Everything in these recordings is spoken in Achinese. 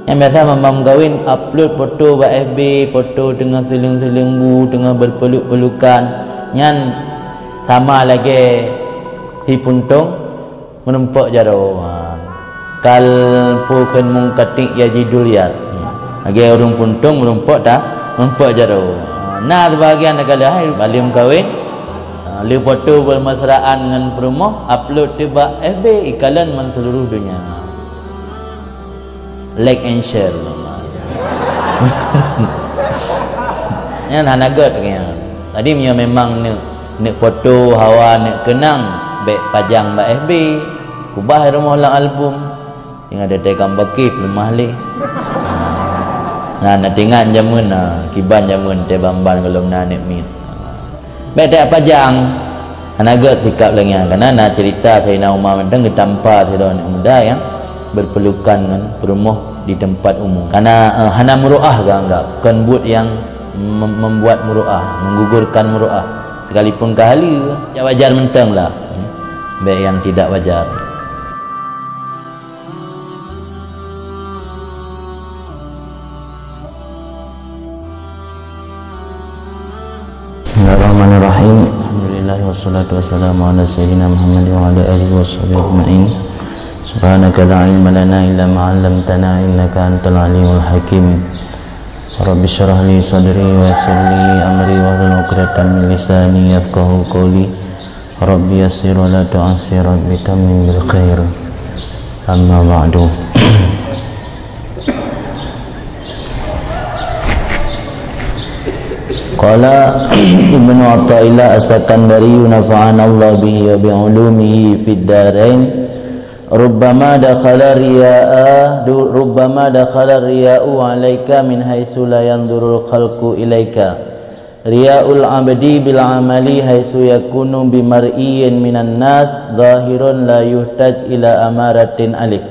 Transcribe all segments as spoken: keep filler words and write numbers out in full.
Nyang biasa ban meukawen upload foto bak F B, foto teungoh seuleueng-seuleueng bu, teungoh beupeluk-pelukan, nyan sama lagée si puntông meurumpok jaroe. Ha. Kal pu kheun mungkatik ya jidul yad. Ha. Lagée ureuëng puntông meurumpok ta, meurumpok jaroe. Ha. Na seubahagian takaleuh hai bak lheueh meukawen. Ha, lheueh foto beumesraan ngon peurumoh, upload teuh bak F B, ikalon ban seuluruh donya. Like and share. Nyan hana gét nyan. Jadi meunyoe memang neuk, neuk foto hawa, neuk keunang, bék pajang bak F B, kubah rumoh lam album. Ingat teuh kam baki peuleumah lé. Nah, na teuingat jameun na, kiban jameun teuh ban-ban gohlom na aneuk miet. Bék tajak pajang. Hana gét sikap lagée nyan, kareuna na ceurita Saidina Umar mantong geutampa sidroe aneuk muda nyang beupeulekan ngon peurumoh di teumpat umum. Kareuna, eh, hana meuruah geuanggab, kon buet nyang mem-, membuat meuruah, menggugurkan meuruah. Sekalipun ka haleue, ya wajar mantong lah. Hmm. Bék nyang tidak wajar. Bismillahirrahmanirrahim. Alhamdulillah, wassalatu wassalamu ala sayyidina Muhammad wa ala alihi wa sahbihi ajma'in. Subhanaka la ilma lana illa ma 'allamtana, innaka antal alimul hakim. Rabbi shrah li sadri wa yassir li amri wahlul 'uqdatam min lisani yafqahu qawli. Rabbi yassir wa la tu'assir, Rabbi tammim bil khair. Amma ba'du. Qala Ibnu Athaillah As-Sakandari, nafa'anallahu bihi wa bi ulumihi fid darain, rubbama dakhala riya'a, du-, rubbama dakhala riya'u 'alaika min haitsu la yanzurul khalqu ilaika. Riya'ul 'abdi bil 'amali haitsu yakunu bi mar'iyyin minan nas zahirun la yuhtaj ila amaratin alaih.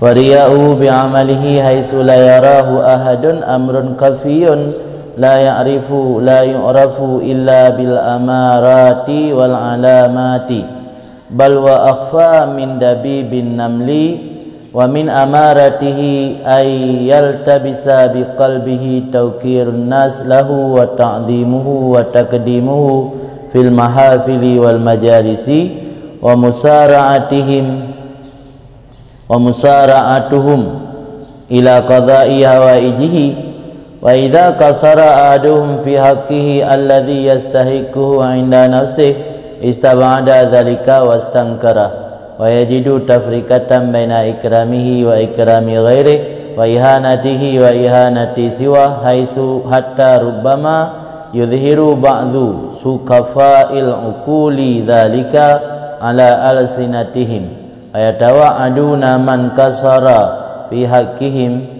Wa riya'uhu bi 'amalihi haitsu la yarahu ahadun amrun khafiyyun la ya'rifu, la yu'rafu illa bil amarati wal 'alamati. Bal wa akhfa min dabibin namli, wa min amaratihi ay yaltabisa bi qalbihi tawqirun nas lahu wa ta'dhimuhu wa taqdimuhu fil mahafili wal majalisi wa musara'atihim, wa musara'atuhum ila qada'i hawaijihi, wa idza qasara ahaduhum fi haqqihi alladzi yastahiqquhu 'inda nafsihi, istab'ada dzalika wastankara, wa yajidu tafriqatan baina ikramihi wa ikrami ghairihi, wa ihanatihi wa ihanati siwah, haitsu hatta rubbama yudhiru ba'dhu sukhafa'il uquli dzalika 'ala alsinatihim. Ayatawa'aduna man qasara fi haqqihim,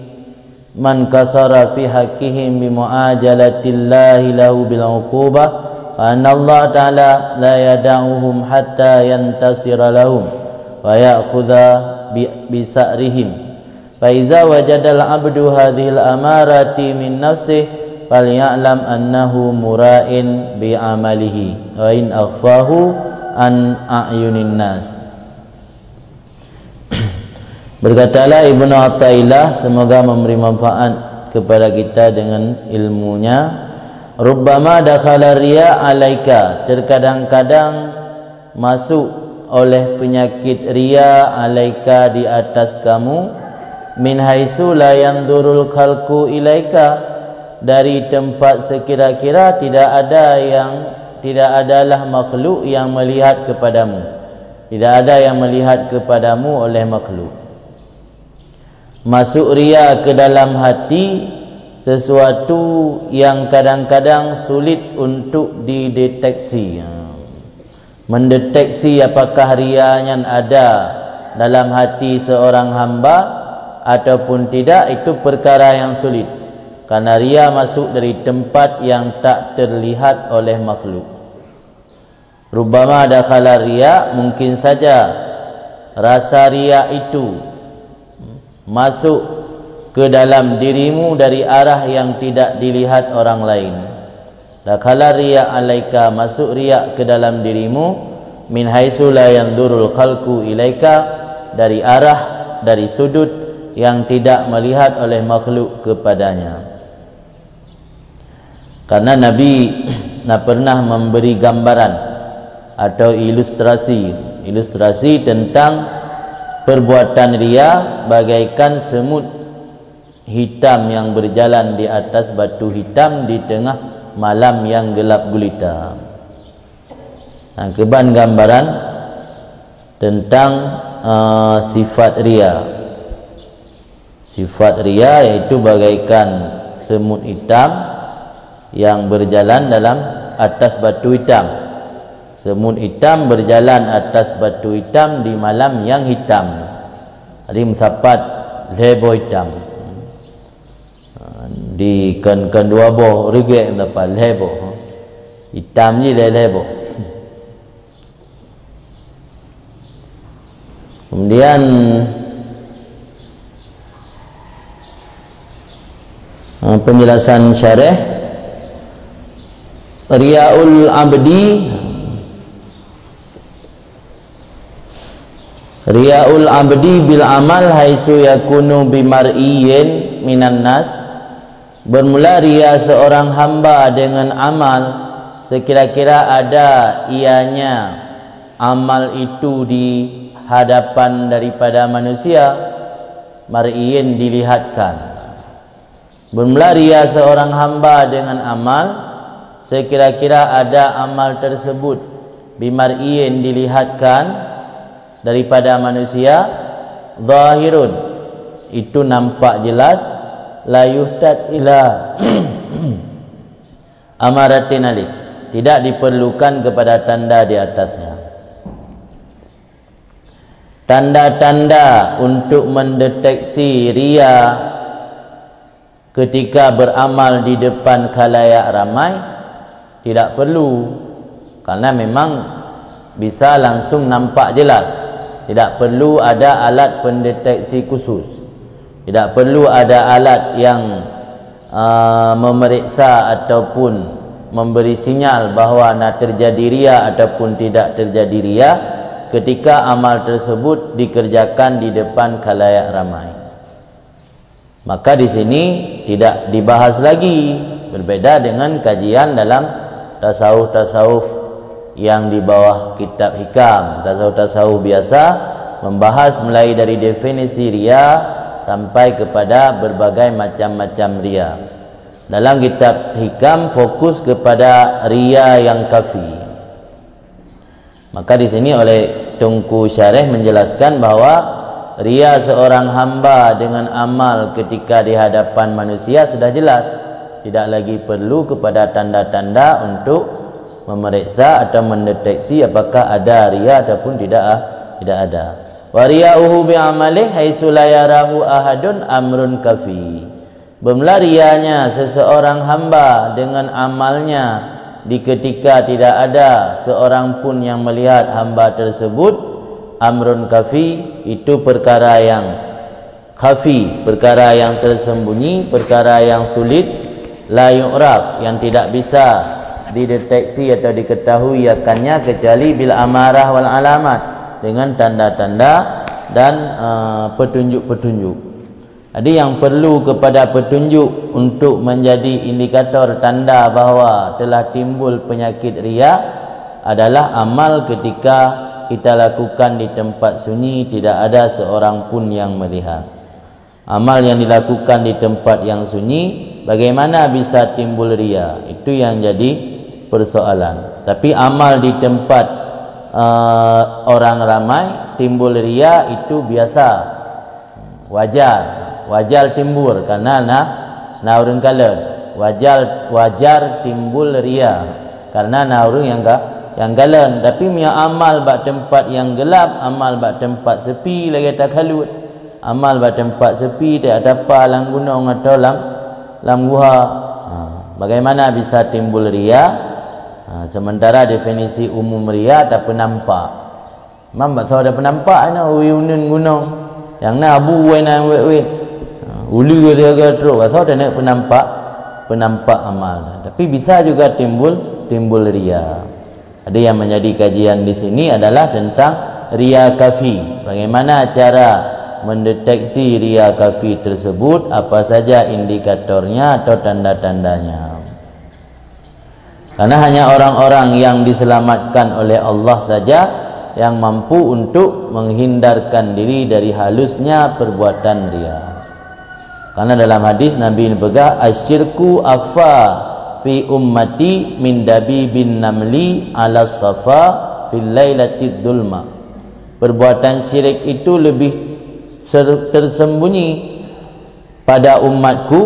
man qasara fi haqqihim bi mu'ajalatillahi lahu bil uqubah, wa anna Allah ta'ala la yada'uhum hatta yantasira lahum wa ya'khudha bi, bi sa'rihim. Fa iza wajadal 'abdu hadhil amarati min nafsihi, falya'lam annahu mura'in bi 'amalihi, wa in akhfahu an a'yunin nas. Berkatalah Ibnu Athaillah, semoga memberi manfaat kepada kita dengan ilmunya, rubbama dakhala riya alaika, terkadang-kadang masuk oleh penyakit riya alaika, di atas kamu, min haitsu la yanzurul khalqu ilaika, dari tempat sekira-kira tidak ada yang, tidak adalah makhluk yang melihat kepadamu. Tidak ada yang melihat kepadamu oleh makhluk. Masuk riya ke dalam hati, sesuatu yang kadang-kadang sulit untuk dideteksi. Mendeteksi apakah riya nyan ada dalam hati seorang hamba ataupun tidak, itu perkara yang sulit. Karena riya masuk dari tempat yang tak terlihat oleh makhluk. Rubbama dakhala riya, mungkin saja rasa riya itu masuk ke dalam dirimu dari arah yang tidak dilihat orang lain. Dakhala riya alaika, masuk riya ke dalam dirimu, min haitsu la yanzurul khalqu ilaika, dari arah, dari sudut yang tidak melihat oleh makhluk kepadanya. Karena Nabi na pernah memberi gambaran atau ilustrasi, ilustrasi tentang perbuatan ria bagaikan semut hitam yang berjalan di atas batu hitam di tengah malam yang gelap gulita. Nah, keuban gambaran tentang, eh, sifat ria. Sifat ria yaitu bagaikan semut hitam yang berjalan dalam atas batu hitam. Semut hitam berjalan atas batu hitam di malam yang hitam. Jadi meusapat lhée boh hitam. Di kon, kon dua boh reugek, dapat lhée boh. Hitam ji lhée-lhée boh. Kemudian, eh, penjelasan syarah, riaul abdi, riaul abdi bil amal haitsu yakunu bimar'iyin minan nas. Bermula ria seorang hamba dengan amal sekira-kira ada ianya amal itu di hadapan daripada manusia, mar'iyin dilihatkan. Bermula ria seorang hamba dengan amal sekira-kira ada amal tersebut bimar'iyin dilihatkan daripada manusia, zahirun, itu nampak jelas, la yuhtaj ila amaratin alaih, tidak diperlukan kepada tanda di atasnya. Tanda-tanda untuk mendeteksi ria ketika beramal di depan khalayak ramai tidak perlu, karena memang bisa langsung nampak jelas. Tidak perlu ada alat pendeteksi khusus. Tidak perlu ada alat yang, uh, memeriksa ataupun memberi sinyal bahwa na terjadi ria ataupun tidak terjadi ria ketika amal tersebut dikerjakan di depan khalayak ramai. Maka di sini tidak dibahas lagi, berbeda dengan kajian dalam tasawuf-tasawuf yang di bawah kitab hikam. Tasawuf-tasawuf biasa membahas mulai dari definisi ria sampai kepada berbagai macam-macam ria. Dalam kitab hikam fokus kepada ria yang khafi. Maka di sini oleh Teungku Syarah menjelaskan bahwa ria seorang hamba dengan amal ketika di hadapan manusia sudah jelas, tidak lagi perlu kepada tanda-tanda untuk memeriksa atau mendeteksi apakah ada ria ataupun tidak, tidak ada. Wa riya'uhu bi amalih haitsu la yarahu ahadun amrun khafi. Bermula rianya seseorang hamba dengan amalnya di ketika tidak ada seorang pun yang melihat hamba tersebut, amrun khafi, itu perkara yang khafi, perkara yang tersembunyi, perkara yang sulit, la yu'raf, yang tidak bisa dideteksi atau diketahui akannya kecuali bil amarah wal alamat, dengan tanda-tanda dan, eh, petunjuk-petunjuk. Jadi, yang perlu kepada petunjuk untuk menjadi indikator tanda bahwa telah timbul penyakit ria adalah amal ketika kita lakukan di tempat sunyi, tidak ada seorang pun yang melihat. Amal yang dilakukan di tempat yang sunyi, bagaimana bisa timbul ria? Itu yang jadi persoalan. Tapi amal di tempat, eh, orang ramai timbul ria itu biasa. Wajar, wajar timbul karena na, na ureuëng kalon. Wajar, wajar timbul ria karena na ureuëng nyang ka, nyang kalon. Tapi meunyoe amal bak teumpat nyang geulab, amal bak teumpat seupi lagée takhalut, amal bak teumpat seupi, tiep tapa lam gunong atau lam, lam guha, ha, bagaimana bisa timbul ria? Ha, sementara definisi umum ria tapeunampak. Mam bak soe tapeunampak na, uwie uneun gunong. Nyang na abu wai na wet-wet. Ha, uleue siaga trok, bak soe taneuk peunampak, peunampak amal. Tapi bisa juga timbul, timbul ria. Jadi yang menjadi kajian di sini adalah tentang ria khafi. Bagaimana cara mendeteksi ria kafi tersebut, apa saja indikatornya atau tanda-tandanya. Karena hanya orang-orang yang diselamatkan oleh Allah saja yang mampu untuk menghindarkan diri dari halusnya perbuatan ria. Karena dalam hadis Nabi peugah, "Asyirku akhfa fi ummati min dabibin namli ala safa fil lailatid dulma." Perbuatan syirik itu lebih ser- tersembunyi pada umatku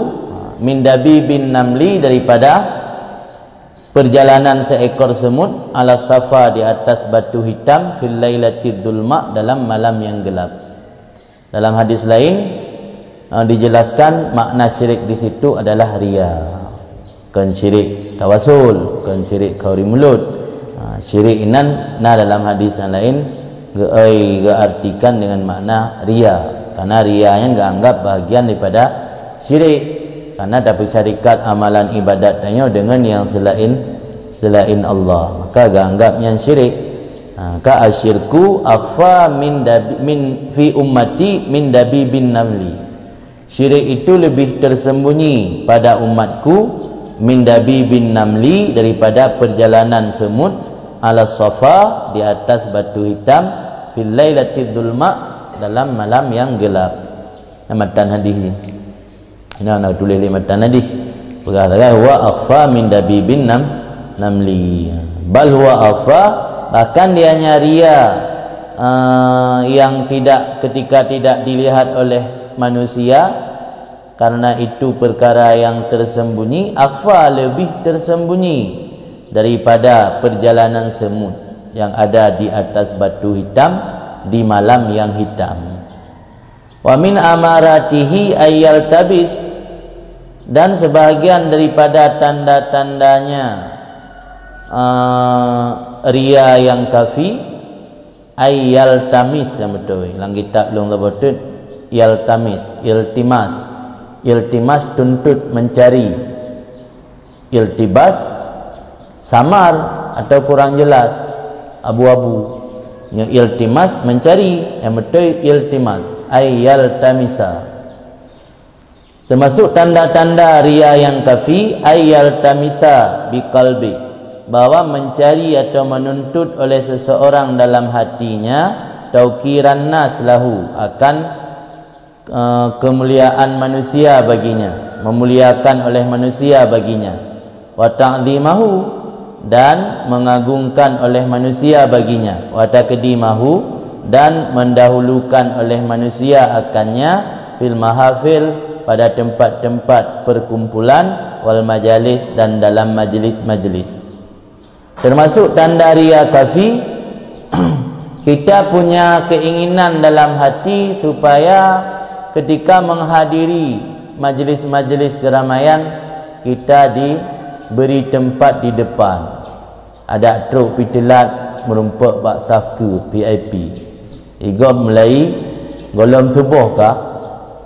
min dabibin namli, daripada perjalanan seekor semut, ala safa, di atas batu hitam, fil lailatid dulma, dalam malam yang gelap. Dalam hadis lain, eh, dijelaskan makna syirik di situ adalah ria. Kon syirik tawasul, kon syirik khauri mulod. Ha, syirik inan na dalam hadis yang lain geu-, ai, geuartikan dengan makna ria. Karena ria nyan geuanggap bahagian daripada syirik. Karena tapeusyarikat amalan ibadat tanyoe dengan yang selain, selain Allah, maka geuanggap nyan syirik. Ha, ka asyirku akhfa min dabi-, min fi ummati min dabibin namli. Syirik itu lebih tersembunyi pada umatku min dabibin namli, daripada perjalanan semut, ala safa, di atas batu hitam, fil lailatid dulma, dalam malam yang gelap. Nah, matan hadis ni. Ina na tulis lé matan hadis. Peugah sagai, "Huwa akhfa min dabibin nam-, namli." Bal huwa akhfa, bahkan dia nya ria, eh, yang tidak, ketika tidak dilihat oleh manusia, karena itu perkara yang tersembunyi, akhfa, lebih tersembunyi daripada perjalanan semut yang ada di atas batu hitam di malam yang hitam. Wa min amaratihi ayyal tabis, dan sebahagian daripada tanda-tandanya, eh, ria yang kafi, ay yaltamis, nyang beutôi. Lam kitab lôn saboh teuk, yaltamis, iltimas. Iltimas, tuntut, mencari. Iltibas, samar atau kurang jelas, abu-abu. Nyoe iltimas, mencari, nyang beutôi iltimas, ay yaltamisa. Termasuk tanda-tanda ria yang kafi, ay yaltamisa biqalbi, bahwa mencari atau menuntut oleh seseorang dalam hatinya, tauqiran nas lahu, akan eh, kemuliaan manusia baginya, memuliakan oleh manusia baginya, wa ta'zimahu, dan mengagungkan oleh manusia baginya, wa taqdimahu, dan mendahulukan oleh manusia akannya, fil mahafil, pada tempat-tempat perkumpulan, wal majalis, dan dalam majlis-majlis. Termasuk tanda ria kafi, kita punya keinginan dalam hati supaya ketika menghadiri majlis-majlis keramaian, kita diberi tempat di depan. Adak trok pi teulat, meurumpok bak saf keu V I P. Igob mulai gohlom suboh ka,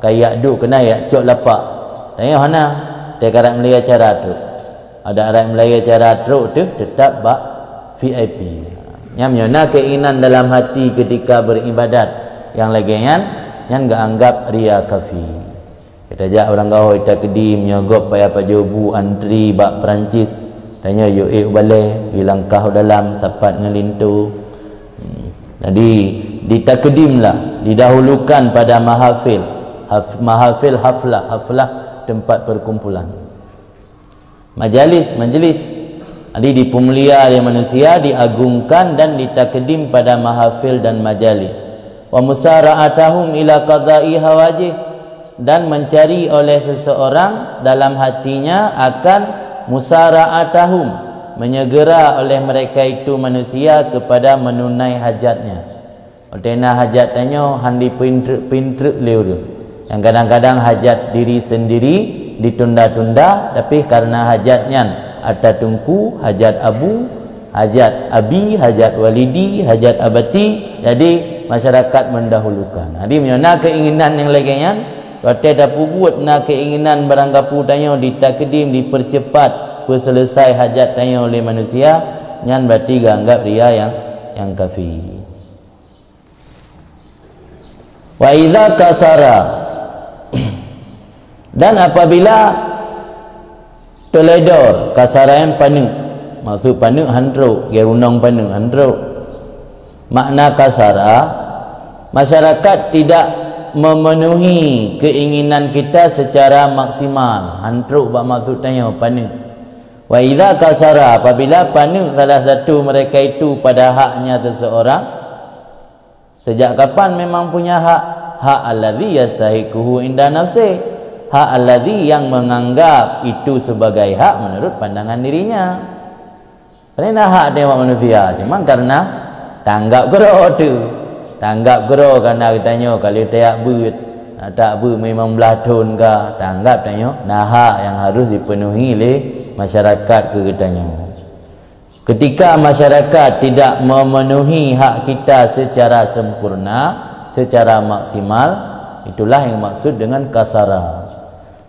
ka yak duek keunan yak cok lapak. Tanyoe hana, teuka rot mulai acara trok. Adak rot mulai acara trok teuh teutap bak V I P. Nyan meunyoe na keinginan dalam hati ketika beribadat nyang lagée nyan, nyan geuanggap ria kafi. Geutajak ureuëng gahoe takdim, nyoe gob payah pajoh bu antri bak Perancis. Tanyoe yue ék u balée, yue langkah u dalam sapat ngon linto. Hmm. Jadi, ditakdimlah, didahulukan pada mahafil, haf-, mahafil haflah, haflah tempat perkumpulan. Majalis, majlis. Jadi, dipeumulia lé manusia, diagungkan dan ditakdim pada mahafil dan majalis. Wa musara'atahum ila qada'i hawajih, dan mencari oleh seseorang dalam hatinya akan musara'atahum, menyegera oleh mereka itu manusia kepada menunai hajatnya. Watée na hajat tanyoe han dipeuintreuk-peuintreuk lé ureuëng. Nyang kadang-kadang hajat diri sendiri ditunda-tunda, tapi karena hajat nyan ata teungku, hajat abu, hajat abi, hajat walidi, hajat abati, jadi masyarakat mendahulukan. Jadi meunyoe na keinginan nyang lagée nyan, watée tapeubuet na keinginan barangkapeue tanyoe ditakdim, dipercepat peuseuleusoe hajat tanyoe lé manusia, nyan berarti geuanggap ria nyang, nyang kafi. Wa idza kasara, dan apabila teuledor, kasara nyan paneuk, maksud paneuk han trok, geurunong paneuk han trok. Makna kasara, masyarakat tidak memenuhi keinginan kita secara maksimal, han trok bak maksud tanyoe paneuk. Wa idza kasara, apabila paneuk salah satu mereka itu pada haknya seseorang, sejak kapan memang punya hak? Hak alladzi yastahiquhu inda nafsi, hak alladzi yang menganggap itu sebagai hak menurut pandangan dirinya. Padahai na hak teuh manusia, cuma karena tanggap keudroe tu. Tanggap keudroe karena geutanyoe ka lheueh tajak beuet, na tajak beuet meunyoe limong blaih thon ka, tanggap tanyoe na hak yang harus dipenuhi lé masyarakat keu geutanyoe. Ketika masyarakat tidak memenuhi hak kita secara sempurna, secara maksimal, itulah yang maksud dengan kasara.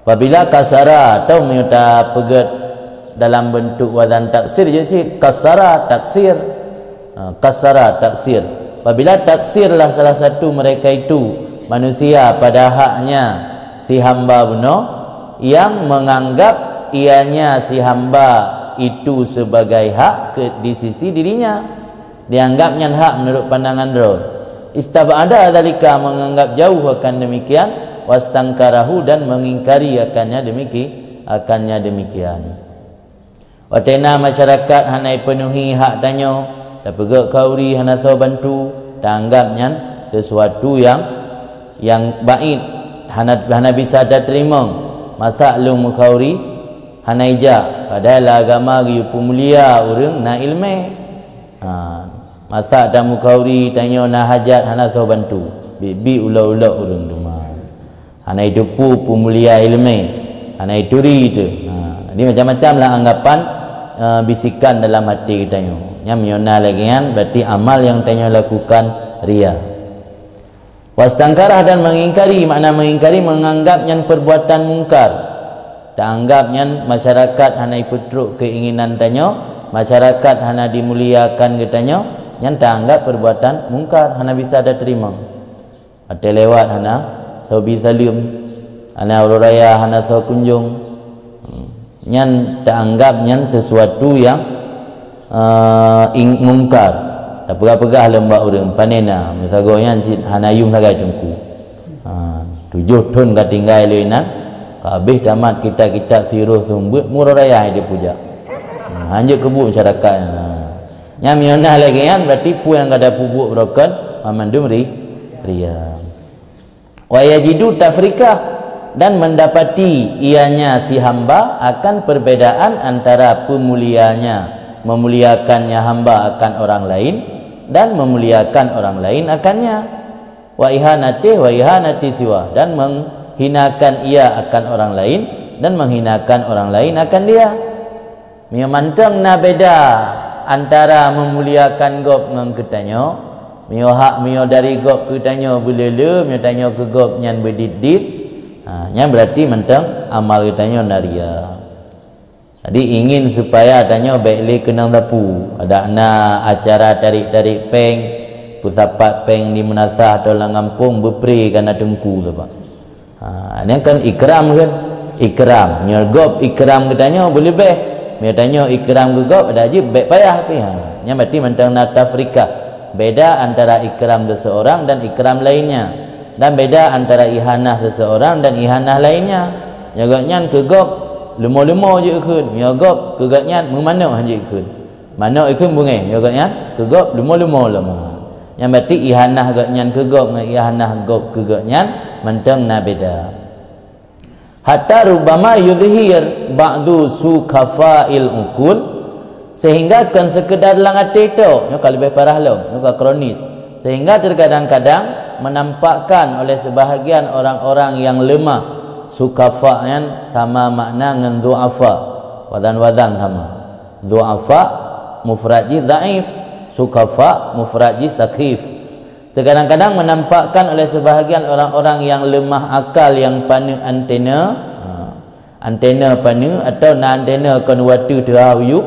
Apabila kasara atau meunyoe tapeugét dalam bentuk wazan taksir, jadi kasara, taksir. Ha, kasara, taksir. Apabila taksirlah salah satu mereka itu manusia pada haknya si hamba bunoe, yang menganggap ianya si hamba itu sebagai hak ke, di sisi dirinya, dianggap nyan hak menurut pandangan droe. Istab'ada dzalika, menganggap jauh akan demikian, wastangkarahu, dan mengingkari akannya demiki-, akannya demikian. Watée na masyarakat hana ipenuhi hak tanyoe, tapeugét khauri hana soe bantu, taanggap nyan sesuatu yang, yang baid, hana, hana bisa tateurimong. Masa lôn meukhauri hana ijak, padahai lam agama geuyue peumulia ureuëng na iéleumé. Ha, masa tamukhauri tanyoe na hajat hana soe bantu, biet-biet ulok-ulok ureuëng teuma. Hana iteupeue peumulia iéleumé, hana ituri teuh. Ha, jadi macam-macam lah anggapan, eh, bisikan dalam hati geutanyoe. Nyan meunyoe na lagée nyan, berarti amal nyang tanyoe lakukan ria. Wastangkarah, dan mengingkari, makna mengingkari, menganggap nyan perbuatan mungkar. Taanggap nyan masyarakat hana ipeutrok keinginan tanyoe, masyarakat hana dimuliakan geutanyoe, nyan taanggap perbuatan mungkar, hana bisa tateurimong. Watée lewat hana soe bi saleuem, hana uroe raya hana soe kunjong. Hmm. Nyan taanggap nyan sesuatu yang, eh, ing-, mungkar. Tapeugah-peugah lom bak ureuëng, "Pane na, meusagoe nyan cit hana yuem sagai teungku." Ha, tujoh thon ka tinggai lé inan, ka habéh tamat kitab-kitab siroh seumeubeuet, meuuroe raya han jeuet peujak. Hmm, han jeuet keubuet masyarakat nyan. Ha. Nyan meunyoe na lagée nyan, berarti peue nyang ka tapeubuet beurokon, banmandum ri-, ria. Wa yajidu tafrikah, dan mendapati ianya si hamba akan perbedaan antara peumulianya, memuliakannya hamba akan orang lain, dan memuliakan orang lain akannya. Wa ihanatih wa ihanati siwa, dan menghinakan ia akan orang lain, dan menghinakan orang lain akan dia. Meunyoe mantong na beda antara meumuliakan gob ngon geutanyoe, meunyoe hak, meunyoe dari gob keu tanyoe beulé-lé, meunyoe tanyoe keu gob nyan beudiet-diet, ha, nyan berarti mantong amal geutanyoe na ria. Jadi, ingin supaya tanyoe bék lé keunong sapeue. Adak na acara tarék-tarék péng, peusapat péng di meunasah atau lam gampông, beupré kana teungku sapat. Ha, nyan kan ikram kan? Ikram. Meunyoe gob ikram geutanyoe beuleubeh. Meunyoe tanyoe ikram keu gob, adak jeuet bék payah pih. Ha, nyan berarti mantong na tafrikah. Beda antara ikram seseorang dan ikram lainnya. Dan beda antara ihanah seseorang dan ihanah lainnya. Nyoe gobnyan keu gob leumo-leumo jeuet kheun. Nyoe gob keu gobnyan meumanok han jeuet kheun. Manok ikheun beungéh, nyoe gobnyan keu gob leumo-leumo lom. Nyan berarti ihanah gobnyan keu gob ngon ihanah gob keu gobnyan mantong na beda. Hatta rubbama yudhhir ba'du sukhafa'il uqul, sehingga kon sekedar lam até tok, nyoe ka leubeh parah lom, nyoe ka kronis. Sehingga terkadang-kadang menampakkan oleh sebahagian orang-orang yang lemah, sukhafa nyan sama makna ngon du'afa, wazan-wazan sama. Du'afa mufrad jih dhaif, sukhafa mufrad jih sakhif. Terkadang-kadang menampakkan oleh sebahagian orang-orang yang lemah akal, yang paneuk antena. Ha, antena paneuk atau na antena kon watèe teuhah uyueb.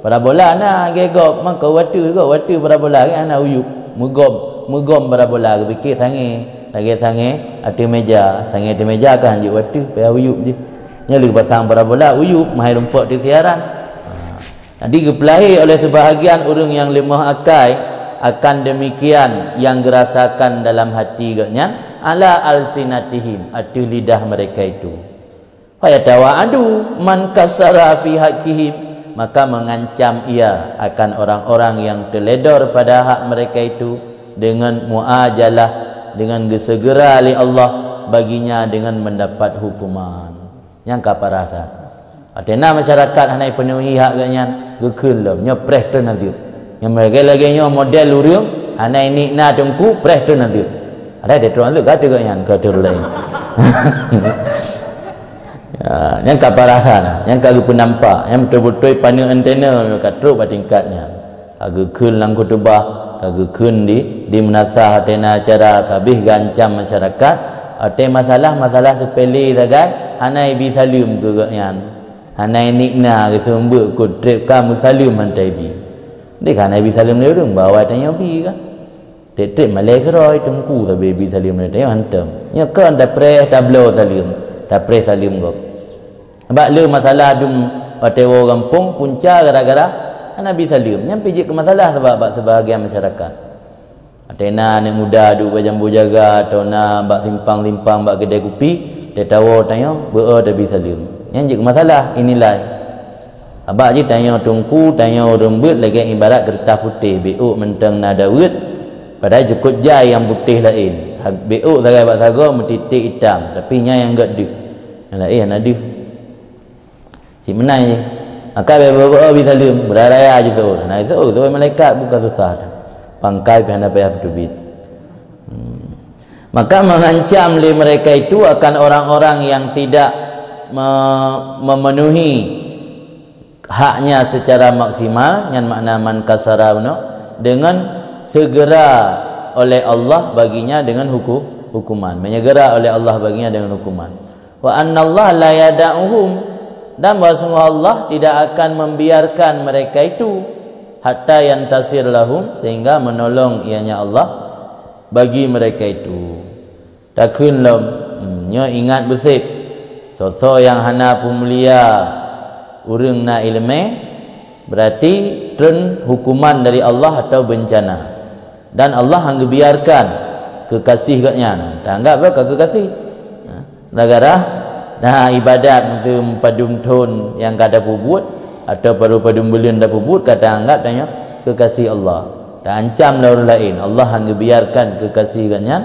Parabola na lagèe gob, maka watèe gob, watèe parabola kan hana uyueb. Meugob, Meugom parabola, geupike sangé, lagée sangé ateueh meja, sangé ateueh meja ka hanjeuet wateuh, payah uyueb jih. Nyoe lé geupasang parabola, uyueb, meuhai rumpok teusiaran. Ha. Jadi geupeulahé oleh seubahagian ureuëng nyang leumoh akai, akan deumikian nyang geurasakan dalam hati geuhnyan, ala alsinatihim, ateueh lidah mereka itu. Fayatawa'adu man kasara fi haqqihim, maka mengancam ia akan orang-orang yang teledor pada hak mereka itu dengan muajalah, dengan geusegera lé Allah baginya dengan mendapat hukuman. Nyang ka parah that. Atena masyarakat hana penuhi hak geuhnyan, geukheun lom, nyoe preh treun azeub. Nyang lagée-lagée nyoe model ureuëng hana inik na teungku, preh treun azeub. Ada dia treun azeub, kata geuhnyan, kata ureuëng lain. Ya, nyang ka parah that, nyang ka geupeunampak, nyang beutôi-beutôi paneuk antena ka trok bak tingkat nyan. Ka geukheun lam khutubah, ka geukheun di, di meunasah atena acara, ka bih geuancam masyarakat, ateueh masalah-masalah seupele sagai, hana ibi saleuem keu geuhnyan. Hana inik na geuseumeubeuet keu treb ka meusaleuem hana ibi. Deh ka hana ibi saleuem lé ureuëng, bak awai tanyoe bi ka. Treb-treb malée keudroe teungku sabe bi saleuem lé tanyoe hantom. Nyoe kon tapreh tabloe saleuem, tapreh saleuem gob. Bak le masalah dum watée woe gampông punca gara-gara hana bi saleuem. Nyan pih jeuet keu masalah sabab bak seubahagian masyarakat. Atena aneuk muda duek bak jambu jaga, atau na bak simpang-simpang bak keudée kupi, teuh tawoe tanyoe beu-o tabi saleuem. Nyan jeuet keu masalah, inilah. Abak jih tanyoe teungku, tanyoe ureuëng beuet lagée ibarat keureutah putéh, biôk mantong na daweuet, padahai cukôp jai nyang putéh laén. Sa-, biôk sagai bak sagoe meutitik itam, tapi nyan nyang gét deuh. Nyang laén hana deuh. Cit meunan jih. Maka beu-o bi saleuem, beuraya jiseuôt. Hana jiseuôt, sabab malaikat buka susah that. Pangkai pih hana payah beuteubiet. Hmm. Maka mengancam lé mereka itu akan orang-orang yang tidak me-, memenuhi haknya secara maksimal, nyan makna man kasara bunoe, dengan segera oleh Allah baginya dengan huku-, hukuman. Menyegera oleh Allah baginya dengan hukuman. Wa annallaha la yada'uhum, dan bahwa sungguh Allah tidak akan membiarkan mereka itu, hatta yantasir lahum, sehingga menolong ianya Allah bagi mereka itu. Takheun lom, hmm, nyoe ingat beuseb, soe-soe nyang hana peumulia ureuëng na iéleumé, berarti treun hukuman dari Allah atau beuncana. Dan Allah han geubiarkan keukaséh geuhnyan. Taanggap lom ka keukaséh. Ha, gara-gara na ibadat meuseu padum thon nyang ka tapeubuet, atau padum-padum buleuen tapeubuet, ka taanggap tanyoe keukaséh Allah. Taancam lé ureuëng laén. Allah han geubiarkan keukaséh geuhnyan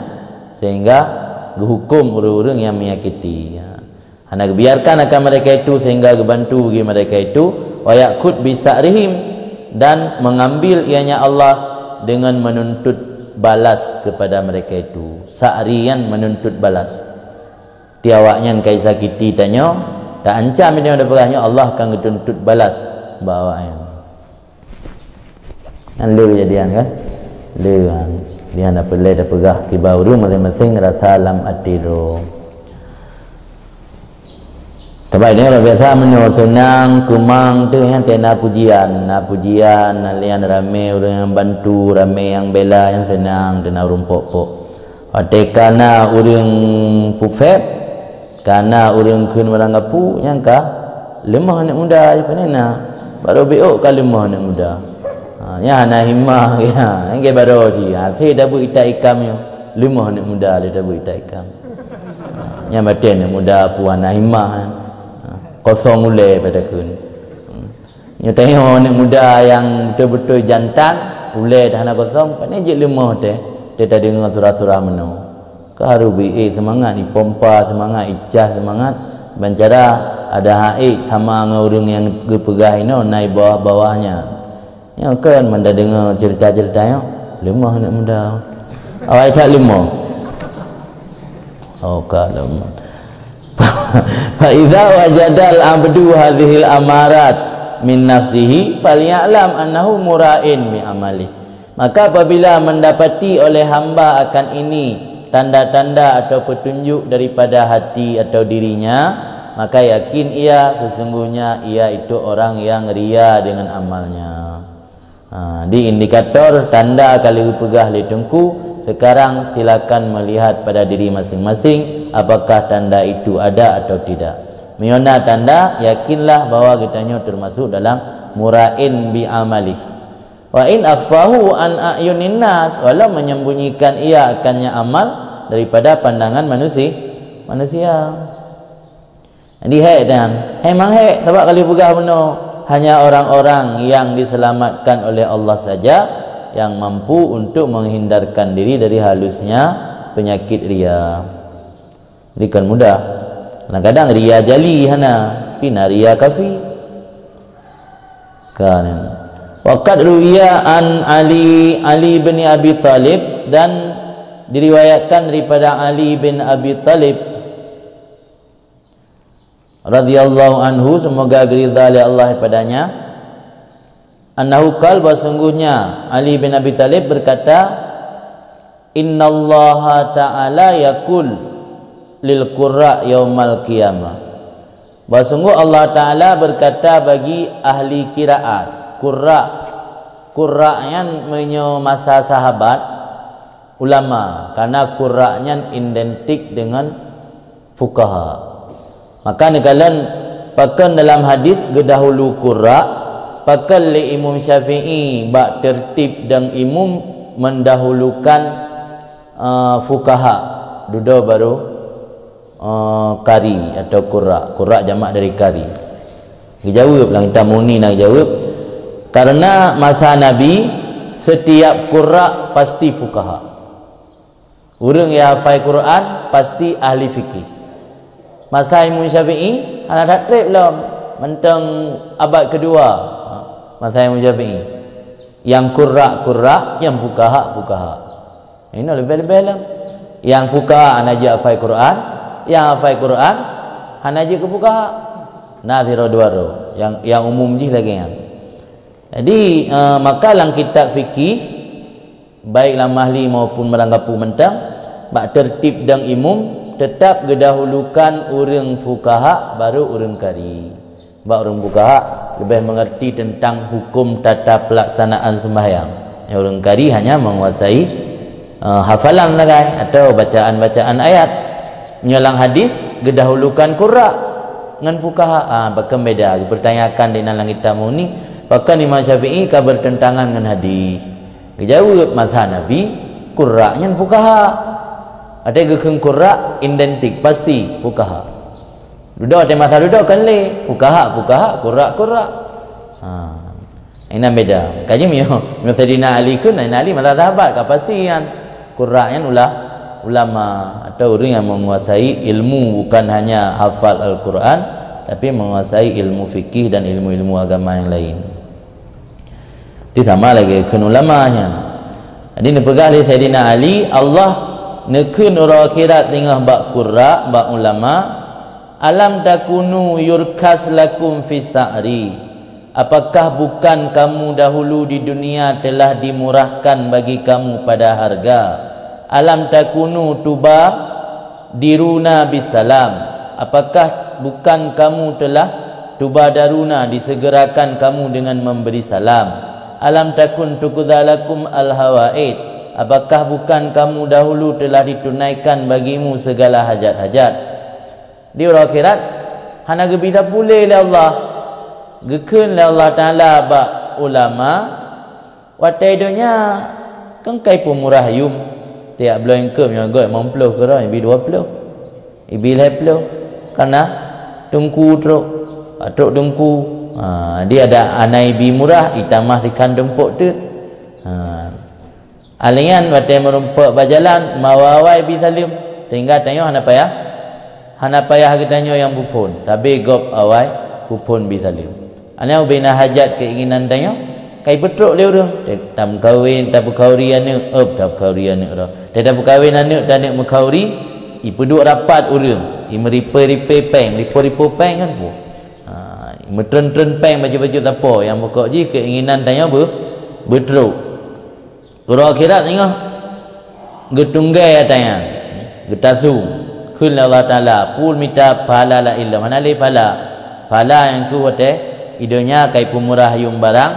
sehingga geuhuköm ureuëng-ureuëng nyang menyakiti. Ha. Hana geubiarkan akan mereka itu sehingga geubantu bagi mereka itu, wa ya'khud bi sa'rihim, dan mengambil ianya Allah dengan menuntut balas kepada mereka itu. Sa'ri nyan menuntut balas. Ti awaknyan ka jisakiti tanyoe, taancam tanyoe, tapeugah nyoe Allah akan geutuntut balas bak awaknyan. Nyan le keujadian kan? Le, ha. Di hana peureulée tapeugah kiban ureuëng, maséng-maséng rasa lam até droe. Teuma nyoe luar biasa, meunyoe seunang, keumang teuh nyan teuh na pujian, na pujian, na lian ramé ureuëng nyang bantu, ramé nyang bela, nyan seunang teuh na ureuëng pok-pok. Watée ka na ureuëng peuphét, ka na ureuëng kheun barang gapu, nyang ka leumoh aneuk muda jih pane na. Barô biôk ka leumoh aneuk muda. Ha, nyan hana himah, ya. Nyang ge barô jih. Ha, se tabeuet itak ikam nyoe. Leumoh aneuk muda le tabeuet itak ikam. Ha, nyan batée aneuk muda pu hana himah. Ha, kosong ulée pada kheun. Hmm. Nyoe tanyoe aneuk muda nyang beutôi-beutôi jantan, ulée dah hana kosong, pane jeuet leumoh teuh, teuh tadeungoe surah-surah meunoe. Ka harôh bri ék seumangat, ipompa seumangat, icah seumangat, ban cara ada hak ék sama ngon ureuëng nyang geupeugah inoe na i bawah-bawah nyan. Nyoe kon ban tadeungoe ceurita-ceurita nyoe, leumoh aneuk muda. Awai that leumoh. Oh, ka leumoh. Fa idza wajadal abdu hadzihil amarat min nafsihi falya'lam annahu mura'in bi amali. Maka apabila mendapati oleh hamba akan ini tanda-tanda atau petunjuk daripada hati atau dirinya, maka yakin ia sesungguhnya ia itu orang yang ria dengan amalnya. Ha, di indikator tanda ka lheueh peugah lé Teungku, sekarang silakan melihat pada diri masing-masing apakah tanda itu ada atau tidak. Meunyoe na tanda, yakinlah bahwa geutanyoe termasuk dalam mura'in bi amalih. Wa in akhfahu an a'yunin nas, walau menyembunyikan ia akannya amal daripada pandangan manusia. Manusia. Jadi hék tan, memang hék, sabab ka lheueh peugah bunoe, hanya orang-orang yang diselamatkan oleh Allah saja yang mampu untuk menghindarkan diri dari halusnya penyakit ria. Jadi kan mudah. Kadang-kadang ria jali hana, tapi na ria khafi. Kan. Wa qad ruwiya an Ali, Ali bin Abi Thalib, dan diriwayatkan daripada Ali bin Abi Thalib radhiyallahu anhu, semoga geurida lé Allah padanya, annahu qal, bahwa sungguhnya Ali bin Abi Thalib berkata, "Innallaha ta'ala yaqul lil qurra yaumal qiyamah." Bahwa sungguh Allah Ta'ala berkata bagi ahli qiraat, qurra. Qurra nyan meunyoe masa sahabat, ulama, karena qurra nyan identik dengan fuqaha. Maka neukalon pakon dalam hadis geudahulu qurra, pakon lé Imam Syafi'i bak tertib dan imum mendahulukan, eh, fuqaha, dudoe baru, eh, qari atau qurra. Qurra jamak dari qari. Geujaweueb lam kitab Mughni na geujaweueb, karena masa Nabi setiap qurra pasti fuqaha. Ureuëng nyang hafai Quran pasti ahli fikih. Masa Imam Syafi'i hana that treb lom, mantong abad kedua, ha, masa Imam Syafi'i. Nyang qurra-qurra, nyang fuqaha-fuqaha. Inoe leubeh-leubeh lom. Nyang fuqaha hana jeuet hafai Quran, nyang hafai Quran hana jeuet keu fuqaha. Na sidroe dua droe, nyang, nyang umum jih lagée nyan. Jadi, eh, maka lam kitab fikih, baik lam Mahli maupun Meurangkapeue mantong, bak tertib dan imum, tetap geudahulukan ureuëng fuqaha, baru ureuëng qari. Bak ureuëng fuqaha leubeh mengerti tentang hukum tata pelaksanaan sembahyang. Ureuëng qari hanya menguasai, eh, hafalan sagai atau bacaan-bacaan ayat. Meunyoe lam hadis, geudahulukan qurra ngon fuqaha. Ah, pakon beda? Geupertanyakan di dalam kitab Mughni, pakon Imam Syafi'i ka bertentangan ngon hadis? Geujaweueb, masa Nabi, qurra nyan fuqaha. Watée geukheun qurra, identik, pasti fuqaha. Dudoe, watée masa dudoe kan lé, fuqaha, fuqaha, qurra, qurra. Ha. Inan beda. Kaji mio, mio Saidina Ali kheun, Saidina Ali masa sahabat, ka pasti nyan. Qurra nyan ulah ulama atau ureuëng yang menguasai ilmu, bukan hanya hafal Al-Quran, tapi menguasai ilmu fikih dan ilmu-ilmu agama yang lain. Di sama lagée kheun ulama nyan. Jadi neupeugah lé Saidina Ali, Allah neukheun uroe akhirat teungoh bak qurra, bak ulama, "Alam takunu yurkhas lakum fi sa'ri?" Apakah bukan kamu dahulu di dunia telah dimurahkan bagi kamu pada harga? Alam takunu tuba diruna bisalam? Apakah bukan kamu telah tuba daruna disegerakan kamu dengan memberi salam? Alam takun tukudalakum al-hawaid? Apakah bukan kamu dahulu telah ditunaikan bagimu segala hajat-hajat? Di uroe akhirat, hana geubri sapeue lé Allah. Geukheun lé Allah Taala bak ulama, watée donya kan kai peumurah yum. Tiap bloe ingkeup nyang gét limong ploh keudroe, ibi dua ploh, ibi lhée ploh. Karena teungku trok, trok teungku. Ha, dia ada anai bi murah, itamah sikan tumpok teuk. Ha. Alian watée meurumpok bak jalan, mawa awai bi saleuem, sehingga tanyoe hana payah, hana payah geutanyoe nyang buphon, sabe gob awai buphon bi saleuem. Alian ubena hajat keuinginan tanyoe, kai peutrok lé ureuëng, tameukawen, tapeukhauri aneuëk, ôb tapeukhauri aneuëk roh. Tatapeukawén aneuëk dan aneuëk meukhauri, ipeuduek rapat ureuëng, imeuripée-ripée péng, ripo-ripo péng kan pu. Ha, imeutreun-treun péng baju-baju tapo, nyang pokok jih keuinginan tanyoe beu-, beutrok. Uroe akhirat singoh geutunggée tanyan, geutasung, kheun lé Allah Taala, pun mita pahala laén lom, hana lé pahala. Pahala nyang keu watée i donya kai peumurah yuem barang,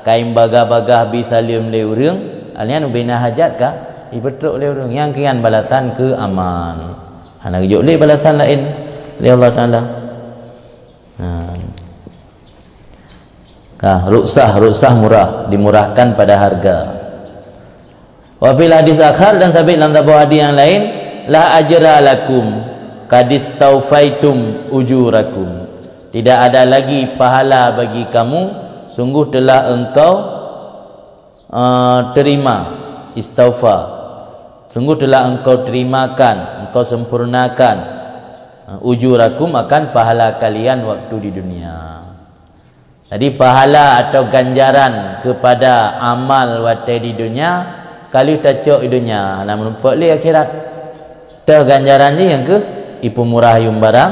Kain bagah-bagah bi saleuem lé ureuëng, nyan ubena hajat ka ipeutrok lé ureuëng. Nyang keuh nyan balasan keu amal. Hana geujok lé balasan laén lé Allah Taala. Ha. Ka, rukhsah, rukhsah murah, dimurahkan pada harga. Wa fil hadis akhar, dan sabit lam saboh hadis yang lain, la ajra lakum, kadistaufaitum ujurakum. Tidak ada lagi pahala bagi kamu, sungguh telah engkau, eh, terima, istaufa. Sungguh telah engkau terimakan, engkau sempurnakan, eh, ujurakum, akan pahala kalian waktu di dunia. Jadi, pahala atau ganjaran kepada amal watée di dunia, ka lheueh tacok di dunia, hana meurumpok lé akhirat. Teuh ganjaran jih nyang keuh ipeumurah yuem barang,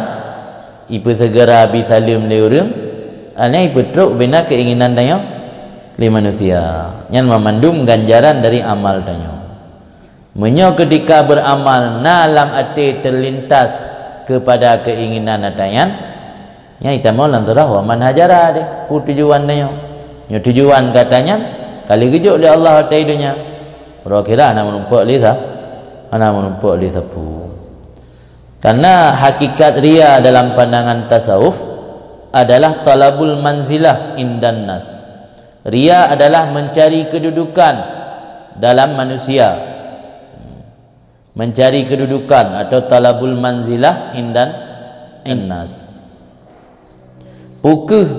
ipeuseugera bi saleuem lé ureuëng, nyan ipeutrok bina keinginan tanyoe lé manusia. Nyan mamandum ganjaran dari amal tanyoe. Meunyoe keutika beuramal na lam até teulintas keupada keinginan ata nyan, nyan itamong lam surah wa man hajara deh. Peue tujuan tanyoe? Nyoe tujuan gata nyan ka lheueh geujok lé Allah watée di dunia. Uroe akhirat hana meurumpok lé sa-, hana meurumpok lé sapeue. Karena hakikat ria dalam pandangan tasawuf adalah talabul manzilah indan nas. Ria adalah mencari kedudukan dalam manusia. Mencari kedudukan atau talabul manzilah indan innas. Peu kheueh,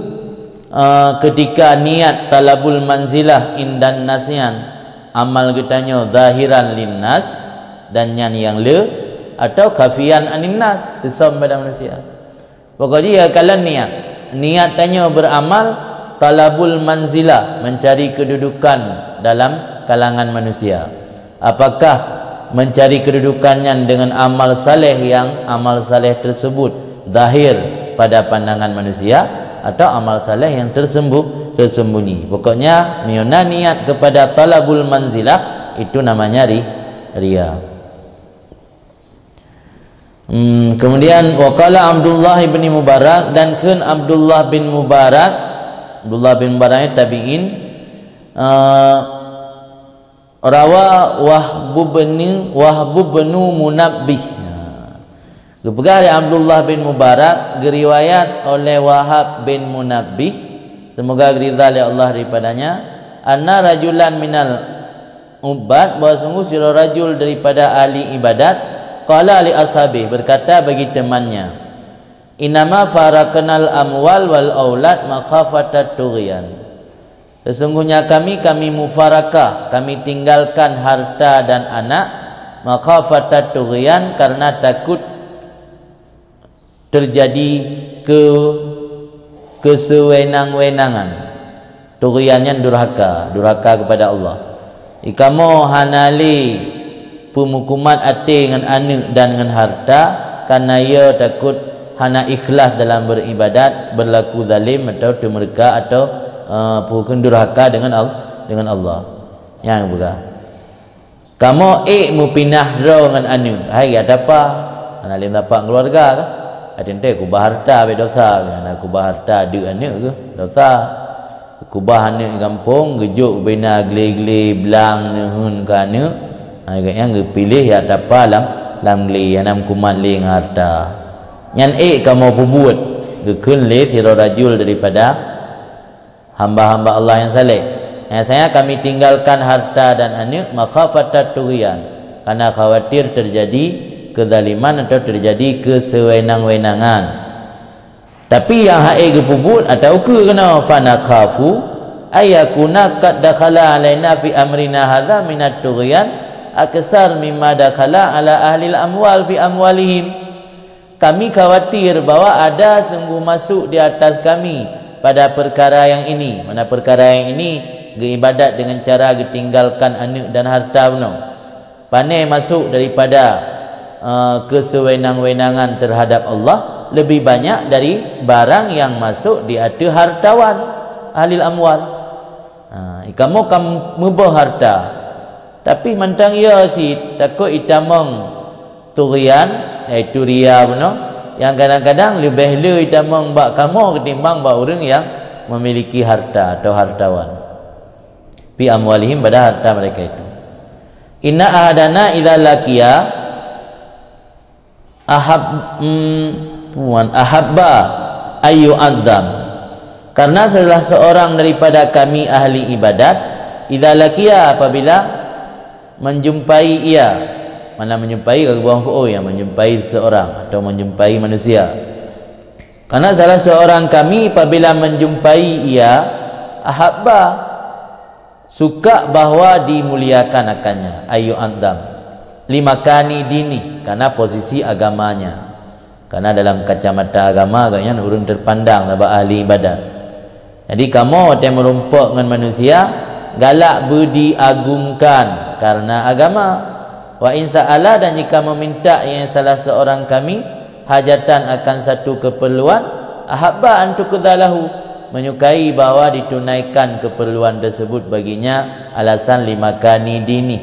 eh, keutika niat talabul manzilah indan nas nyan, amal geutanyoe zahiran linnas, dan nyan nyang le, atau khafian aninnas, teusöm pada manusia. Pokok jih ya kalon niat. Niat tanyoe beuramal talabul manzilah, mencari kedudukan dalam kalangan manusia. Apakah mencari kedudukan nyan dengan amal saleh yang amal saleh tersebut zahir pada pandangan manusia atau amal saleh yang tersembu-, tersembunyi? Pokoknya, meunyoe na niat kepada talabul manzilah, itu namanya ri-, ria. Hmm, kemudian, wa qala Abdullah bin Mubarak, dan kheun Abdullah bin Mubarak, Abdullah bin Mubarak nyan tabi'in, eh, rawa Wahbu bin, Wahbu bin Munabbih. Geupeugah lé Abdullah bin Mubarak, geuriwayat oleh Wahab bin Munabbih, semoga geuridha lé Allah daripadanya, anna rajulan minal ubbad, bahwa sungguh sidroe rajul daripada ahli ibadat, qala li ashabih, berkata bagi temannya, "Innama faraqnal amwal wal aulad makhafatat tughyan." Sesungguhnya kami, kami mufarakah, kami tinggalkan harta dan anak, makhafatat tughyan, karena takut terjadi ke-, kesewenang-wenangan. Tughyan nyan durhaka, durhaka kepada Allah. Ikamoe hana lé peumukumat até ngon aneuëk dan ngon harta, karena ia takot hana ikhlas dalam beribadat, berlaku zalim atau teumeureuka atau, eh, peukeun durhaka dengan Al-, dengan Allah. Nyang peugah. Kamoe ék meupinah droe ngon aneuëk, hai gata pa, hana lé meudapat keuluwarga kah? Até teuntée kubah harta bèk dosa, hana kubah harta deuk aneuëk keuh dosa. Kubah aneuëk gampông, geujok bina glé-glé blang neuheun keu aneuëk, hai gata nyang geupiléh jak tapa lam, lam glé, hana meukumat lé ngon harta. Nyan ék kamoe peubuet, geukheun lé sidroe rajul daripada hamba-hamba Allah nyang saleh. Hanya saja kami tinggalkan harta dan aneuëk makhafatat tughyan, karena khawatir terjadi kezaliman atau terjadi kesewenang-wenangan. Tapi nyang hase geupeubuet atau keu keunoe, fa nakhafu ayyakuna qad dakhala alaina fi amrina hadza minat tughyan aksar mimma dakhala ala ahlil amwal fi amwalihim. Kami khawatir bahwa ada sungguh masuk di atas kami pada perkara yang ini. Mana perkara yang ini? Geuibadat dengan cara geutinggalkan aneuëk dan harta bunoe. Pane masuk daripada, eh, kesewenang-wenangan terhadap Allah lebih banyak dari barang yang masuk di ateueh hartawan, ahlil amwal. Ha, kamoe ka meuboh harta. Tapi mantong iya cit takot itamong tughyan, yaitu ria bunoe, nyang kadang-kadang leubeh le itamong bak kamoe ketimbang bak ureuëng nyang memiliki harta atau hartawan. fi amwalihim, pada harta mereka itu. Inna ahadana idza laqiya ahab-, mm, puan, ahabba ayu azam. Karena salah seorang daripada kami ahli ibadat, idza laqiya, apabila menjumpai ia, mana menjumpai, ka geuboh, oh, yang menjumpai seseorang atau menjumpai manusia. Karena salah seorang kami apabila menjumpai ia, ahabba, suka bahwa dimuliakan akannya, ayu azam, limakani dini, karena posisi agamanya. Karena dalam kacamata agama, agaknya ureuëng terpandang saban ahli ibadat. Jadi kamoe watée meurumpok ngon manusia, galak beudiagungkan karena agama. Wa in sa'ala, dan jika meminta yang salah seorang kami hajatan akan satu keperluan, ahabba an tuqda lahu, menyukai bahwa ditunaikan keperluan tersebut baginya, alasan limakani dini,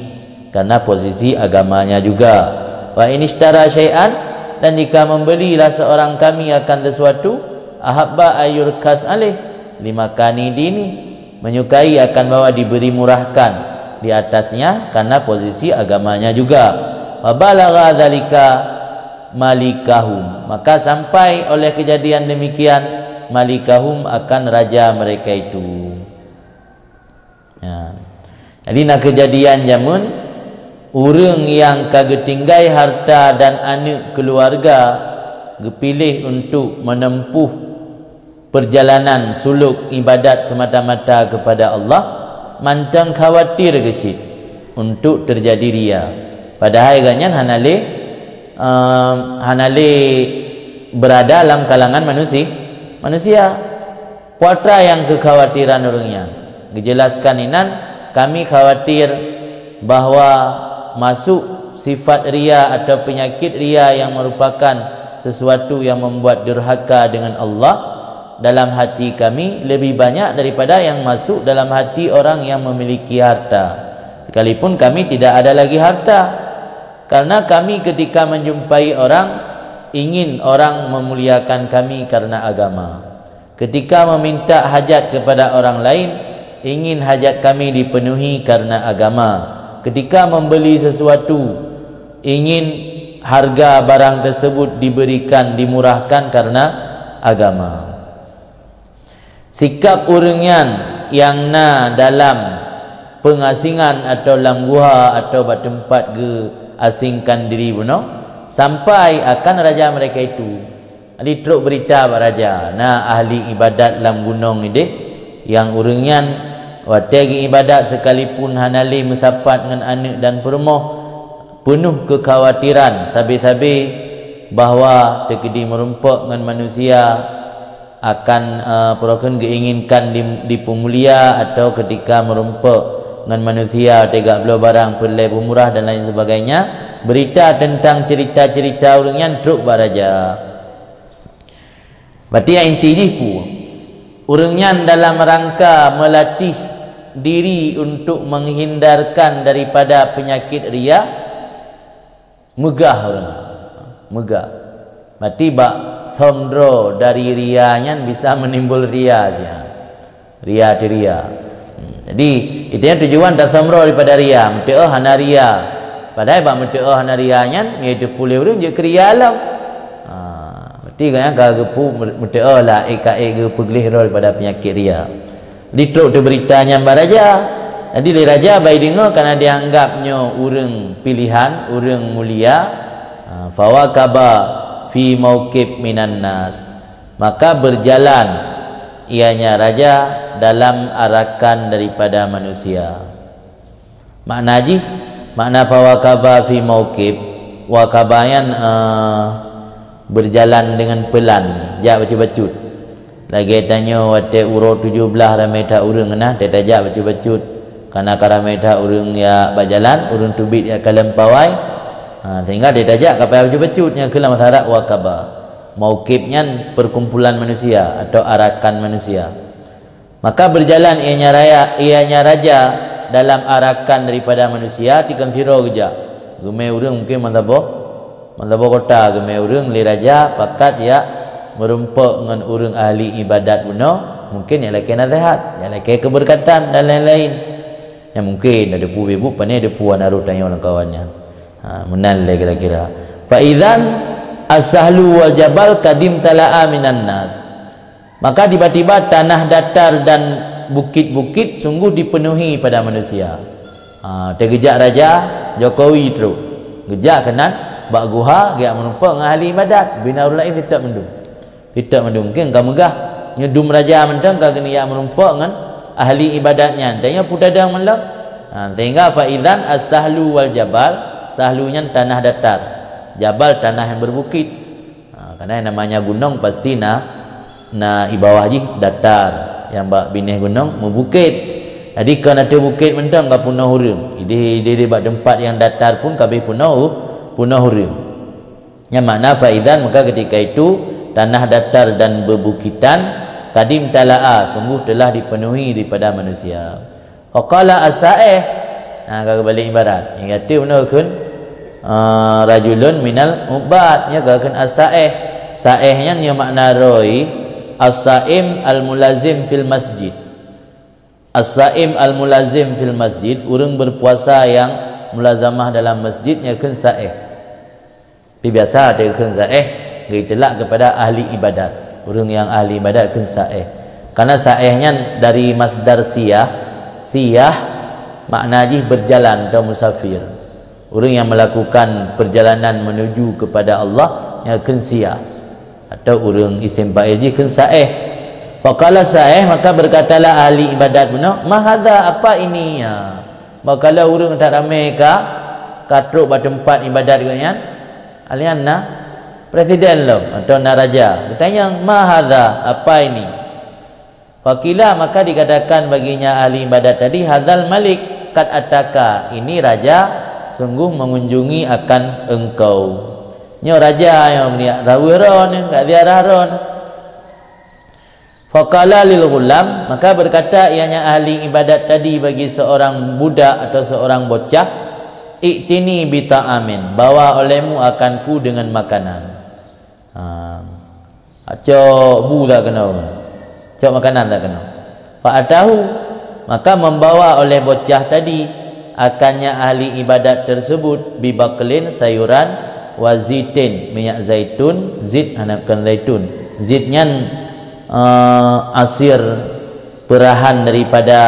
karena posisi agamanya juga. Wa in ishtara syai'an, dan jika membelilah seorang kami akan sesuatu, ahabba ayurkas alih, limakani dini, menyukai akan bahwa diberi murahkan di atasnya karena posisi agamanya juga. Wa balagha dzalika malikahum, maka sampai oleh kejadian demikian malikahum, akan raja mereka itu. Ya. Jadi na kejadian jameun, ureuëng nyang ka geutinggai harta dan aneuëk keuluwarga geupiléh untuk menempuh perjalanan suluk ibadat semata-mata kepada Allah, mantong khawatir geucit untuk terjadi ria. Padahai gobnyan hana lé, ehm, hana lé berada lam kalangan manusi-, manusia. Peue atra nyang keukhawatiran ureuëng nyan? Geujelaskan inan, kami khawatir bahwa masuk sifat ria atau penyakit ria yang merupakan sesuatu yang membuat durhaka dengan Allah dalam hati kami lebih banyak daripada yang masuk dalam hati orang yang memiliki harta, sekalipun kami tidak ada lagi harta. Karena kami ketika menjumpai orang, ingin orang memuliakan kami karena agama. Ketika meminta hajat kepada orang lain, ingin hajat kami dipenuhi karena agama. Ketika membeli sesuatu, ingin harga barang tersebut diberikan, dimurahkan karena agama. Sikap ureuëng nyan nyang na dalam peungasingan atau lam guha atau bak teumpat geuasingkan diri bunoe, sampai akan raja mereka itu. Jadi trok beurita bak raja, na ahli ibadat lam gunong ideh, nyang ureuëng nyan watée geuibadat, sekalipun hana lé meusapat ngon aneuëk dan peurumoh, peunoh keukhawatiran sabe-sabe bahwa teukeudi meurumpok ngon manusia akan, eh, peue kheun, geuinginkan di-, dipeumulia, atau ketika meurumpok ngon manusia teuga bloe barang peureulée beumurah dan lain sebagainya, beurita teuntang ceurita-ceurita ureuëng nyan trok bak raja. Berarti nyang inti jih peue? Ureuëng nyan dalam rangka meulatih diri untuk menghindarkan daripada penyakit ria, meugah ureuëng, meugah. Berarti bak som droe dari ria nyan bisa meunimbul ria siat. Ria teuh ria. Hmm, jadi, itu nyan tujuan tasomroe daripada ria, meuteuoh hana ria. Padahai bak meuteuoh hana ria nyan, meunyoe teupeue lé ureuëng jeuet keu ria lom. Ha, berarti gobnyan ka geupeu meuteuoh lah, ék ka ék geupeugleh droe daripada peunyakét ria. Di trok teuh beurita nyan bak raja. Jadi lé raja bak jideungoe, karena dianggap nyoe ureuëng pilihan, ureuëng mulia. Ha, fawakaba fi mauqib minan nas. Maka berjalan ianya raja dalam arakan daripada manusia. Makna jih, makna fawakaba fi mauqib, wakaba nyan, eh, berjalan dengan pelan, jak bacut-bacut. Lagée tanyoe watée uroe tujoh blaih ramé that ureuëng na, teutajak bacut-bacut. Karena ka ramé that ureuëng jak bak jalan, ureuëng teubiet jak kalon pawai. Ha, sehingga teutajak ka payah bacut-bacut, nyan keuh lam bahasa Arab wakaba. Mauqib nyan perkumpulan manusia atau arakan manusia. Maka berjalan ianya raya, ianya raja dalam arakan daripada manusia, tikon sidroe geujak. Geumé ureuëng mungkin meusaboh, meusaboh kota, geumé ureuëng lé raja pakat jak meurumpok ngon ureuëng ahli ibadat bunoe, mungkin jak lakée naseuhat, jak lakée keubeurkatan dan laén-laén. Nyan mungken na depu bibuk, pane depu hana rôh tanyoe lam kawan nyan. Ha, meunan lé kira-kira. Fa idzan as-sahlu wal jabal qad imtala'a minan nas. Maka tiba-tiba tanah datar dan bukit-bukit sungguh dipenuhi pada manusia. Ha, teugeujak raja Jokowi trok. Geujak keunan bak guha, geujak meurumpok ngon ahli ibadat, bina ureueng laén teutab mandum. Teutab mandum, mungken ka meugah, nyoe dum raja mantong ka geujak meurumpok ngon ahli ibadat nyan. Tanyoe peutadong mandum. Ha, sehingga fa idzan as-sahlu wal jabal, sahlu nyan tanah datar, jabal tanah yang berbukit. Ha, karena yang namanya gunong pasti na, na i bawah jih datar, yang bak binéh gunong meubukét. Jadi kon ateueh bukét mantong ka peunoh ureueng. Idéh, idéh, idéh bak teumpat yang datar pun ka abéh peunoh u-, peunoh ureueng. Nyan makna fa idzan, maka ketika itu tanah datar dan bebukitan qad imtala'a, sungguh telah dipenuhi daripada manusia. Wa qala as-sa'ih. Ha, ka geubalek ibarat. Nyang kata bunoe kheun, eh, rajulun minal ubbad, nyoe ka kheun as-sa'ih. Sa'ih nyan nyoe makna roi, as-saim al-mulazim fil masjid. As-saim al-mulazim fil masjid, ureueng berpuasa yang mulazamah dalam masjid, nyoe kheun sa'ih. Tapi biasa teuh kheun sa'ih geuiteulak kepada ahli ibadat. Ureueng nyang ahli ibadat kheun sa'ih. Karena sa'ih nyan dari masdar siyah. Siyah makna jih berjalan atau musafir. Ureueng yang melakukan perjalanan menuju kepada Allah, nyan kheun siyah. Atau ureueng isim fa'il jih kheun sa'ih. Faqala sa'ih, maka berkatalah ahli ibadat bunoe, "Ma hadza, apa ini?" Ya. Bah kalon ureueng that ramé ka, ka trok bak teumpat ibadat geuh nyan, alian na presiden lom atau na raja. Geutanyong, "Ma hadza, apa ini?" Faqila, maka dikatakan baginya ahli ibadat tadi, "Hadzal malik qad ataka, ini raja sungguh mengunjungi akan engkau." Nyoe raja nyang meuniat raweueh droeneuh, ka ziarah droeneuh. Faqala lil ghulam, maka berkata ianya ahli ibadat tadi bagi seorang budak atau seorang bocah, "I'tini bi ta'amin, bawa olehmu akanku dengan makanan." Ha. Cok bu tak kena. Cok makanan tak kena. Fa atahu, maka membawa oleh bocah tadi akannya ahli ibadat tersebut, bi baqlin, sayuran, wa zitin, minyak zaitun, zit hana kon zaitun. Zit nyan, eh, asir peurahan daripada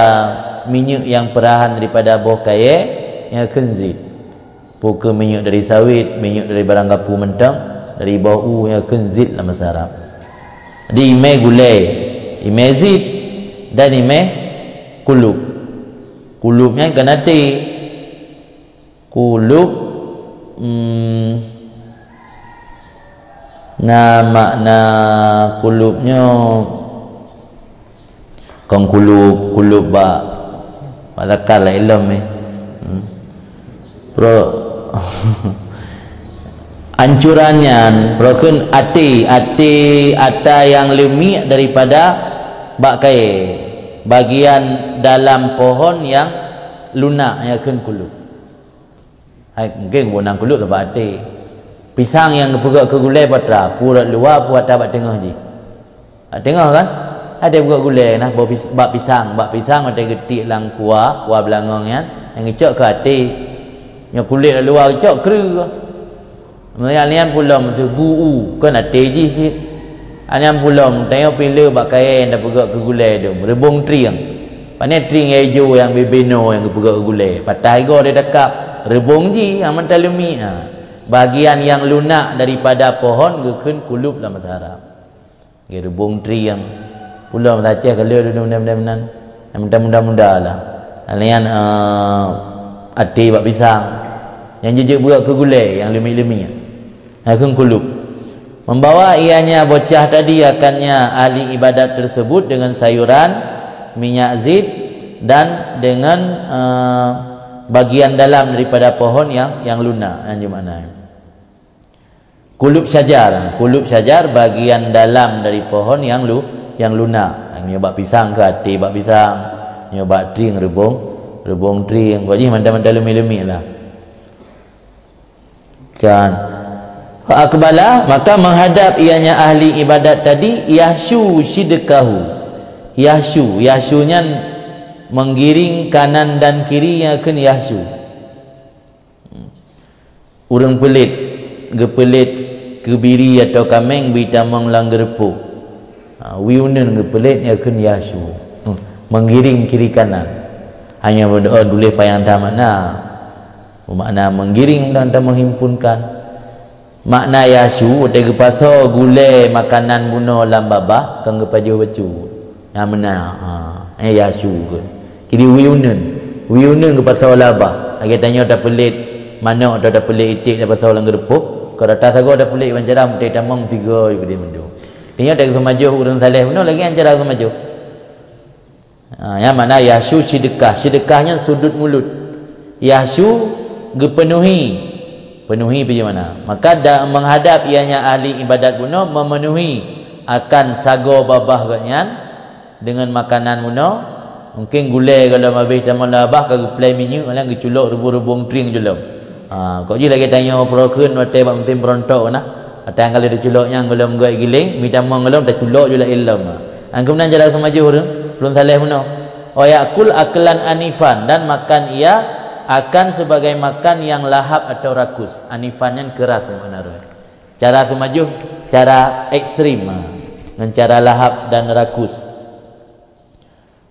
minyeuk yang peurahan daripada boh kayée, nyan kheun zit. Peu kheueh minyeuk dari sawit, minyeuk dari barang gapu mantong, dari boh u, nyan kheun zit lam bahasa Arab. Jadi imé gulée, imé zit, dan imé kulub. Kulub nyan kan até. Kulub, hmm, na makna kulub nyoe kon kulub, kulub bak, bak zakar lah ilom eh. Hmm. Pro-, ancuran nyan, pro kheun até, até ata yang leumiek daripada bak kayée, bagian dalam pohon yang lunak, nyan kheun kulub. Hai, mungken geuboh nan kulub sabab até. Pisang nyang geupeugét keu gulée peue atra, peue rot luwa, peue atra bak teungoh jih. Bak teungoh kan? Até peugét gulée nah boh pis-, bak pisang, bak pisang watée geutiek lam kuah, kuah beulangong nyan, nyang geucok keu até. Nyoe kulét rot luwa geucok kreueh. Meunyoe nyan pulom seugu u, kon até jih cit. Nyan pulom, tanyoe pileue bak kayée nyang tapeugét keu gulée dum, reubong trieng. Pane trieng ijo nyang bibino nyang geupeugét keu gulée, patah igoe di dakab, reubong jih, aman taleumiek, ha. Bagian nyang lunak daripada pohon geukheun kulub lam bahasa Arab. Geurubong trieng. Pulom Aceh ka lheueh dum meunan-meunan. Nyang muda-muda lah. Laén, eh, até bak pisang. Nyang jijak beurok keu gulée, nyang leumiek-leumiek. Nyang kheun kulub. Membawa ianya bocah tadi akannya ahli ibadat tersebut dengan sayuran, minyak zit, dan dengan, eh, bagian dalam daripada pohon yang, yang lunak. Nyan jih makna. Kulub syajar. Kulub syajar bagian dalam dari pohon nyang lu-, nyang lunak. Nyoe bak pisang keu até bak pisang. Nyoe bak trieng reubong, reubong trieng. Buat jih mantong-mantong leumiek-leumiek lah. Kan. Fa aqbala, maka menghadap ianya ahli ibadat tadi, yahsyu sidqahu. Yahsyu, yahsyu nyan Menggiring kanan dan kiri nyang kheun yahsyu. Ureuëng peulet, geupeulet keubiri atau kaméng bri tamong lam geureupôh. Ha, wiyuneun geupeulet nyang kheun yahsyu. Hmm. Menggiring kiri kanan. Hanya berdoa tuléh panyang that makna. Makna menggiring dan tak menghimpunkan. Makna yahsyu, watée geupasoe gulée makanan bunoe lam babah, kon geupajoh bacut. Nyang meunan, ha, eh, yahsyu kheun. Jadi wiyuneun. Wiyuneun geupasoe lam babah. Lagée tanyoe tapeulet manok atau tapeulet iték tapasoe lam geureupôh. Keu rata sagoe tapeulet ban cara meutai tamong sigoe keudeh mandum. Tanyoe tageuseumajoh ureuëng saleh bunoe lagée nyan cara geumajoh. Ha, nyang makna yahsyu sidekah. Sidekah nyan sudut mulut. Yahsyu geupeunuhi. Peunuhi peue makna? Maka da-, menghadap ianya ahli ibadat bunoe memenuhi akan sagoe babah geuhnyan dengan makanan bunoe. Mungkin gulée gohlom habéh tamong lam babah ka geuplai minyeuk, alang geuculok rubung-rubung tring julom. Ha, kok jih lagée tanyoe peurokheun watée bak musém beurontok na. Watée nyang ka lheueh teuculok nyan gohlom geuet giléng, mi tamong gohlom taculok ju laén lom. Nyang keunan jalan seumajoh ureuëng, ureuëng saleh bunoe. Wa yakul aklan anifan, dan makan ia akan sebagai makan yang lahap atau rakus. Anifan nyan keras makna roh. Cara seumajoh, cara ekstrim, ha, ngon cara lahap dan rakus.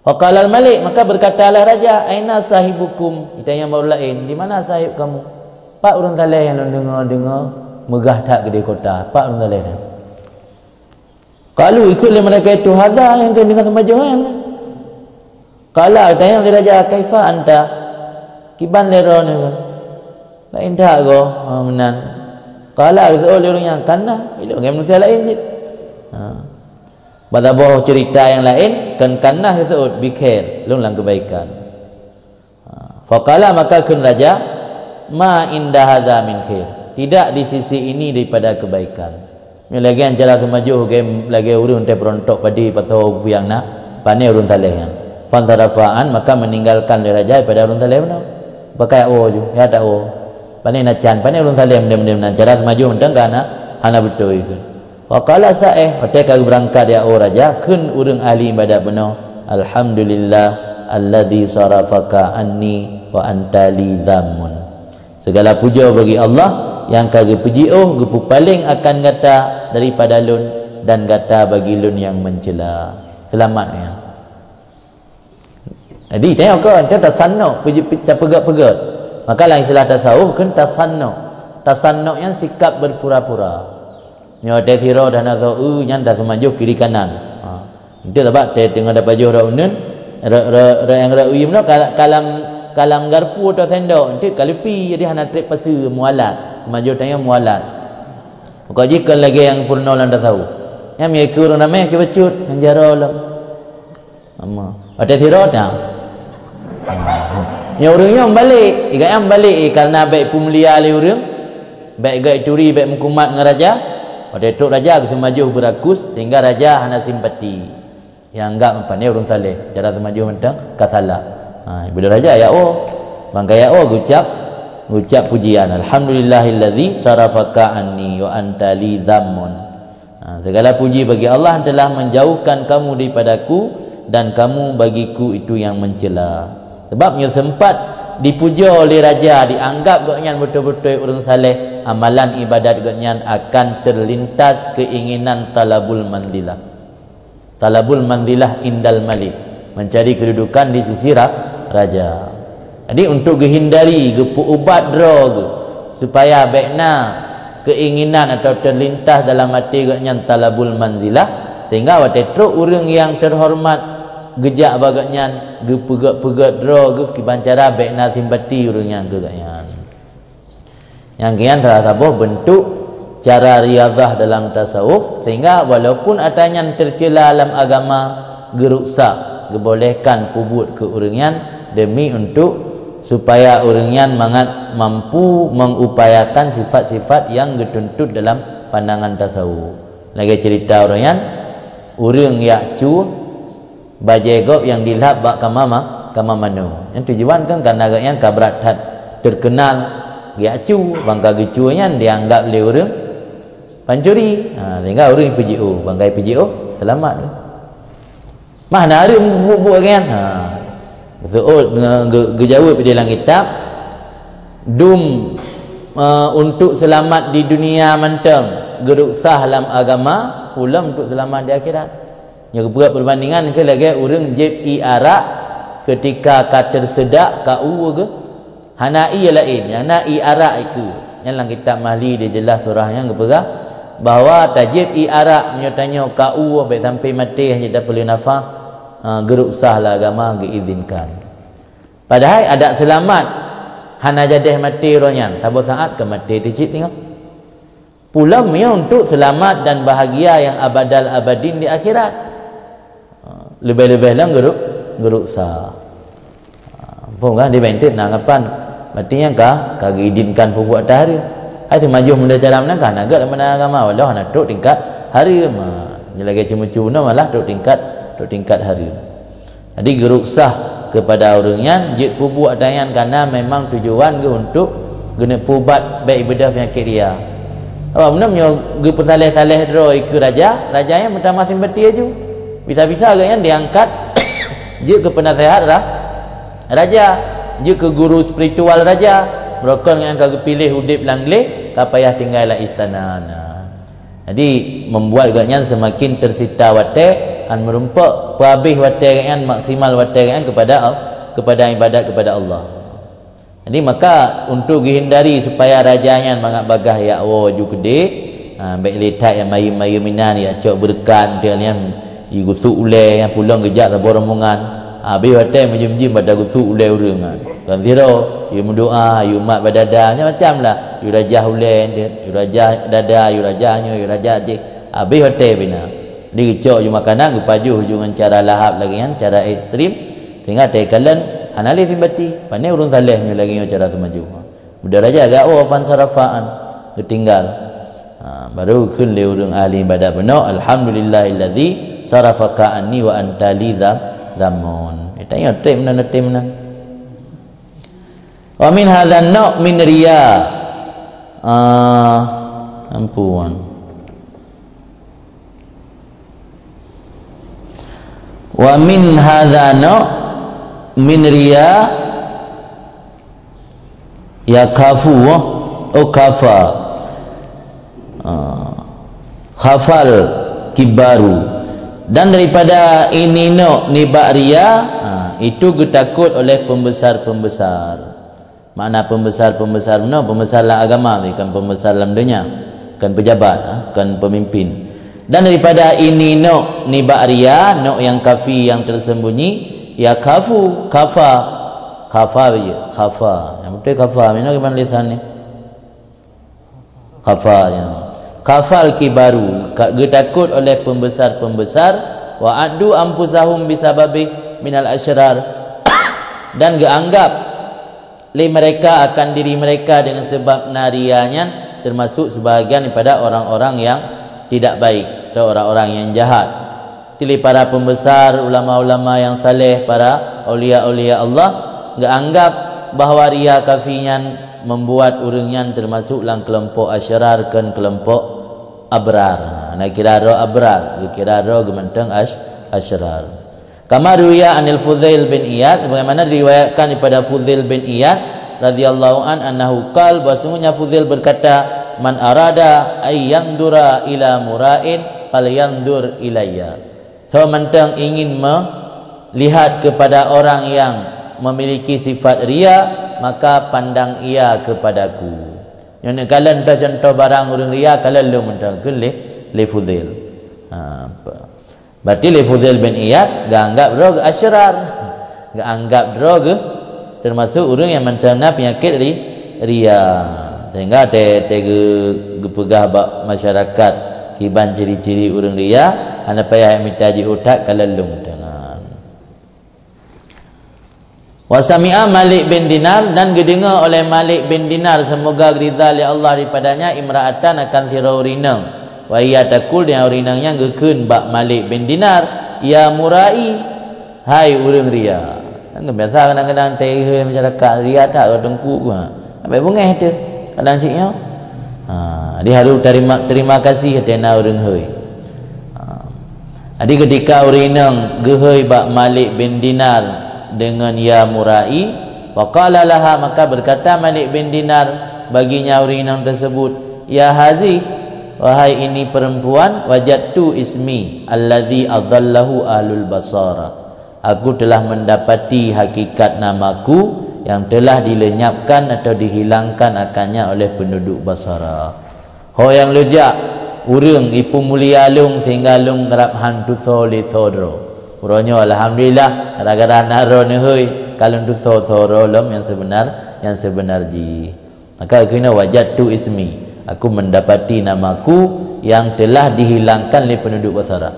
Faqalal malik, maka berkatalah raja, "Aina sahibukum?" Itanya bak ureuëng laén, "Di mana sahib kamu?" "Pat ureuëng saleh nyang lôn deungoe-deungoe meugah that keudeh kota, pat ureuëng saleh nyan?" Qalu, ikheun lé malaikat itu, "Hadza," nyang keuneuk deungoe seumajoh nyan. Qala, geutanyong lé raja, "Kaifa anta?" Kiban lé droeneuh? Laén that goe, ha, meunan. Qala, geuseuôt lé ureuëng nyan, "Kanna, ilôn lagée manusia laén cit." Ha. Bak saboh ceurita nyang laén, kon kanna geuseuôt, "Bikhair, lôn lam keubaikan." Ha. Faqala, maka kheun raja, "Ma inda hadza min khair." Tidak di sisi ini daripada kebaikan. Nyoe lagée nyan cara seumajoh lagée, lagée ureuëng teuh peurontok padé pasoe peue nyang na, pané ureuëng saleh nyan. Fansarafa an, maka meninggalkan lé raja daripada ureuëng saleh bunoe. Pakai awoe ju, ya tak awoe. Pané na can, pané ureuëng saleh meunan-meunan. Cara seumajoh mantong ka na, hana beutôi kheun. Wa qala sa'ih, watée ka geubeurangkat ya awoe raja, kheun ureuëng ahli ibadat bunoe, "Alhamdulillah alladzi sarafaka anni wa anta li dhammun." Segala puja bagi Allah nyang ka geupeujiôh, geupeupaleng akan gata daripada lôn, dan gata bagi lôn nyang meucela. Seulamat nyan. Jadi, tanyoe kon, enta tasanok, peugét-peugét. Maka lam istilah tasawuf kan tasanok. Tasanok nyan sikap berpura-pura. Nyoe teuh sidroe dan atau eu nyan taseumajoh kiri kanan. Ha. Enta sabab teuh teungoh tapajoh rot uneun, rot, rot, rot nyang rot uyeue meunoe ka-, ka lam, ka lam garpu atau sendok, enta ka leupi, jadi hana trép paseue mualat. Seumajoh tanyoe mualat. Maka jih kon lagée nyang peurunoe lam tasawuf. Nyan meunyoe keu ureuëng ramé bacut-bacut ngon jaroe lom. Ama. Watée sidroe ta. Nyoe ureuëng nyoe meubalek, iga nyang meubalek, eh, karena bék peumulia lé ureuëng, bék gét turi, bék meukumat ngon raja. Watée trok raja geuseumajoh beurakus sehingga raja hana simpati. Nyang anggab pané ureuëng saleh, cara seumajoh mantong ka salah. Ha, bila raja ya oh, bangkai ya oh geucap, geucap pujian, "Alhamdulillahilladzi sarafaka anni wa anta li dhammun." Ha, segala puji bagi Allah yang telah menjauhkan kamu daripadaku dan kamu bagiku itu yang mencela. Sebab nyoe sempat dipuja lé raja, dianggap gobnyan beutôi-beutôi ureuëng saleh, amalan ibadat gobnyan akan terlintas keinginan talabul manzilah. Talabul manzilah indal malik, mencari kedudukan di sisi ra-, raja. Jadi, untuk geuhindari, geupeuubat droe geuh, supaya bék na keinginan atau terlintas dalam até gobnyan talabul manzilah, sehingga watée trok ureuëng nyang terhormat geujak bak gobnyan, geupeugét-peugét droe geuh kiban cara bék na simpati ureuëng nyan keu gobnyan. Nyang keu nyan salah saboh beuntuk cara riadhah dalam tasawuf, sehingga walaupun atra nyan teucela lam agama, geuruksak, geubolehkan peubuet keu ureuëng nyan demi untuk supaya ureuëng nyan mangat mampu mengupayakan sifat-sifat nyang geutuntut dalam pandangan tasawuf. Lagée ceurita ureuëng nyan, ureuëng jak cue, bajée gob nyang dilhab bak kama ma-, kama manoe. Nyang tujuan kan karena gobnyan ka brat that terkenal, geujak cue, bangkai geucue nyan dianggap lé ureuëng pancuri. Ha, sehingga ureuëng peujiôh, bangkai peujiôh, seulamat. Mah na ureuëng buet-buet gobnyan. Ha. Seuôt nge-, ge-, geujaweueb di lam kitab, dum, eh, untuk seulamat di dunia mantong, geuruksah lam agama, ulôn untuk seulamat di akhirat. Nyoe geupeugah peubandingan keu lagée ureuëng jieb ié arak keutika ka teuseudak ka uwu geuh. Hana ié laén, nyang na ié arak ikeue. Nyan lam kitab Mahli dijeulaih surah nyan geupeugah bahwa tajieb ié arak meunyoe tanyoe ka uwu bék sampai maté hana tapeuleueh nafah, ha, geuruksah lam agama geuizinkan. Padahai adak seulamat hana jadeh maté roh nyan, saboh saát ka maté teucit teungoh. Pulang nyoe untuk seulamat dan bahagia nyang abadal abadin di akhirat. Ha, leubeh-leubeh lom geuruk-, geuruksa. Ha, phom ka dibentet na ngapan. Berarti nyang ka, ka geuizinkan peubuet tahareuem. Hai seumajoh meunyoe cara meunan ka hana gét lam agama, walau hana trok tingkat hareuem. Ha, nyoe lagée ceumeucue bunoe malah trok tingkat, trok tingkat hareuem. Jadi geuruksah keupada ureuëng nyan jeuet peubuet ata nyan kareuna memang tujuan geuh untuk geuneuk peuubat bék ibeudôh peunyakét ria. Awak meunyoe nyoe geupeusaleh-saleh droe keu raja, raja nyan meutamah simpati laju. Bisa-bisa gobnyan diangkat jeuet keu peunaseuhat ra-, raja, jeuet keu guru spiritual raja. Meurokon nyan ka geupiléh udeb lam gleh, ka payah tinggai lam istana. Nah. Jadi, membuat gobnyan semakin tersita watée, han meurumpok, peuhabéh watée gobnyan, maksimal watée gobnyan kepada Al-, kepada ibadat kepada Allah. Jadi, maka untuk geuhindari supaya raja nyan mangat bagaih jak woe ju keudeh, ha, bék lé that nyang mayeuem-mayeuem inan, jak cok beureukat, nyan, Yue gusok ulée nyang pulang geujak saboh rombongan. Habéh watée meujim-jim bak tagusok ulée ureuëng nyan. Kon sidroe, yue meudoa, yue mat badada, macam-macam lah. Yue rajah ulée, yue rajah dada, yue rajah nyoe, yue rajah jéh. Habéh watée bina. Di geucok ju makanan, geupajoh ju ngon cara lahab lagée nyan, cara ekstrem. Sehingga teukalon hana lé simpati. Pane ureuëng saleh nyoe lagée nyoe cara seumajoh. Beudaraja gak, oh, fansarafa, geutinggal. Ha, baru kheun lé ureuëng ahli ibadat bunoe, "Alhamdulillahilladzi sarafaka anni wa anta li dzam-, dzamun." Eh, tanyoe tem nan, tem nan. Wa min hadzan nau' min riya. Ah, ampun. Wa min hadzan nau' min riya. Ya kafu, oh, kafa. Ah, khafal kibaru. Dan daripada ini nau' nibak riya, ah, itu geutakot oleh pembesar-pembesar. Makna pembesar-pembesar bunoe, pembesar lam agama, bukan pembesar lam donya, bukan pejabat, ah, bukan pemimpin. Dan daripada ini nau' nibak riya, nau' nyang kafi, nyang tersembunyi, ya kafu, kafa. Khafa baju, khafa. Nyang beutôi khafa, meunan kiban lisan ni. Khafa, ya. Khafal kibaru, ka-, geutakot oleh pembesar-pembesar, wa addu anfusahum bisababih minal asyrar, dan geuanggap lé mereka akan diri mereka dengan sebab na riya nyan termasuk sebahagian daripada orang-orang yang tidak baik atau orang-orang yang jahat. Jadi para pembesar, ulama-ulama yang saleh, para aulia-aulia Allah, geuanggap bahwa riya kafi nyan membuat ureuëng nyan termasuk lam kelompok asyrar, kon kelompok abrar. Nah, kira droe abrar, kira droe geumantong asy-, asyrar. Kama ruwiya anil Fudail bin Iyad, sebagaimana diriwayatkan daripada Fudail bin Iyad radhiyallahu an, annahu qal, bahwa sungguhnya Fudail berkata, "Man arada ay yanzura ila mura'in, falyanzur ilayya." Soe mantong ingin melihat kepada orang yang memiliki sifat riya, maka pandang ia kepadaku. Nyoe neukalon contoh barang ureuëng riya, kalon lôn mantong, kheun lé, lé Fudail. Ha, apa? Berarti lé Fudail bin Iyad geuanggap droe geuh asyrar. Geuanggap droe geuh termasuk ureuëng nyang mantong na peunyakét ri-, riya. Sehingga te-, te geu-, geupeugah bak masyarakat kiban ciri-ciri ureuëng riya, hana payah mita jiôh that, kalon lôn teungoh. Wa sami'a Malik bin Dinar, dan geudeungoe oleh Malik bin Dinar, semoga ridha lé Allah daripadanya, imra'atan, akan sidroe ureuëng inong. Wa hiya taqul, dan ureuëng inong nyan geukheun bak Malik bin Dinar, "Ya mura'i, hai ureuëng riya." Kan biasa kadang-kadang teuheu masyarakat riya that, ureuëng teungku, ha. Sampai beungéh teuh kadang cit nyoe. Ha, jadi harus terima, terima kasih keu na ureuëng hôi. Ha. Jadi ketika ureuëng inong geuhôi bak Malik bin Dinar, dengan ya murai, faqala laha, maka berkata Malik bin Dinar bagi nyan ureuëng inong tersebut, "Ya hazih, wahai ini perempuan, wajadtu ismi alladzi adallahu ahlul basara. Aku telah mendapati hakikat namaku yang telah dilenyapkan atau dihilangkan akannya oleh penduduk Basara." Ho nyang lôn jak, ureuëng ipeumulia lôn sehingga lôn rab han tusoe lé soe droe. Uroe nyoe alhamdulillah, gara-gara na droe neuhôi, ka lôn tusoe soe droe lom nyang seubeuna, nyang seubeuna jih. Maka keunoe wajadtu ismi, aku mendapati namaku yang telah dihilangkan lé penduduk Basara.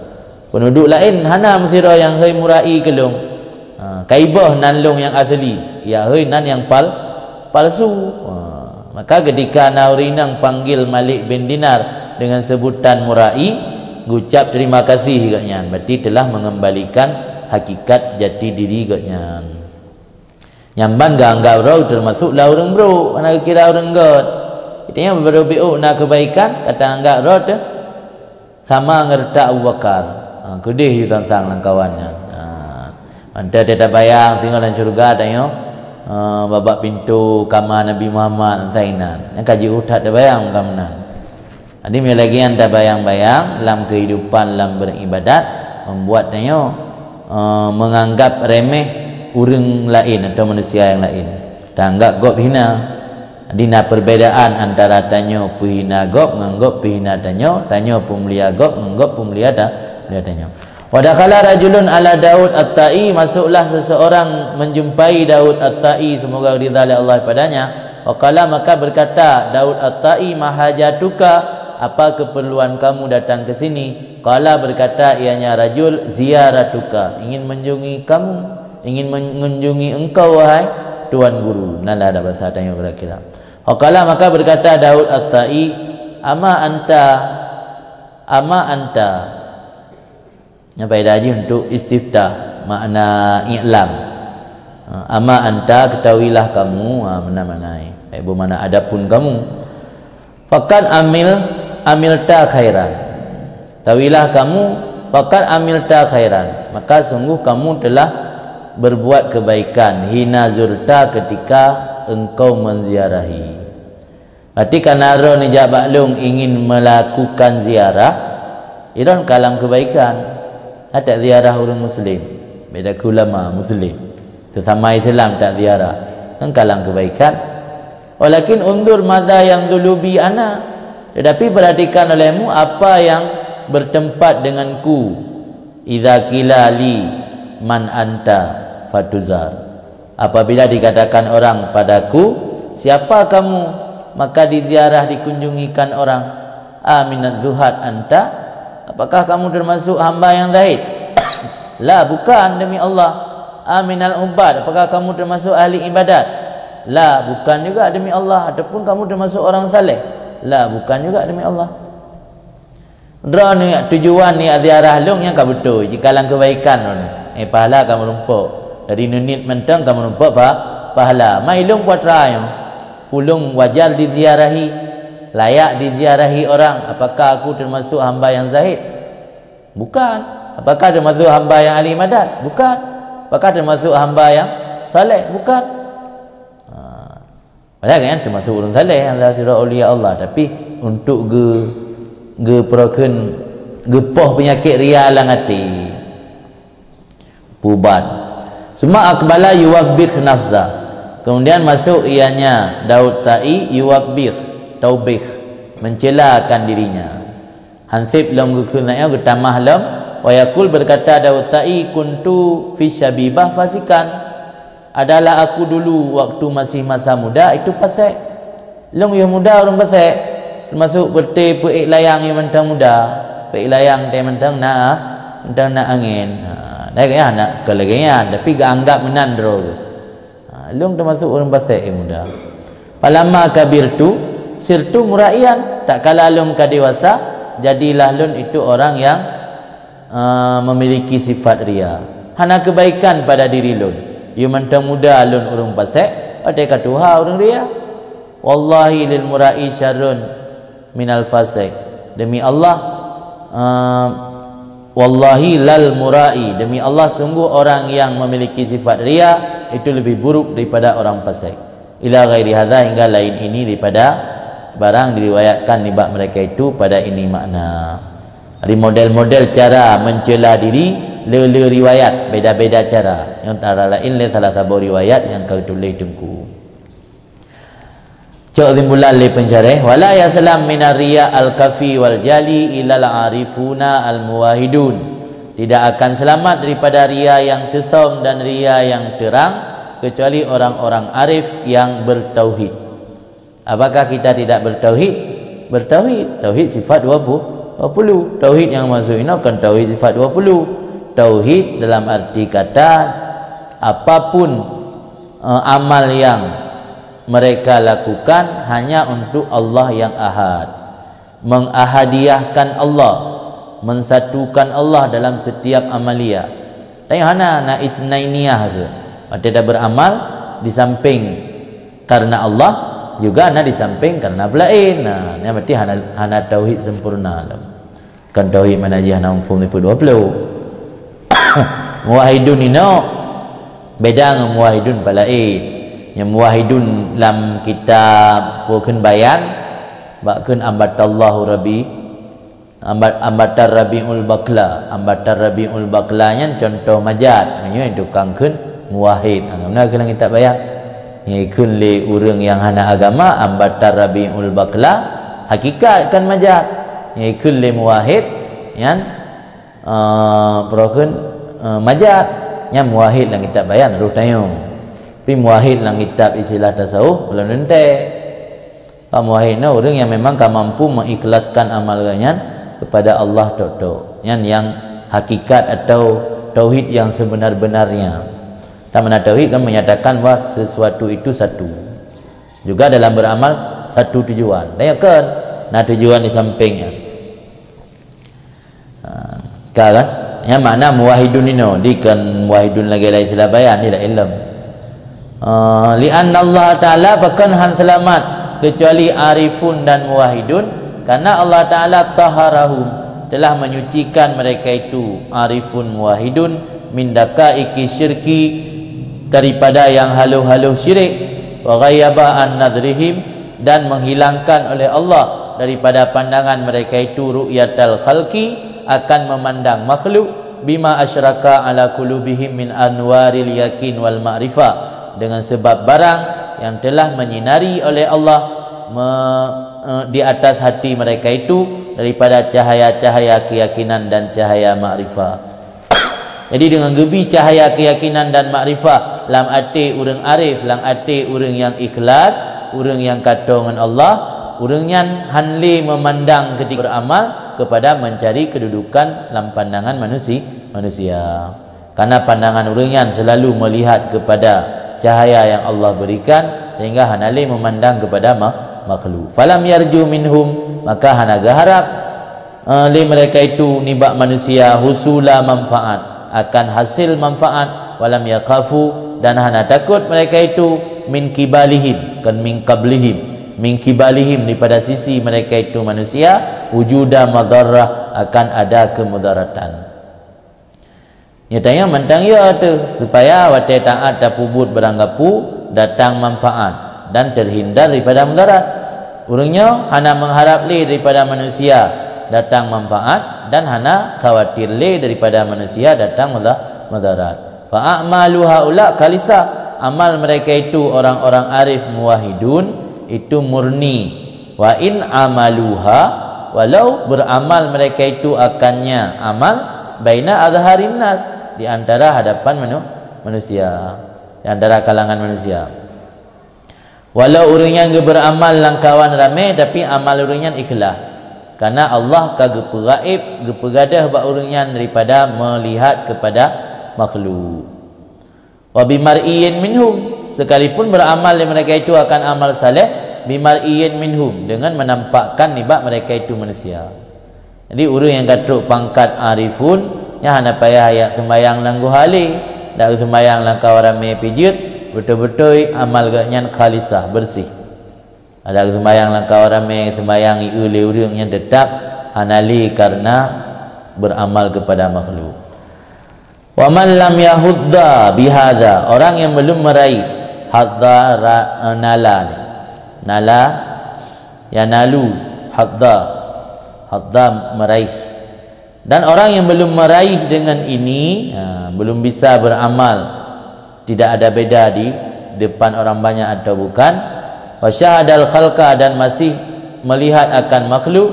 Penduduk laén hana meusidroe nyang hôi murai keu lôn. Ha, kaiboh nan lôn nyang asli, ya hôi nan nyang pal-, palsu. Ha, maka ketika na ureuëng inong panggil Malik bin Dinar dengan sebutan murai, gucap terima kasih gobnyan, berarti telah mengembalikan hakikat jati diri gobnyan. Nyan ban geuanggap droe termasuk lah ureuëng brok, hana geukira ureuëng göt. Artinya, baru biôk na kebaikan, ka taanggap droe teuh sama ngon reutak Abu Bakar. Ha, keudeh yue sang-sang lam kawan nyan. Ha. Mantong teuh tabayang singoh lam syeuruga tanyoe, ha, babah pintoe kama Nabi Muhammad sainan. Nyan ka jiôh that tabayang ka meunan. Jadi, meulagée nyan tabayang-bayang lam kehidupan, lam beribadat, membuat tanyoe, eh, menganggap remeh ureuëng laén atau manusia nyang laén. Taanggap gob hina. Jadi, na perbedaan antara tanyoe peuhina gob ngon gob peuhina tanyoe, tanyoe peumulia gob ngon gob peumulia ta-, peumulia tanyoe. Wa dakhala rajulun ala Daud At-Ta'i, masuklah seseorang menjumpai Daud At-Ta'i, semoga ridha lé Allah padanya. Wa qala, maka berkata Daud At-Ta'i, "Ma hajatuka, apa keperluan kamu datang ke sini?" Qala, berkata ianya rajul, "Ziyaratuka, ingin mengunjungi kamu, ingin mengunjungi engkau, wahai Tuan Guru." Nan lah ada bahasa tanyoe kira-kira. Wa qala, maka berkata Daud At-Ta'i, "Ama anta, ama anta." Nyan faedah jih untuk istiftah, makna i'lam. Ha, "Ama anta, ketahuilah kamu," ha, meunan makna, eh, bermakna adapun kamu. "Faqad amil, amilta khairan." Ketahuilah kamu, "Faqad amilta khairan," maka sungguh kamu telah berbuat kebaikan, "hina zurta," ketika engkau menziarahi. Berarti kana droe neujak bak lôn ingin melakukan ziarah, idon ka lam kebaikan. Adak ziarah ureuëng muslim, beda keu ulama muslim, sesama Islam tak ziarah, kan ka lam kebaikan. Walakin unzur madza yanzulu bi ana, tetapi perhatikan olehmu apa yang bertempat denganku. Idza qila li man anta fatuzar. Apabila dikatakan orang padaku, "Siapa kamu?" maka diziarah, dikunjungikan orang. "Aminaz zuhad anta?" Apakah kamu termasuk hamba yang zahid? "La, bukan, demi Allah." "Aminal ubad?" Apakah kamu termasuk ahli ibadat? "La, bukan juga, demi Allah." Ataupun kamu termasuk orang saleh? "La, bukan juga, demi Allah." Droeneuh tujuan niat ziarah lôn nyang ka beutôi, jikalang kebaikan droeneuh. Eh, pahala ka meurumpok. Dari neuniet mantong ka meurumpok pa-, pahala. Mai lôn putra nyoe, ulôn wajar diziarahi, layak diziarahi orang. Apakah aku termasuk hamba yang zahid? Bukan. Apakah termasuk hamba yang ahli ibadat? Bukan. Apakah termasuk hamba yang saleh? Bukan. Ha. Padahal kan termasuk ureuëng saleh antara sidroe aulia Allah, tapi untuk ge-, geupeurokheun, geupoh peunyakét ria lam até. Pubat. Summa aqbala yuwabbikh nafsa. Kemudian masuk ianya Daud Ta'i yuwabbikh, taubikh, mencelakan dirinya. Hansib lom geukheun lagée nyan geutamah lom, wa yaqul, berkata Daud Ta'i, "Kuntu fi syabibah fasikan." Adalah aku dulu waktu masih masa muda itu fasek. Lôn yoh muda ureuëng fasek, termasuk beureuti peuék layang nyang mantong muda. Peuék layang teuh mantong na, mantong na angén. Ha, dak ya nak keu lagée nyan, tapi geuanggap meunan droe. Ha, lôn termasuk ureuëng fasek nyang muda. "Falamma kabirtu, sirtu muraian." Tatkala lôn ka dewasa, jadilah lôn itu orang yang, eh, memiliki sifat ria. Hana kebaikan pada diri lôn. Yue mantong muda lôn ureuëng fasek, watée ka tuha ureuëng ria. "Wallahi lil murai syarrun minal fasik." Demi Allah, eh, Wallahi lal murai, demi Allah, sungguh orang yang memiliki sifat ria itu lebih buruk daripada orang fasik. Ila ghairi hadza, hingga lain ini daripada barang diriwayatkan nibak mereka itu pada ini makna. Jadi model-model cara mencela diri, le-le riwayat, beda-beda cara. Nyang antara lain lé salah saboh riwayat nyang ka geutuléh teungku. Cok simpulan lé pensyarah, "Wala yaslam minar riya al-khafi wal jali ilal arifuna al-muwahhidun." Tidak akan selamat daripada ria yang teusöm dan ria yang terang, kecuali orang-orang arif yang bertauhid. Apakah kita tidak bertauhid? Bertauhid. Tauhid sifat dua puluh, dua puluh. Tauhid nyang maksud inoe kon tauhid sifat dua puluh. Tauhid dalam arti kata, apapun, eh, amal yang mereka lakukan hanya untuk Allah yang Ahad. Mengahadiahkan Allah, mensatukan Allah dalam setiap amalia. Tapi hana na isnainiyah tu. Arti dah beramal di samping karena Allah, juga na di samping karena peulaén. Nah, nyan berarti hana, hana tauhid sempurna tu. Kan tauhid mana jih hana muphom dua puluh. Muwahhidun inoe beda ngon muwahhidun peulaén. Nyang muwahhidun lam kitab peue kheun bayan, bak kheun ambatallahu rabbi, ambat-, ambatar rabiul bakla. Ambatar rabiul bakla nyan contoh majaz. Meunyoe tukang kheun muwahhid. Ha, na keunan kitab bayan. Nyang ikheun lé ureuëng nyang hana agama, ambatar rabiul bakla, hakikat kan majaz. Nyang ikheun lé muwahhid, nyan, eh, peue kheun, eh, majaz. Nyan muwahhid lam kitab bayan, roh tanyoe. Tapi muwahhid lam kitab istilah tasawuf, belum teuntèe. Pak muwahhid nyoe ureuëng nyang memang ka mampu mengikhlaskan amal geuh nyan kepada Allah tok-tok. Nyan nyang hakikat atau tauhid yang sebenar-benarnya. Tamana tauhid kan menyatakan bahwa sesuatu itu satu. Juga dalam beramal satu tujuan. Dan ya kan, na tujuan di sampingnya. Ha, ka kan? Nyan makna muwahhidun inoe, di kan muwahhidun lagèe laén silabayan, di laén lom. Ah, li'anna Allah Ta'ala pakon han seulamat kecuali arifun dan muwahhidun, karena Allah Ta'ala taharahum, telah menyucikan mereka itu, arifun muwahhidun, min daqaiqi syirki, daripada yang haluh-haluh syirik, wa ghayyaba an nadhrihim, dan menghilangkan oleh Allah daripada pandangan mereka itu ru'yatal khalqi, akan memandang makhluk, bima asyraka ala qulubihim min anwaril yakin wal ma'rifah, dengan sebab barang yang telah menyinari oleh Allah me-, eh, di atas hati mereka itu daripada cahaya-cahaya keyakinan dan cahaya makrifah. Jadi, dengan geubi cahaya keyakinan dan makrifah lam até ureuëng arif, lam até ureuëng nyang ikhlas, ureuëng nyang ka toe ngon Allah, ureuëng nyan han lé memandang ketika beramal kepada mencari kedudukan lam pandangan manusi-, manusia. Karena pandangan ureuëng nyan selalu melihat kepada cahaya yang Allah berikan, sehingga hana lé memandang kepada ma-, makhluk. Falam yarju minhum, maka hana geuharap, eh, lé mereka itu nibak manusia husula manfaat, akan hasil manfaat, walam yakhafu, dan hana takut mereka itu min kibalihim, kan min qablihim, min kibalihim, daripada sisi mereka itu manusia, wujuda madarrah, akan ada kemudaratan. Nyatanya mantong ya tu, supaya watée taat tapeubuet barang gapu datang manfaat dan terhindar daripada mudarat. Ureuëng nyoe hana mengharap lé daripada manusia datang manfaat dan hana khawatir lé daripada manusia datang muda-, mudarat. Fa a'malu haula khalisah, amal mereka itu orang-orang arif muwahhidun itu murni. Wa in amaluha, walau beramal mereka itu akannya amal, baina azharin nas, di antara hadapan manu-, manusia, di antara kalangan manusia. Walau ureuëng nyan geuberamal lam kawan ramé, tapi amal ureuëng nyan ikhlas. Karena Allah ka geupeugaéb, geupeugadôh bak ureuëng nyan daripada melihat kepada makhluk. Wa bimar'iyyin minhum, sekalipun beramal lé mereka itu akan amal saleh, bimar'iyyin minhum, dengan menampakkan nibak mereka itu manusia. Jadi, ureuëng nyang ka trok pangkat arifun, nyan hana payah jak seumayang lam guha lé, dak seumayang lam kawan ramé pijeuet, beutôi-beutôi amal geuh nyan khalisah, beureuséh. Adak seumayang lam kawan ramé, seumayang ié lé ureuëng nyan teutap hana lé karena beramal kepada makhluk. Wa man lam yahudda bihadza, orang yang belum meraih hadza ra-, nala ni. Nala, yanalu, hadza. Hadza meraih. Dan orang yang belum meraih dengan ini, ha, belum bisa beramal, tidak ada beda di depan orang banyak atau bukan. Wa syahadal khalqa, dan masih melihat akan makhluk,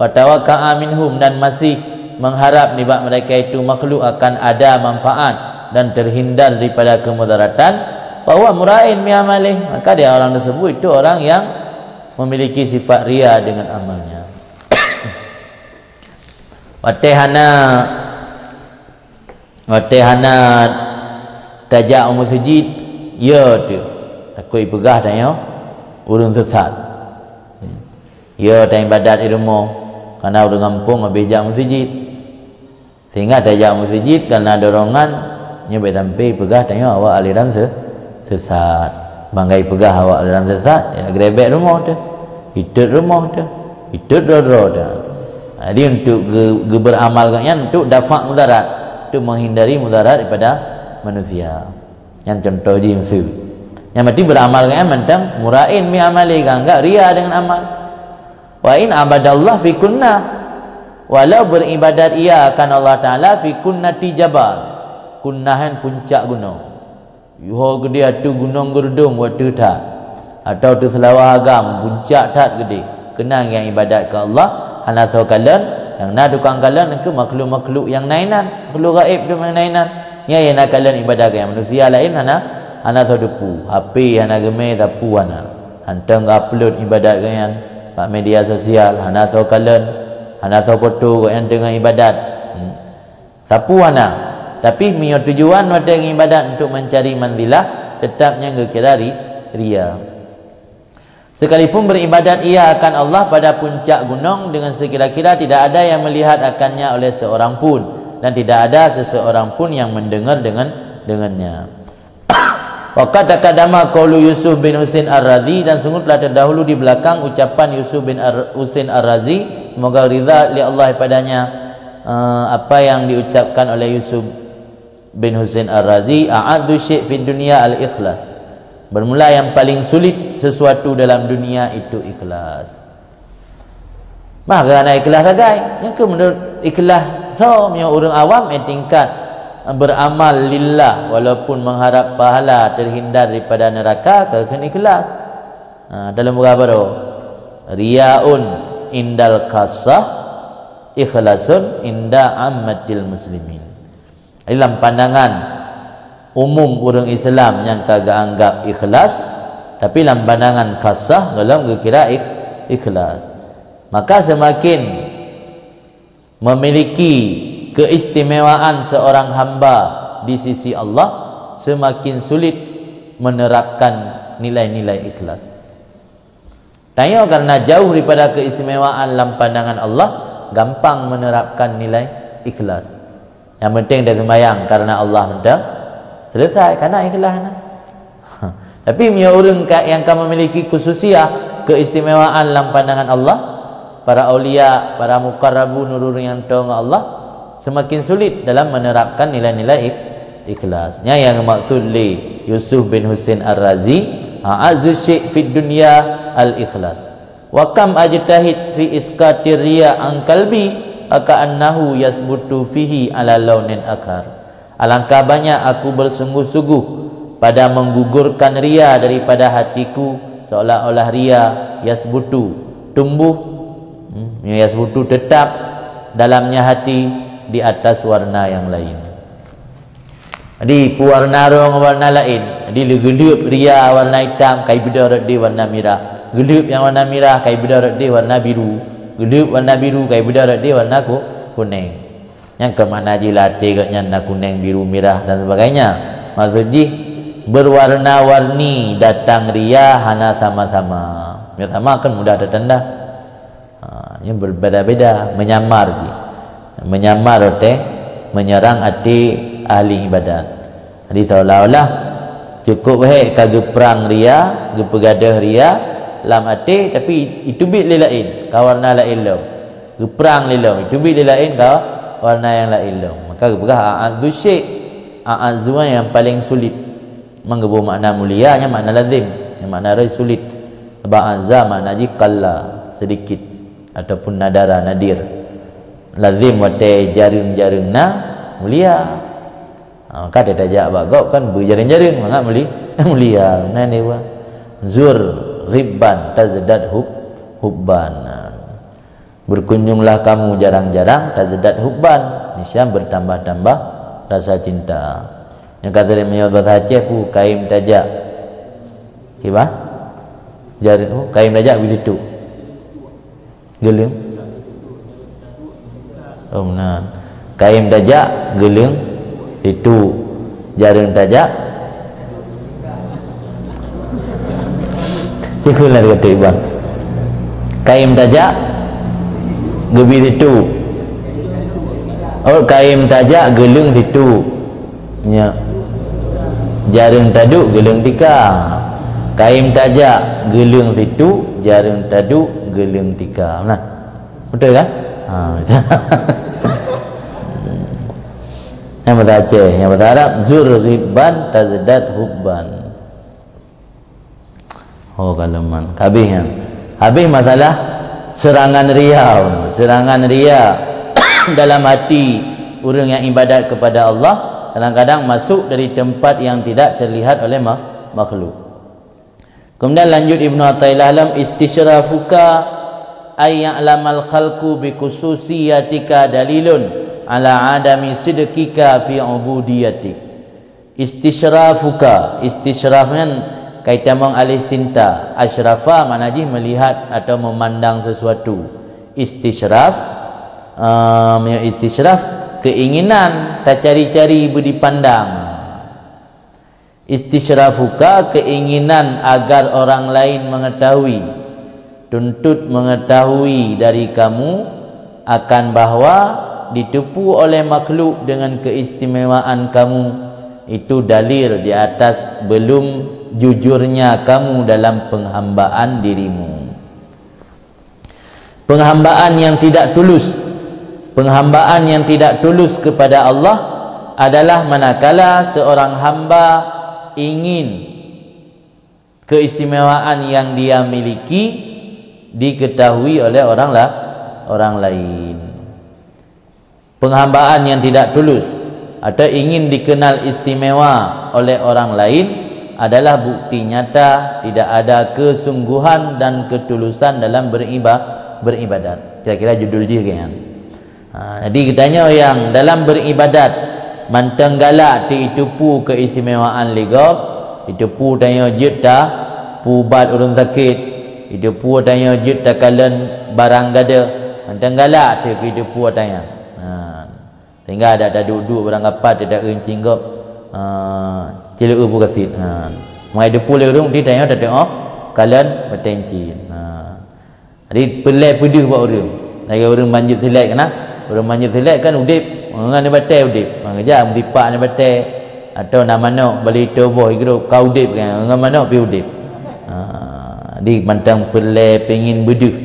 wa tawaqa'a minhum, dan masih mengharap nibak mereka itu makhluk akan ada manfaat dan terhindar daripada kemudaratan, bahwa mura'in bi amalih, maka dia orang tersebut itu orang yang memiliki sifat ria dengan amalnya. Watée hana Watée hana tajak u meuseujid, ya teuh takot ipeugah tanyoe ureuëng sesat. Ya taibadat di rumoh, kana ureuëng gampông habéh jak meuseujid. Sehingga tajak meuseujid kana dorongan nyoe bèk sampai ipeugah tanyoe awak aliran se-, sesat. Banggai peugah awak aliran sesat, ya geurebek rumoh teuh. Itot rumoh teuh, itot droe-droe teuh. Jadi untuk ge-, geuberamal gobnyan untuk dafa' mudarat, untuk menghindari mudarat daripada manusia. Nyan contoh jih miseue. Nyang berarti beramal gobnyan mantong mura'in bi amali, geuanggap ria dengan amal. Wa in abadallah fi kunnah, walau beribadat ia akan Allah Taala fi kunnati jabal. Kunnah nyan puncak gunong. Yoh keudeh ateueh gunong Geurdong watèe that, atawa ateueh Seulawah Agam, puncak that keudeh. Keunan nyang ibadat keu Allah, hana soe kalon, nyang na tukang kalon keu makhluk-makhluk nyang na inan, makhluk gaéb nyang na inan. Nyan nyang na kalon ibadat keu nyang manusia laén hana, hana soe teupeu. H P hana geumè, sapeue hana. Hantom geuupload ibadat gobnyan bak media sosial, hana soe kalon, hana soe poto gobnyan teungoh ibadat. Hmm. Sapeue hana, tapi meunyoe tujuan watèe ngibadat untuk mencari manzilah, tetap nyan geukira ri-, ria. Sekalipun beribadat ia akan Allah pada puncak gunong dengan sekira-kira tidak ada yang melihat akannya oleh seorang pun, dan tidak ada seseorang pun yang mendengar dengan, dengannya. Wa qad taqaddama qaulu Yusuf bin Husain Ar-Razi, dan sungguh telah terdahulu di belakang ucapan Yusuf bin Ar-, Husain Ar-Razi, semoga ridha lé Allah padanya, eh, apa yang diucapkan oleh Yusuf bin Husain Ar-Razi, "A'adzu syai' fid dunya al-ikhlas." Bermula yang paling sulit sesuatu dalam dunia itu ikhlas. Bah, keu hana ikhlas sagai. Nyang keu meunurot ikhlas, so, meunyoe ureuëng awam, eh, tingkat beramal lillah walaupun mengharap pahala terhindar daripada neraka, keu kheun ikhlas. Ha, dalam buku baru, riyaun indal khassah, ikhlasun inda ammatil muslimin. Jadi, lam pandangan umum ureuëng Islam nyang ka geuanggap ikhlas, tapi lam pandangan khassah gohlom geukira ikh-, ikhlas. Maka semakin memiliki keistimewaan seorang hamba di sisi Allah, semakin sulit menerapkan nilai-nilai ikhlas. Tanyoe karena jauh daripada keistimewaan lam pandangan Allah, gampang menerapkan nilai ikhlas. Yang penting dia sembahyang karena Allah mantong, selesai, kana ikhlas na. Tapi meunyoe ureuëng ka, nyang ka memiliki khususiah, keistimewaan lam pandangan Allah, para aulia, para muqarrabun, ureuëng nyang toe ngon Allah, semakin sulit dalam menerapkan nilai-nilai ikh-, ikhlas. Nyan nyang maksud lé Yusuf bin Husain Ar-Razi, "A'azzu syai' fid dunya al-ikhlas. Wa kam ajtahid fi isqatir riya an qalbi, fa ka'annahu yasbutu fihi ala launin akhar." Alangkah banyak aku bersungguh-sungguh pada menggugurkan ria daripada hatiku, seolah-olah ria yasbutu, tumbuh, hmm, yasbutu, tetap dalamnya hati di atas warna yang lain. Jadi, peue warna roh ngon warna laén. Jadi, lé geuleueb ria warna itam, kai beudôh rot deh warna mirah. Geuleueb nyang warna mirah, kai beudôh rot deh warna biru. Geuleueb warna biru, kai beudôh rot deh warna ku-, kuneng. Nyang keu makna jih lam até geuh nyan na kuneng, biru, mirah dan sebagainya. Maksud jih, berwarna-warni datang ria hana sama-sama. Meunyoe sama kan mudah tatanda. Ha, nyan berbeda-beda, menyamar jih. Menyamar watèe menyerang até ahli ibadat. Jadi seolah-olah cukup hék ka geuprang ria, geupeugadôh ria lam até, tapi iteubiet lé laén, ka warna laén lom. Geuprang lé lom, iteubiet lé laén ka, warna nyang laén lom. Maka geupeugah a'azzu syai', a'azzu nyang paleng sulit. Meunyoe geuboh makna mulia, nyan makna lazim, nyan makna rhoi sulit. Sabab azza makna jih qalla, sedikit, ataupun nadara, nadir. Lazim watèe jareueng-jareueng na, mulia. Ha, ka tajak bak gob kan beujareueng-jareueng, mangat muli-, mulia. Nah, ni bah. Zur ghibban tazdad hub-, hubban. Nah. Berkunjunglah kamu jarang-jarang, tazdad hubban, niscaya bertambah-tambah rasa cinta. Nyang kata lé meunyoe bahasa Aceh pu, kayém tajak. Kiban? Jar-, oh, kayém tajak beusitu. Geuleueng. Oh, meunan. Kayém tajak, geuleueng situ. Jareueng tajak. Cikheun lah kata Iban. Kayém tajak, geubi situ. Oh, kayém tajak, geuleueng situ. Nya. Jareueng taduek, geuleueng tika. Kayém tajak, geuleueng situ, jareueng taduek, geuleueng tika. Nah. Betul kan? Ha. Nyang bahasa Aceh, nyang bahasa Arab, zur ghibban tazdad hubban. Oh, kaleman. Habis nyan. Habis masalah serangan riya. Serangan riya dalam hati ureuëng yang ibadat kepada Allah kadang-kadang masuk dari tempat yang tidak terlihat oleh makh-, makhluk. Kemudian lanjut Ibnu Athaillah, lam istisyrafuka ay ya'lamal khalqu bi khususiyatika dalilun ala adami sidqika fi ubudiyatik. Istisyrafuka, istisyraf nyan kaitamong alih sinta. Asyrafa makna jih melihat atau memandang sesuatu. Istisyraf, um, ya, istisyraf keinginan tacari-cari beudipandang. Istisyrafuka, keinginan agar orang lain mengetahui, tuntut mengetahui dari kamu akan bahwa diteupeu oleh makhluk dengan keistimewaan kamu, itu dalil di atas belum jujurnya kamu dalam penghambaan dirimu. Penghambaan yang tidak tulus, penghambaan yang tidak tulus kepada Allah adalah manakala seorang hamba ingin keistimewaan yang dia miliki diketahui oleh orang la-, orang lain. Penghambaan yang tidak tulus atau ingin dikenal istimewa oleh orang lain adalah bukti nyata tidak ada kesungguhan dan ketulusan dalam beriba-, beribadat. Kira-kira judul jih kan. Ha, jadi geutanyoe nyang dalam beribadat mantong galak teuiteupu keistimewaan lé gob, iteupu tanyoe jeuet tapeuubat ureuëng sakét, iteupu tanyoe jeuet takalon barang gadôh, mantong galak teuiteupu tanyoe. Ha. Sehingga adak taduek-duek barang kapat teudaun cinggob, ah, cileu bukasiet. Ha. Mai deupue lé ureuëng di tanyoe tateuoh kalon bateng cin. Ha. Jadi peulée peudeuh bak ureuëng. Lagée ureuëng manjeuet silet kan, ureuëng manjeuet silet kan udeb, ngon batée udeb. Mangkeujak meusipak ngon batée atau na manok bali tuboh igrob ka udeb kan, ngon manok pi udeb. Ha. Di mantong peulée pengin beudeuh.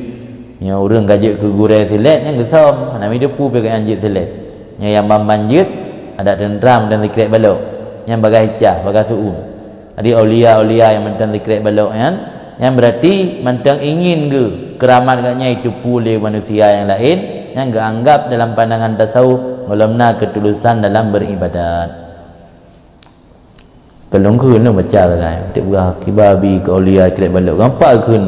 Nyoe ureuëng ka jeuet keu gurée silet nyang geusom, hana mi deupue pih gobnyan jeuet silet. Nyoe nyang ban-ban jeuet, adak teuntra mantong sikrek balok. Nyang bagah icah, bagah su'um. Jadi aulia-aulia nyang mantong sikrek balok nyan, nyan berarti mantong ingin geuh keuramat gobnyan iteupu lé manusia nyang laén, nyang geuanggap dalam pandangan tasawuf gohlom na keutulusan dalam beribadat. Kalon kheun baca sagai. Tiep gah kiba bi keu aulia crek balok. Gampang kheun.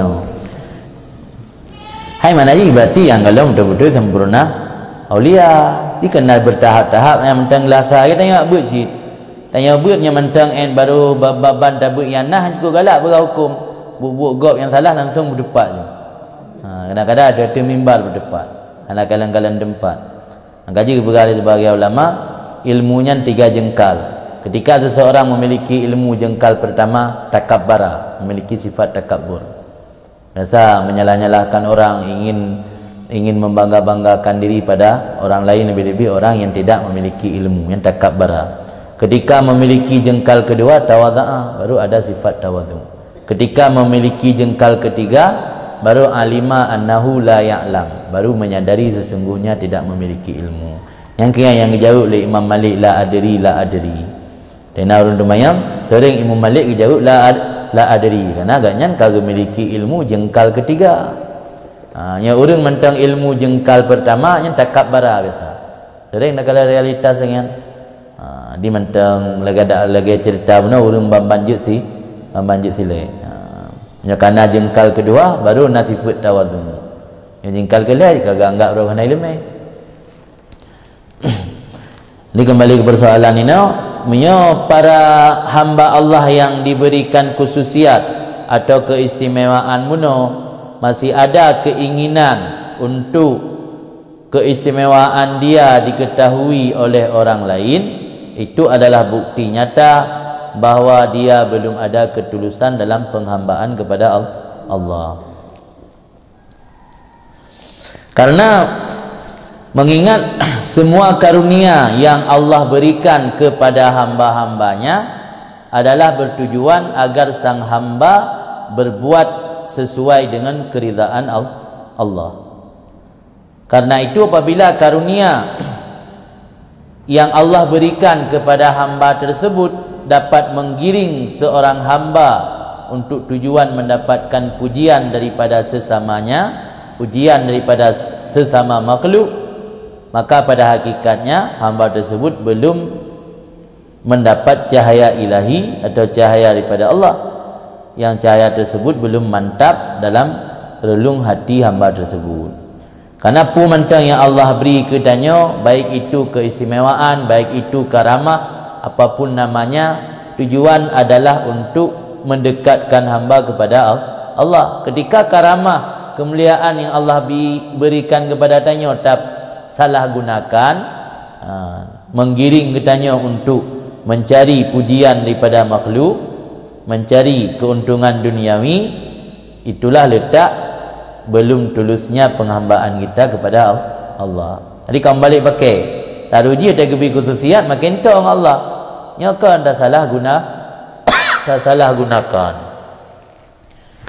Hai mana jih berarti nyang gohlom beutôi-beutôi sempurna aulia. Dikenal bertahap-tahap nyang mantong lasa. Kita ingat buet cit. Tanyoe buet nyang mantong en baru bab-baban tabuet nyang nah cukup galak peugah huköm. Buet-buet gob nyang salah langsung beuteupat tu. Ha, kadang-kadang ada tu mimbar beuteupat. Ada kalan-kalan teumpat. Maka jih geupeugah lé sibagian ulama, ilmu nyan tiga jeungkal. Ketika seseorang memiliki ilmu jeungkal pertama, takabbara, memiliki sifat takabur. Rasa menyalah-nyalahkan orang, ingin ingin membangga-banggakan diri pada orang lain, lebih-lebih orang yang tidak memiliki ilmu, yang takabbara. Ketika memiliki jeungkal kedua, tawadha'a, baru ada sifat tawadhu. Ketika memiliki jeungkal ketiga, baru alima annahu la ya'lam, baru menyadari sesungguhnya tidak memiliki ilmu. Nyang keu nyan nyang geujaweueb lé Imam Malik, "La adri, la adri." Teuma ureuëng teumanyong, seuring Imam Malik geujaweueb, "La ad-, la adri," karena gobnyan ka geumiliki ilmu jeungkal keutiga. Ha, nyoe ureuëng mantong ilmu jeungkal peurtama nyan takabbara biasa. Seuring takalon realitas nyan. Ha, di mantong lagée da-, lagée ceurita bunoe ureuëng ban-ban jeuet si, ban-ban jeuet silée. Ha, nyoe kana jeungkal keudua baru na sifeuet tawazun. Nyoe jeungkal keulhée ka geuanggab droe hana iéleumé. Jadi kembali ke persoalan inoe, meunyoe para hamba Allah yang diberikan khususiat atau keistimewaan bunoe masih ada keinginan untuk keistimewaan dia diketahui oleh orang lain, itu adalah bukti nyata bahwa dia belum ada ketulusan dalam penghambaan kepada Al-, Allah. Karena mengingat semua karunia yang Allah berikan kepada hamba-hambanya adalah bertujuan agar sang hamba berbuat sesuai dengan keridaan Al-, Allah. Karena itu, apabila karunia yang Allah berikan kepada hamba tersebut dapat menggiring seorang hamba untuk tujuan mendapatkan pujian daripada sesamanya, pujian daripada sesama makhluk, maka pada hakikatnya hamba tersebut belum mendapat cahaya ilahi atau cahaya daripada Allah, yang cahaya tersebut belum mantap dalam relung hati hamba tersebut. Karena peue mantong yang Allah bri keu tanyoe, baik itu keistimewaan, baik itu karamah, apapun namanya, tujuan adalah untuk mendekatkan hamba kepada Al-, Allah. Ketika karamah, kemuliaan yang Allah bi-, berikan kepada tanyoe ta-, salah gunakan, ha, menggiring geutanyoe untuk mencari pujian daripada makhluk, mencari keuntungan duniawi, itulah letak belum tulusnya penghambaan kita kepada Al-, Allah. Jadi, kamoe balik pakai. Taruji watée geubi khususiat, makin tong Allah. Nyoe kon tasalah guna, tasalah gunakan.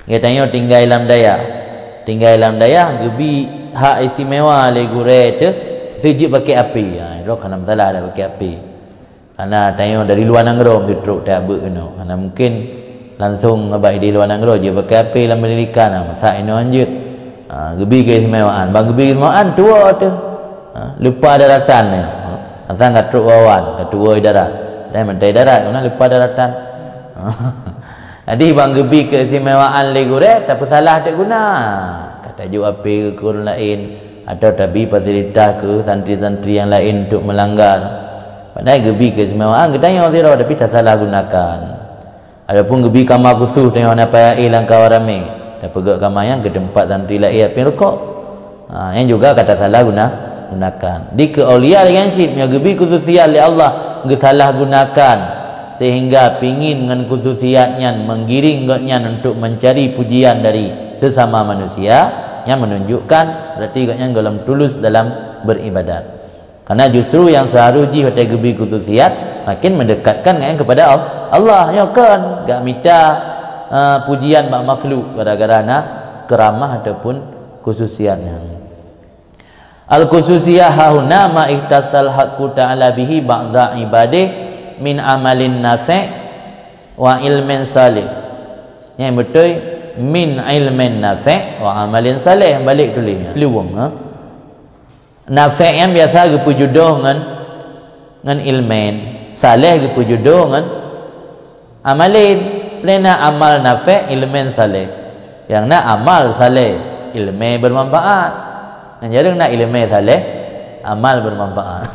Geutanyoe tinggai lam dayah. Tinggai lam dayah geubi hak istimewa lé gurée teuh, si jeuet pakai api. Ha, droe hana masalah dak pakai api. Karena tanyoe dari luwa nanggroe meutrok tajak beuet keunoe. Hana mungkin langsong ngon bak idéh luwa nanggroe jeuet pakai api lam peundidikan. Ha, masak inoe jeuet. Ha, geubi keistimewaan. Ban geubi keistimewaan tuwoe teuh. Ha, lupa daratan nyan. Ha, asai ka trok wawan, ka tuwoe darat. Dan meuntée darat, keunan lupa daratan. Ha. Jadi, ban geubi keistimewaan lé gurée, tapeusalah teuk guna. Ka tajok api keu ureuëng laén, atawa tabi fasilitas keu santri-santri nyang laén untuk meulanggar. Padahai geubi keistimewaan geutanyoe sidroe, tapi tasalah gunakan. Ataupun geubi kama khusos tanyoe hana payah éh lam kawan ramé, tapeugét kama nyan keu teumpat santri laén pieng rukok. Ha, nyan juga ka tasalah guna, gunakan. Di keu aulia lagée nyan cit, meunyoe geubi khususiat lé Allah, geusalah gunakan, sehingga pingin ngon khususiat nyan menggiring gobnyan untuk mencari pujian dari sesama manusia, nyan menunjukkan berarti gobnyan gohlom tulus dalam beribadat. Karena justru nyang seuharus jih watée geubi khususiat, makin mendekatkan gobnyan kepada Al-, Allah. Nyoe kon gak mita, eh, pujian bak makhluk gara-gara na keramah ataupun khususiat nyan. Al-khususiyah hahuna ma ikhtasal haqqu ta'ala bihi ba'da ibadih min amalin nafi' wa ilmin salih. Nyang beutôi, min ilmin nafi' wa amalin salih. Balik tuléh nyan. Liweng, ha? Nafi' nyan biasa geupeujudoh ngon, ngon ilmin. Salih geupeujudoh ngon amalin. Peue na amal nafi', ilmin salih. Nyang na amal salih, ilmi bermanfaat. Nyang jareueng na ilmi salih, amal bermanfaat.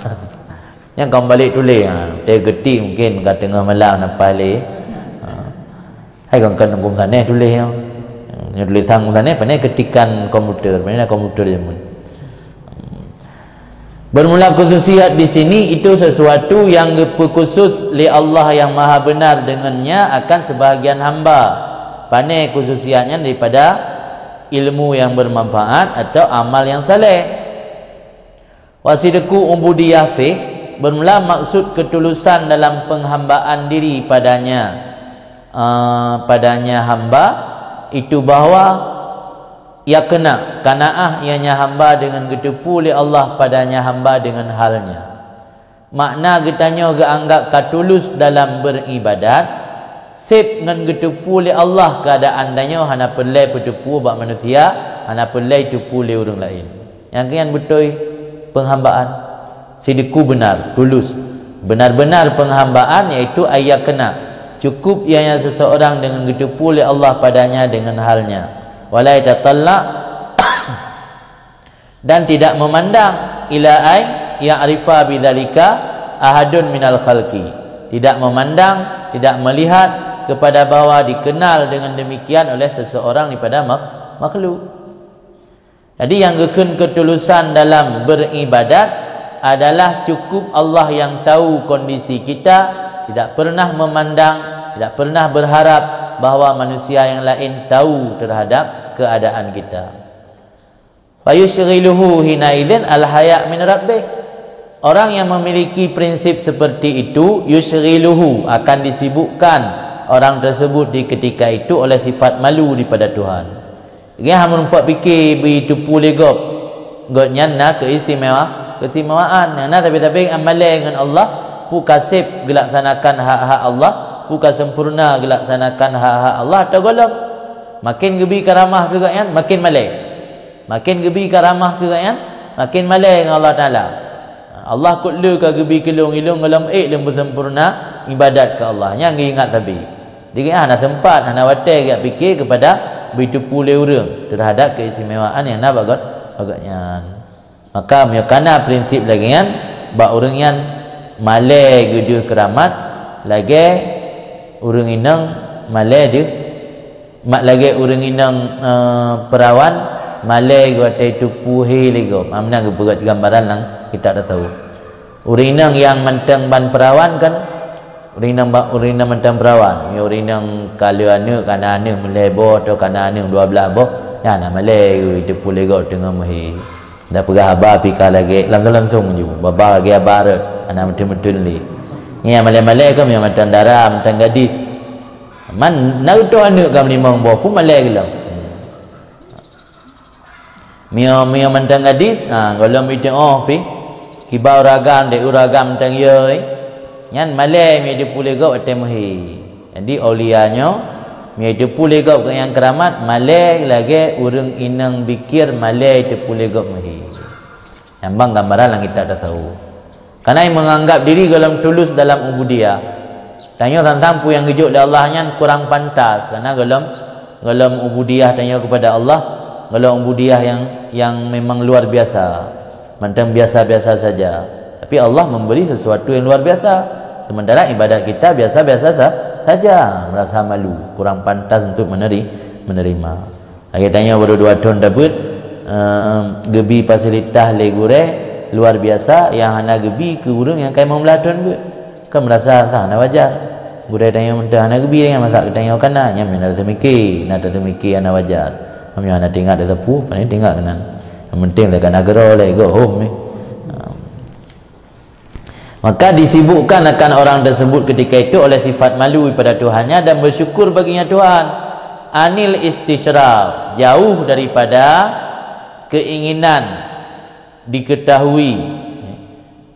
Nyan kon balik tuléh, ha, teugetik mungkin ka teungoh malam nampak lé. Ha. Hai kon, kon huköm sanéh tuléh nyoe. Nyoe tulésan huköm sanéh, pane keutikan komputer, pane na komputer jameun. Bermula khususiat di sini itu sesuatu yang geupeu khusus lé Allah yang Maha Benar dengannya akan sebahagian hamba. Pane khususiat nyan daripada ilmu yang bermanfaat atau amal yang saleh. Wa sidqu ubudiyah fih, bermula maksud ketulusan dalam penghambaan diri padanya, eh, padanya hamba, itu bahwa Yaqna, qanaah ianya hamba dengan geuteupeue lé Allah padanya hamba dengan halnya. Makna geutanyoe geuanggap ka tulus dalam beribadat, seb ngon geuteupeue lé Allah keuadaan tanyoe hana peureulée peuteupeue bak manusia, hana peureulée teupeue lé ureuëng laén. Nyang keuh nyan beutôi peunghambaan, sidqu beunar, tulus. Benar-benar peunghambaan yaitu ayyaqna, cukup ianya seseorang dengan geuteupeue lé Allah padanya dengan halnya. Wala yatatalla', dan tidak memandang, ila ay ya'rifa bidzalika ahadun minal khalqi. Tidak memandang, tidak melihat kepada bahwa dikenal dengan demikian oleh seseorang daripada mak-, makhluk. Jadi nyang geukheun keutulusan dalam beribadat adalah cukup Allah yang tahu kondisi kita, tidak pernah memandang, tidak pernah berharap bahwa manusia yang lain tahu terhadap keadaan kita. Fayusyghiluhu hina idzin al-haya' min rabbih. Orang yang memiliki prinsip seperti itu, yusyghiluhu, akan disibukkan orang tersebut di ketika itu oleh sifat malu daripada Tuhan. Jadi, hana meureumpok pike beuiteupeue lé gob, gobnyan na keuistimewa-, keistimewaan. Nyang na sabe-sabe nyan malée ngon Allah, peue ka seb geulaksanakan hak-hak Allah, peue ka sempurna geulaksanakan hak-hak Allah atau gohlom. Makin geubi karamah keu gobnyan, makin malée. Makin geubi karamah keu gobnyan, makin malée ngon Allah Taala. Allah kot le ka geubi keu lôn, ilôn gohlom ék lôn beusempurna ibadat keu Allah. Nyan geuingat sabe. Jadi hana teumpat, hana watée geujak pike keupada beuiteupeue lé ureuëng terhadap keistimewaan nyang na bak got-, bak gobnyan. Maka meunyoe kana prinsip lagée nyan, bak ureuëng nyan malée geuh deuh keuramat, lagée ureuëng inong malée deuh, mak lagée ureuëng inong, eh, peurawan malée geuh watée teupeue hé lé gob. Ha, meunan geupeugah gambaran lam kitab tasawuf. Ureuëng inong nyang mantong ban peurawan kan, ureuëng inong ba-, ureuëng inong mantong peurawan. Meunyoe ureuëng inong ka le aneuëk, kana aneuëk meulhée boh atau kana aneuëk dua blaih boh, nyan hana malée geuh teupeue lé gob teungoh meuhé. Dak peugah haba pih ka lagée langsung-langsung ju. Baba lagée haba rot, hana meuteun-meuteun lé. Nyan malée-malée keu meunyoe mantong dara, mantong gadis. Man na reutôh aneuëk ka meulimong boh, peue malée gohlom. Hmm. Meunyoe, meunyoe mantong gadis, ha, gohlom iteuoh pih. Kiban ureuëng agam, dek ureuëng agam mantong yö, eh. Nyan malée meunyoe teupeue lé gob watée meuhé. Jadi aulia nyoe, meunyoe teupeue lé gob keu nyang keuramat, malée lagée ureuëng inong bikir malée teupeue lé gob meuhé. Nyan ban gambaran lam kitab tasawuf. Karena meunganggap diri gohlom tulus dalam ubudiyah. Tanyoe tantang peue nyang geujok lé Allah nyan kurang pantas, karena gohlom, gohlom ubudiyah tanyoe keupada Allah, gohlom ubudiyah nyang, nyang memang luar biasa. Mantong biasa-biasa saja. Tapi Allah memberi sesuatu yang luar biasa. Sementara ibadat kita biasa-biasa sa-, saja, merasa malu, kurang pantas untuk meneri-, menerima. Lagée tanyoe baru dua thon tabeuet, eh, geubi fasilitas lé gurée luar biasa nyang hana geubi keu ureuëng nyang ka limong blaih thon beuet. Kan merasa hana wajar. Gurée tanyoe mantong hana geubi nyang masak keu tanyoe kana, nyan meunan teumike, na teumike hana wajar. Meunyoe hana teuingat teusapeue, pane teuingat keunan. Nyang penting lé kana geuro lé go hom, eh. Ha. Maka disibukkan akan orang tersebut ketika itu oleh sifat malu pada Tuhannya dan bersyukur baginya Tuhan. Anil istisyraf, jauh daripada keinginan diketahui.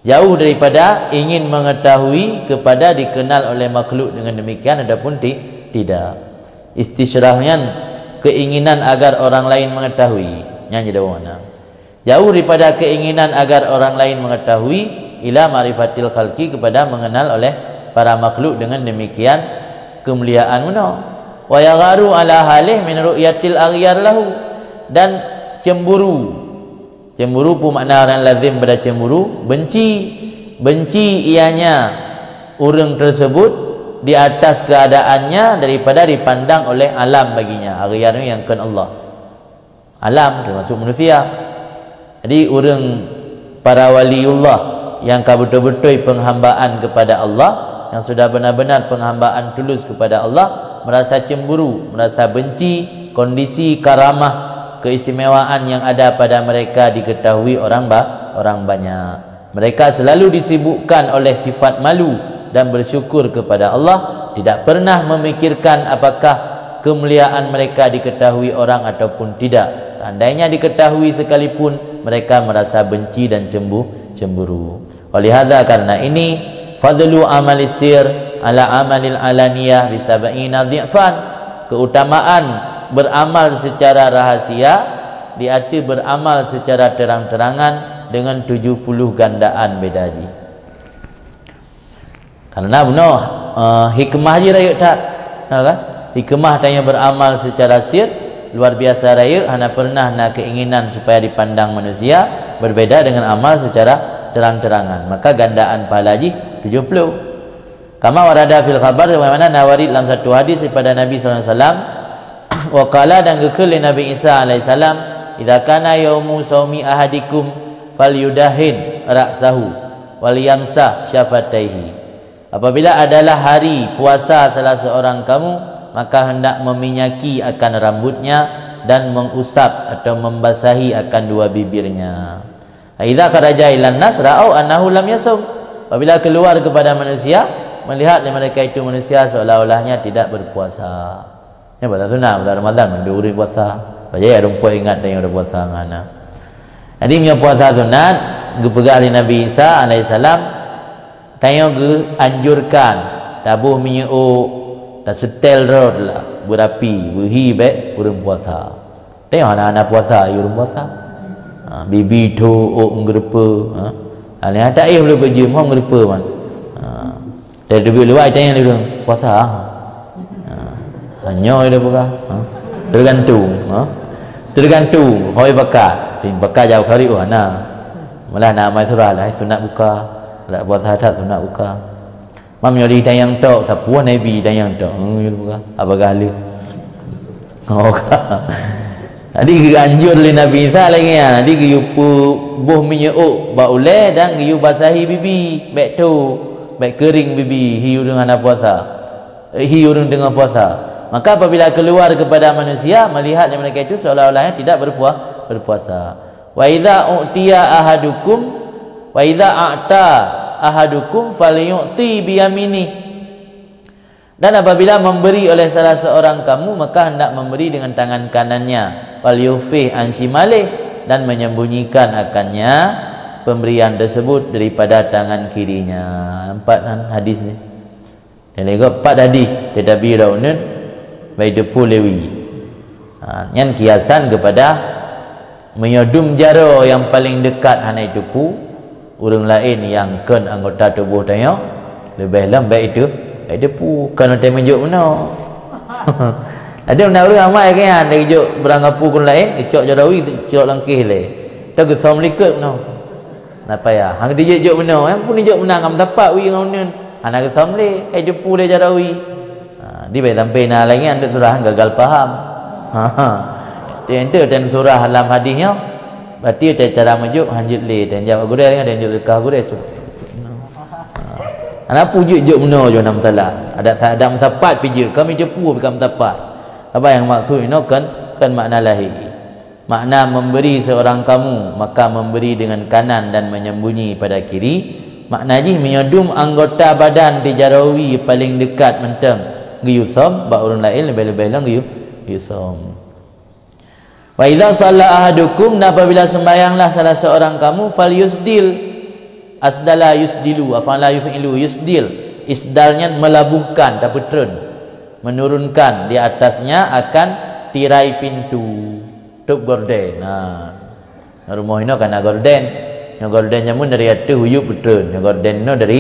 Jauh daripada ingin mengetahui kepada dikenal oleh makhluk dengan demikian ataupun ti-, tidak. Istisyraf nyan keinginan agar orang lain mengetahui. Nyan jadi makna. Jauh daripada keinginan agar orang lain mengetahui, ila ma'rifatil khalqi, kepada mengenal oleh para makhluk dengan demikian kemuliaan meunoe. Wa yagharu ala halih min ru'yatil aghyar lahu, dan cemburu. Cemburu peue makna nyang lazim pada cemburu? Benci. Benci ianya ureuëng tersebut di atas keadaannya daripada dipandang oleh alam baginya. Aghyar nyoe nyang kon Allah. Alam, termasuk manusia. Jadi, ureuëng para waliullah nyang ka beutôi-beutôi penghambaan kepada Allah, nyang sudah benar-benar penghambaan tulus kepada Allah, merasa cemburu, merasa benci kondisi karamah, keistimewaan yang ada pada mereka diketahui orang ba-, orang banyak. Mereka selalu disibukkan oleh sifat malu dan bersyukur kepada Allah, tidak pernah memikirkan apakah kemuliaan mereka diketahui orang ataupun tidak. Seandainya diketahui sekalipun, mereka merasa benci dan cembu-, cemburu. Walihadza, karena ini, fadlu amalis sir ala amalil alaniyah bi sab'ina dhi'fan. Keutamaan beramal secara rahasia di ateueh beramal secara terang-terangan dengan tujuh puluh gandaan beda jih. Karena bunoe, eh, hikmah jih rayeuk that. Ha, kan? Hikmah tanyoe beramal secara sir luar biasa rayeuk, hana pernah na keinginan supaya dipandang manusia, berbeda dengan amal secara terang-terangan. Maka gandaan pahala jih tujuh puluh. Kama warada fil khabar, sebagaimana na warid lam satu hadis daripada Nabi sallallahu alaihi wasallam, wa qala, dan geukheun lé Nabi Isa alaihissalam, "Idza kana yaumu saumi ahadikum falyudahin ra'sahu walyamsah syafataihi." Apabila adalah hari puasa salah seorang kamu, maka hendak meminyaki akan rambutnya dan mengusap atau membasahi akan dua bibirnya. Idza kharaja ilan nas ra'au annahu lam yasum. Apabila keluar kepada manusia, melihat lé mereka itu manusia seolah-olahnya tidak berpuasa. Nyan puasa sunat, bulan Ramadan mandum ureuëng puasa. Bajai ada rumpok ingat dan yang ada puasa ngana. Jadi, meunyoe puasa sunat, geupeugah lé Nabi Isa alaihissalam, tanyoe geuanjurkan taboh minyeuk, tasetel rot lah, beurapi, beuhi bék ureuëng puasa. Tanyoe hana-hana puasa, yue ureuëng puasa. Ha, bibi tho, ôk ngeureupe, ha. Ha, nyang tak éh boleh beujeum, hom ngeureupe man. Ha. Dari teubiet luwa, tanyoe ureuëng puasa. Ha. Ha, nyoe dah buka. Ha. Tergantung, ha. Tergantung, hoi bakat. Sing bakat jauh kari, oh, hana. Malah na amai surah lah, sunat buka. Dak puasa that sunat buka. Mam nyoe di tanyong tok, sapeue Nabi tanyong tok. Hmm, gitu bukan. Apa galih? Oh, ka. Jadi, geuanjur lé Nabi Isa lagée nyan. Jadi, geuyue peuboh minyeuk bak ulée dan geuyue basahi bibi, bék tho, bék keuring bibi, hi ureuëng hana puasa. Eh, hi ureuëng teungoh puasa. Maka, apabila keluar kepada manusia, melihat mereka itu seolah-olahnya tidak berpua-, berpuasa. Wa idza u'tiya ahadukum, wa idza a'ta ahadukum falyu'ti biyaminih. Dan apabila memberi oleh salah seorang kamu, maka hendak memberi dengan tangan kanannya. Wal yukhfih an shimalih, dan menyembunyikan akannya pemberian tersebut daripada tangan kirinya. Empat kan hadis ni. Nyang lagée pat hadis, tetapi dak uneun, bak iteupeue lé wie. Ha, nyan kiasan keupada meunyoe dum jaroe nyang paleng deukat hana iteupeue, ureuëng laén nyang kon anggota tuboh tanyoe leubeh lom bék itu, bék iteupeue, kon watée meujok meunoe. Ada na ureuëng amai keu nyan, lagée jok beurangkapeue keu ureuëng laén, geucok jaroe wie, geucok lam kéh lé. Teugeusöm likot meunoe. Na payah. Hang dijok-jok meunoe, eh, pun dijok meunan ngon meusapat wie ngon uneun. Hana geusöm lé, ka jiteupeue lé jaroe wie. Ha, di baik sampai na lagée nyan dok surah gagal paham. Ha, ha. Teuntèe dan surah lam hadis nyoe, berarti teuh cara meujok hanjeuet lé, dan jaweueb gurée, dan jaweueb deukah gurée. Ha. Hana peue jok-jok meunoe jih na meusalah. Ada, ada meusapat pih jok, kami jiteupeue pih ka meusapat. Apa nyang maksud inoe kan, kan makna lahé. Makna memberi seorang kamu, maka memberi dengan kanan dan menyembunyi pada kiri. Makna jih meunyoe dum anggota badan di jaroe wie paleng deukat mantong geuyue söm, bak ureuëng laén leubeh-leubeh lom geuyue, geuyue söm. Wa idza shalla ahadukum, dan apabila sembahyanglah salah seorang kamu, falyusdil. Asdala yusdilu, afala yuf'ilu, yusdil. Isdal nyan melabuhkan, tapeutreun. Menurunkan di atasnya akan tirai pintu. Tôp gorden. Ha. Rumoh inoe ka na gorden. Nyoe gorden jameun dari ateueh u yup peutreun. Nyoe gorden inoe dari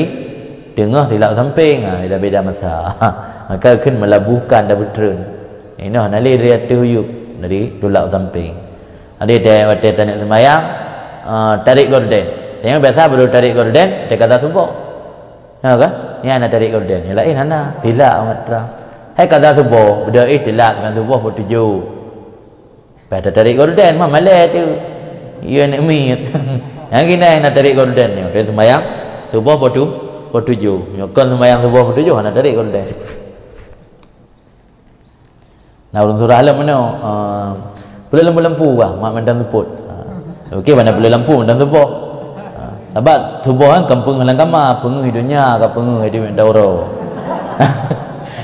teungoh silap sampéng. Ha, beda-beda masa. Maka kheun melabuhkan dan peutreun. Inoe hana lé dari ateueh u yup, dari tulak u sampéng. Jadi, watée taneuk seumayang, eh, tarék gorden. Tanyoe biasa baru tarék gorden, watée kaza suboh. Ya kan? Nyan na tarék gorden. Nyang laén hana. Silap amat trang. Hai kaza suboh, beudôh eh telat, kan suboh pukul tujoh. Lepas tatarék gorden, mah malée tu. Iya, nak miet. Nyang keunan na tarék gorden nyoe. Dia sembahyang suboh pukul tu-, pukul tujoh. Nyoe kon sembahyang suboh pukul tujoh, hana tarék gorden. Nah, ureuëng surah lom meunoe, eh, peuleueh lampu-lampu bah, mak mantong seupôt. Ha. Okey, mana peuleueh lampu mantong suboh. Ha. Sabab suboh kan ka peungeuh lam kama, peungeuh donya, ka peungeuh di meudauro.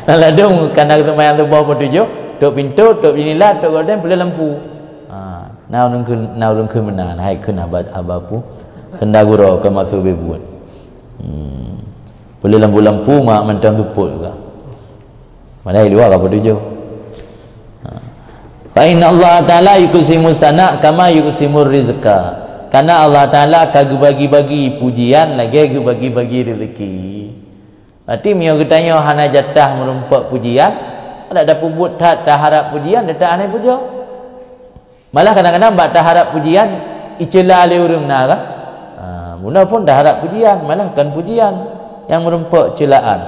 Nah, ladôm kana seumayang suboh pukul tujoh, tôp pintoe, tôp jendela, tôp gorden, peuleueh lampu. Ha. Na ureuëng kheun, na ureuëng kheun meunan, hai kheun haba, haba peue? Seunda gura ka masuk beubuet. Hmm. Boleh lampu-lampu mak mantong seupôt juga. Padahai luwa ka peutujoh. Ha. Fa inna Allah Ta'ala yuqsimu sana kama yuqsimur rizqa. Karena Allah Ta'ala ka geubagi-bagi pujian lagée geubagi-bagi rezeki. Berarti meunyoe geutanyoe hana jatah meurumpok pujian, adak tapeubuet that taharap pujian, teutap hana pujoe. Malah kadang-kadang bak taharap pujian, iceula lé ureuëng na kah? Ha, bunoe pun taharap pujian, malah kon pujian nyang meurumpok ceulaan.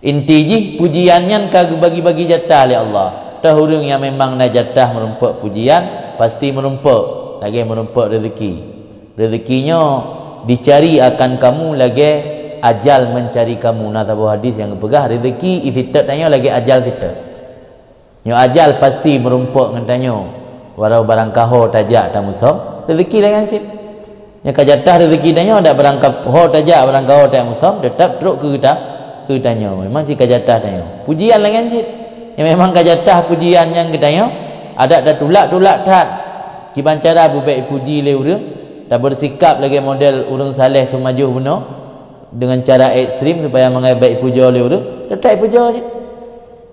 Inti jih pujian nyan ka geubagi-bagi jatah lé Allah. Toh ureuëng nyang memang na jatah meurumpok pujian, pasti meurumpok, lagée meurumpok rezeki. Rezeki nyoe dicari akan kamu lagée ajal mencari kamu. Na saboh hadis nyang geupeugah, rezeki iseutôt tanyoe lagée ajal seutôt. Nyoe ajal pasti meurumpok ngon tanyoe. Walau barangkaho tajak tamusom, rezeki laén cit. Nyoe ka jatah rezeki tanyoe, dak barangkaho tajak, barangkaho tajak musom, teutap trok keu geuta, keu tanyoe. Memang cit ka jatah tanyoe. Pujian laén cit. Nyoe memang ka jatah pujian nyan keu tanyoe, adak tatulak-tulak that. Kiban cara beubek puji lé ureuëng, tabersikap lagée model ureuëng saleh seumajoh bunoe, deungon cara ekstrem supaya mangat bek ipujoe lé ureuëng, teutap ipujoe cit.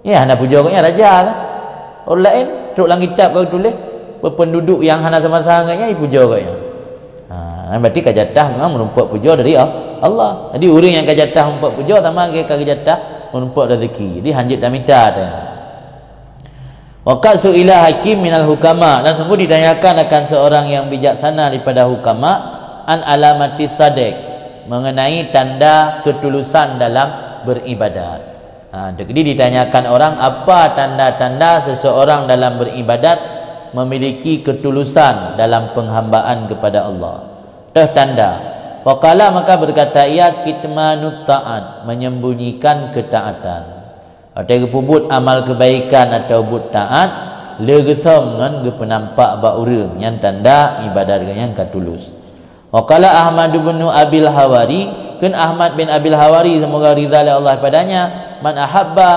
Nyan hana pujoe gobnyan raja kah? Ureuëng laén, trok lam kitab ka geutuléh, peupenduduk nyang hana sama-sama ngon nyan ipujoe gobnyan. Ha, nyan berarti ka jatah memang meurumpok pujoe dari Al-, Allah. Jadi ureuëng nyang ka jatah meurumpok pujoe sama lagée ka jatah meurumpok rezeki. Jadi hanjeuet tamita teuh. Wa qad su'ila hakim minal hukama, dan sungguh ditanyakan akan seorang yang bijaksana daripada hukama, an alamati sadek, mengenai tanda ketulusan dalam beribadat. Ha, jadi ditanyakan orang apa tanda-tanda seseorang dalam beribadat memiliki ketulusan dalam penghambaan kepada Allah. Teuh tanda. Wa qala, maka berkata ia, kitmanut taat, menyembunyikan ketaatan. Watée geupeubuet amal keubaikan atawa buet taat, le geusom ngon geupeunampak bak ureuëng, nyan tanda ibadat geuh nyan ka tulus. Wa qala Ahmad bin Abil Hawari, kheun Ahmad bin Abil Hawari, semoga ridha lé Allah padanya, man ahabba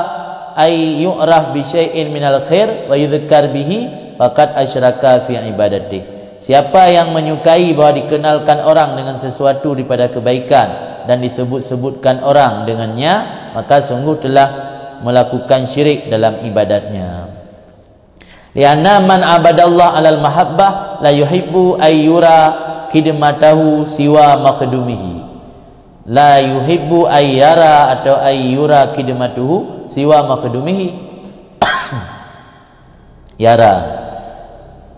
ay yu'raf bi syai'in minal khair wa yudhkar bihi, faqad asyraka fi ibadatih. Siapa yang menyukai bahwa dikenalkan orang dengan sesuatu daripada kebaikan dan disebut-sebutkan orang dengannya, maka sungguh telah melakukan syirik dalam ibadatnya. Lianna man abadallah alal mahabbah la yuhibbu ay yura khidmatahu siwa makhdumihi. La yuhibbu ay yara atau ay yura khidmatuhu siwa makhdumihi. Yara.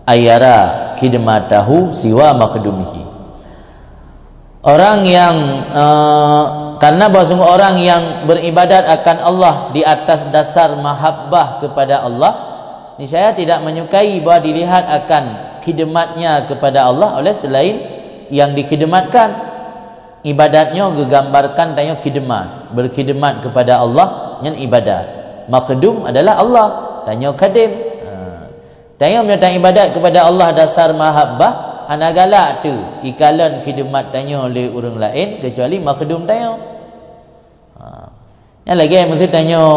Ay yara khidmatahu siwa makhdumihi. Orang yang, eh, karena bahwa sungguh orang yang beribadat akan Allah di atas dasar mahabbah kepada Allah, niscaya tidak menyukai bahwa dilihat akan khidmatnya kepada Allah oleh selain yang dikhidmatkan. Ibadat nyoe geugambarkan tanyoe khidmat, berkhidmat kepada Allah, nyan ibadat. Makhdum adalah Allah, tanyoe khadim. Ha. Tanyoe meunyoe taibadat kepada Allah dasar mahabbah, hana galak teuh ikalon khidmat tanyoe lé ureuëng laén keucuali makhdum tanyoe. Ha. Nyan lagée meuseuti tanyoe,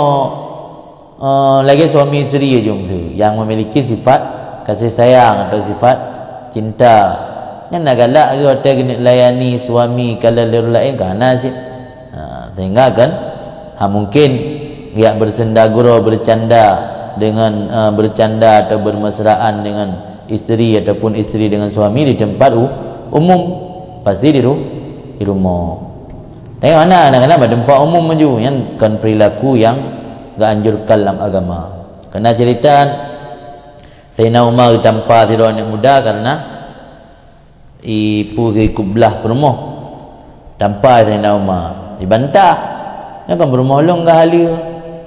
eh, lagée suami isteri jong tu yang memiliki sifat kasih sayang atau sifat cinta. Nyan na galak lagée watée geuneuk layani suami ka lheueh lé ureuëng laén ka hana cit. Ha, sehingga kan, ha, mungkin geujak beusenda gurau, bercanda dengan, eh, bercanda atau bermesraan dengan isteri ataupun isteri dengan suami di tempat u-, umum, pasti di ru-, di rumoh. Tapi mana kadang-kadang bak teumpat umum laju, nyan kon perilaku nyang geuanjurkan lam agama. Keunan cerita Saidina Umar geutampa sidroe aneuk muda karena i peue geuh ikub blah peurumoh. Tampa Saidina Umar, ibantah. Nyoe kan peurumoh lôn ka haleue.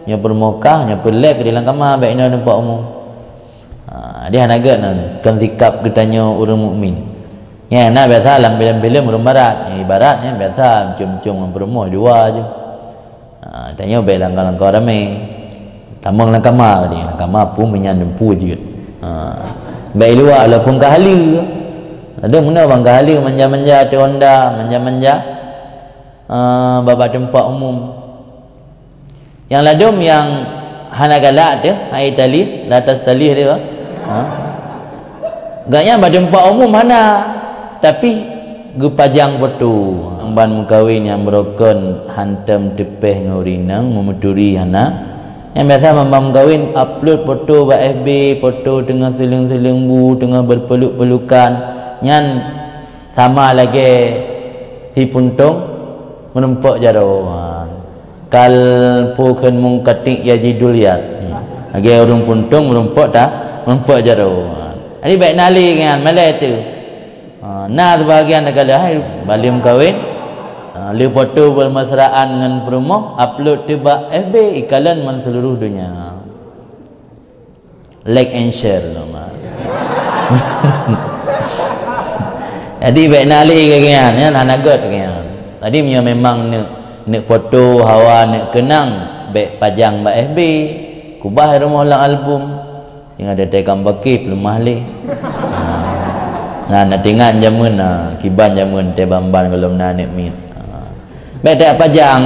Nyoe peurumoh kah, nyoe peureulée keu di lam kama, bék inoe teumpat umum. Ha, di hana gét nan, kon sikap geutanyoe ureuëng mukmin. Nyan na biasa lam filem-filem ureuëng barat. Nyan ibarat nyan biasa mencum-mencum ngon peurumoh dua je. Ha, tanyoe bék langkah-langkah ramé. Tamong lam kama tadi, lam kama pun meunyan dumpu jeuet. Ha, bék luwa walaupun ka haleue. Ada meunoe bang ka haleue manja-manja ateueh honda, manja-manja, ha, bak-bak teumpat umum. Nyang ladom nyang hana galak teuh, hai talih, latas talih dia. Ha? Gobnyan bak teumpat umum hana, tapi geupajang poto. Ban meukawen nyang beurokon hantom teupeh ngon ureueng inong, meumeuturi hana. Nyang biasa ban meukawen upload poto bak F B, poto teungoh seuleueng-seuleueng bu, teungoh beupeluk-pelukan. Nyan sama lagée si puntông meurumpok jaroe. Ha. Kal pukheun mungkatik ya jidul yad. Hmm. Lagée ureueng puntông meurumpok ta, meurumpok jaroe. Ha. Jadi bék na lé nyan, malée teuh. Ha, na seubahagian neugala hai balém kawen. Ha, lé poto beurmesraan ngon peurumoh, upload teuh bak F B, ikalon ban seuluruh donya. Like and share nama. Jadi bék na lé keu nyan, nyan hana gét keu nyan. Jadi meunyoe memang neuk, neuk poto hawa, neuk keunang, bék pajang bak F B, kubah rumoh lam album. Ingat teuh kam baki peuleumah lé. Ha. Nah, na teuingat jameun na, kiban jameun teuh ban-ban gohlom na aneuk miet. Ha. Bék teuh pajang.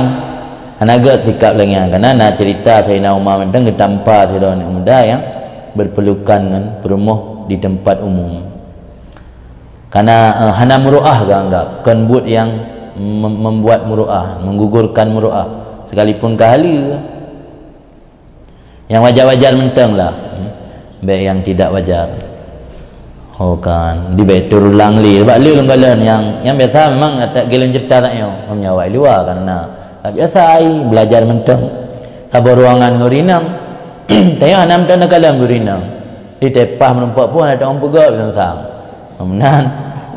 Hana gét sikap lagée nyan, kareuna na ceurita Saidina Umar mantong geutampa sidroe aneuk muda nyang berpelukan ngon peurumoh di tempat umum. Kareuna, eh, hana meuruah geuanggab, kon buet nyang mem-, membuat meuruah, menggugurkan meuruah, sekalipun ka haleue. Nyang wajar-wajar mantong lah. Hmm. Bék nyang tidak wajar. Oh kan, di bék teurulang lé. Bak lé lôn kalon nyang, nyang biasa memang tak geleng cerita tak nyoe. Meunyoe awak luwa kan na. Tak biasa ai belajar mantong. Saboh ruangan ngon ureueng inong. Tanyoe hana mantong na kalon ureueng inong. Di tepah meurumpok pun hana taom peugah bisan sang. Meunan.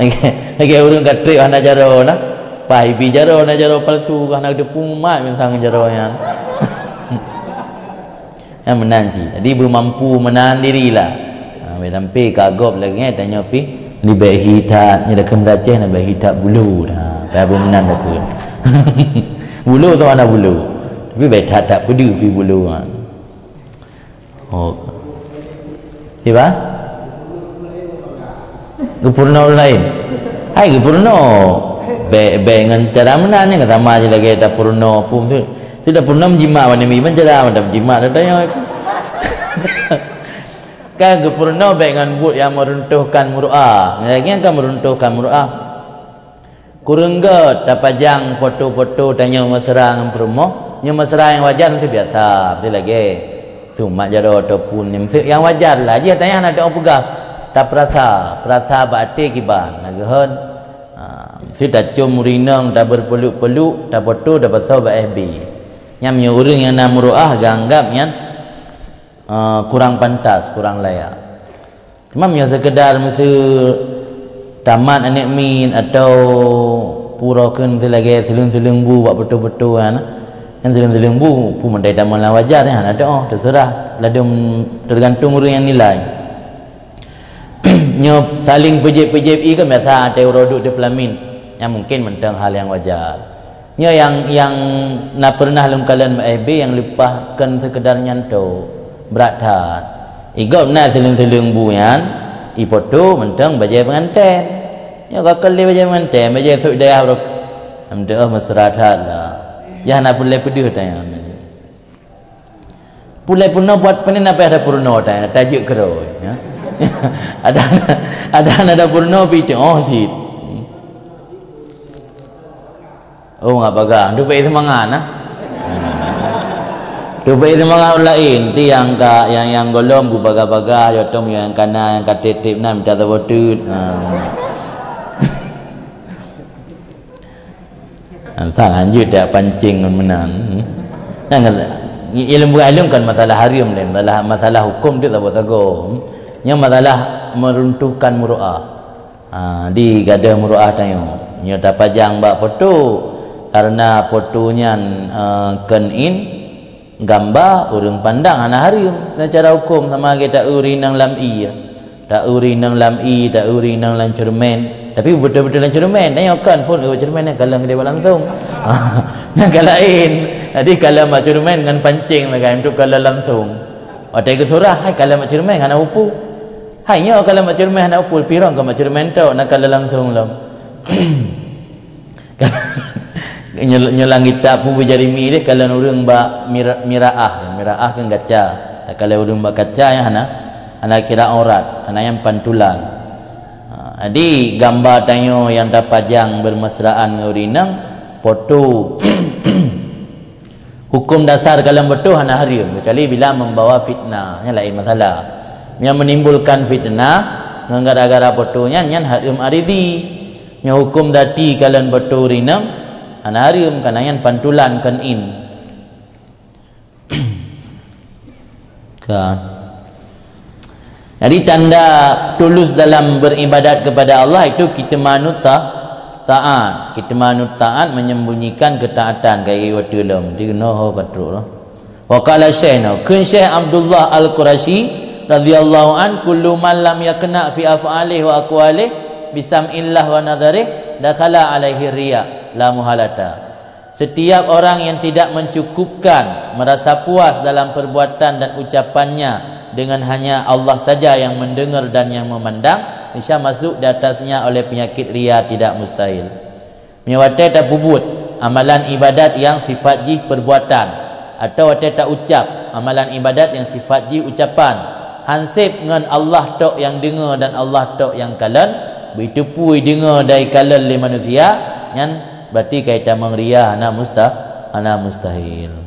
Lagée, lagée ureueng ka trép hana jaroe na. Pah ibi jaroe, na jaroe palsu, ka hana teupeu mat bisan jaroe nyan. Nyan meunan cit. Jadi beumampu meunahan diri lah. Ha, sampai ka gob lagée nyan tanyoe pih. Jadi bék hi that, nyoe dakeuem Aceh na bék hi that bulu. Ha, bék meunan dakeuem. Bulu tu hana bulu. Tapi bék that-that peudeuh pih bulu. Ha. Oh. Iba? Geupeurunoe ureueng laén. Hai geupeurunoe. Bék, bék ngon cara meunan nyan sama je lagée tapeurunoe pun tu. Tu tapeurunoe meujimak bak nami ban cara mantong meujimak dah tanyoe. Kan geupeurunoe bék ngon buet nyang meuruntuhkan meuruah. Lagée nyan kan meuruntuhkan meuruah. Kureueng gét tapajang poto-poto tanyoe mesra ngon peurumoh, nyoe mesra nyang wajar meusti biasa, meusti lagée. Sumat jaroe ataupun nyang meusti nyang wajar lah, jih tanyoe hana tapeugah, tapeurasa, peurasa bak até kiban, na geuhon. Ha, meusti tacom ureueng inong, tabeurpeluk-peluk, tapoto, tapasoe bak F B. Nyan meunyoe ureueng nyang na meuruah geuanggab nyan, eh, kurang pantas, kurang layak. Cuma meunyoe seukeudar miseue tamat aneuk miet atau pura kheun miseue lagée seuleueng-seuleueng bu bak poto-poto nyan, nyan seuleueng-seuleueng bu, peue meutai tamong lam wajar nyan hana teuoh, teuseurah ladom teugantung ureueng nyang nilai. Nyoe saléng peujép-peujép ié kan biasa watée uroe duek teupeulamin, nyan mungken mantong hal nyang wajar. Nyoe nyang, nyang na peureunah lôn kalon bak F B nyang leupah kon seukeudar nyan tok, brat that. Igob na seuleueng-seuleueng bu nyan, ipoto mantong bajée peunganten. Nyoe ka keu lé bajée peunganten, bajée sôk dayah brok. Alhamdulillah, mesra that lah. Yah na peureulée peudeuh tanyoe. Pulai peurunoe buat peue na payah tapeurunoe ta, tajeuet keudroe, ya. Ada, ada na tapeurunoe pih teuoh cit. Oh, ngat bagah. Tu payah seumangat nah. Tu payah seumangat ureueng laén, ti nyang ka, nyang, nyang gohlom beubagah-bagah, jotong nyang kana, nyang ka tép-tép na minta saboh teut. Ha. Asai lanjut dak pancing ngon meunan. Hmm. Nyan kata, ileumu ileumu kan masalah hareuem deh, masalah, masalah huköm tu saboh sagoe. Hmm. Nyan masalah meruntuhkan muruah. Ha, di gadoh muruah tanyoe. Nyoe tapajang bak poto, karena poto nyan, eh, kon in, gamba ureuëng pandang hana hareuem. Seucara huköm sama lagée ta-eu ureuëng inong lam ié. Ta-eu ureuëng inong lam ié, ta-eu ureuëng inong lam ceureumen. Tapi beutôi-beutôi lam ceureumen, nyoe kon phon eu ceureumen nyan kalon keudeh langsung. Nyan ka laén. Jadi kalon bak ceureumen ngon pancing sagai untuk kalon langsung. Watée geusurah, hai kalon bak ceureumen hana upu. Hai nyoe kalon bak ceureumen hana upu, pirong kon bak ceureumen tok na kalon langsung lom. Nyoe, nyoe lam kitab Pubu Jarimi deh, kalon ureuëng bak mira-, miraah, miraah kan gaca. Takalon ureuëng bak gaca nyan hana, hana kira aurat, hana nyang pantulan. Jadi, gamba tanyoe nyang tapajang beumesraan ngon ureueng inong, foto. Huköm dasar kalon foto hana hareuem, keucuali bila membawa fitnah, nyan laén masalah. Meunyo menimbulkan fitnah ngon gara-gara foto nyan, nyan hareuem aridhi. Meunyo huköm dati kalon foto ureueng inong, hana hareuem, karena nyan pantulan kon in. Ka. Jadi, tanda tulus dalam beribadat kepada Allah itu kitmanut ta-, taat. Kitmanut taat menyembunyikan ketaatan, kaya watée lom. Di noh ho ka trok lah. Wa qala Syekh, kheun Syekh Abdullah Al-Qurasyi radhiyallahu an, "Kullu man lam yaqna fi af'alihi wa aqwalihi bi sam'illah wa nadharih, dakhala alaihi riya, la muhalata." Setiap orang yang tidak mencukupkan merasa puas dalam perbuatan dan ucapannya dengan hanya Allah saja yang mendengar dan yang memandang, bisa masuk di atasnya oleh penyakit ria, tidak mustahil. Meunyo watée tapeubuet amalan ibadat yang sifat jih perbuatan, atau watée taucap amalan ibadat yang sifat jih ucapan, hanseb ngon Allah tok nyang deungoe dan Allah tok nyang kalon, beuteupeue deungoe dan kalon lé manusia, nyan berarti ka itamong ria, hana musta-, hana mustahil.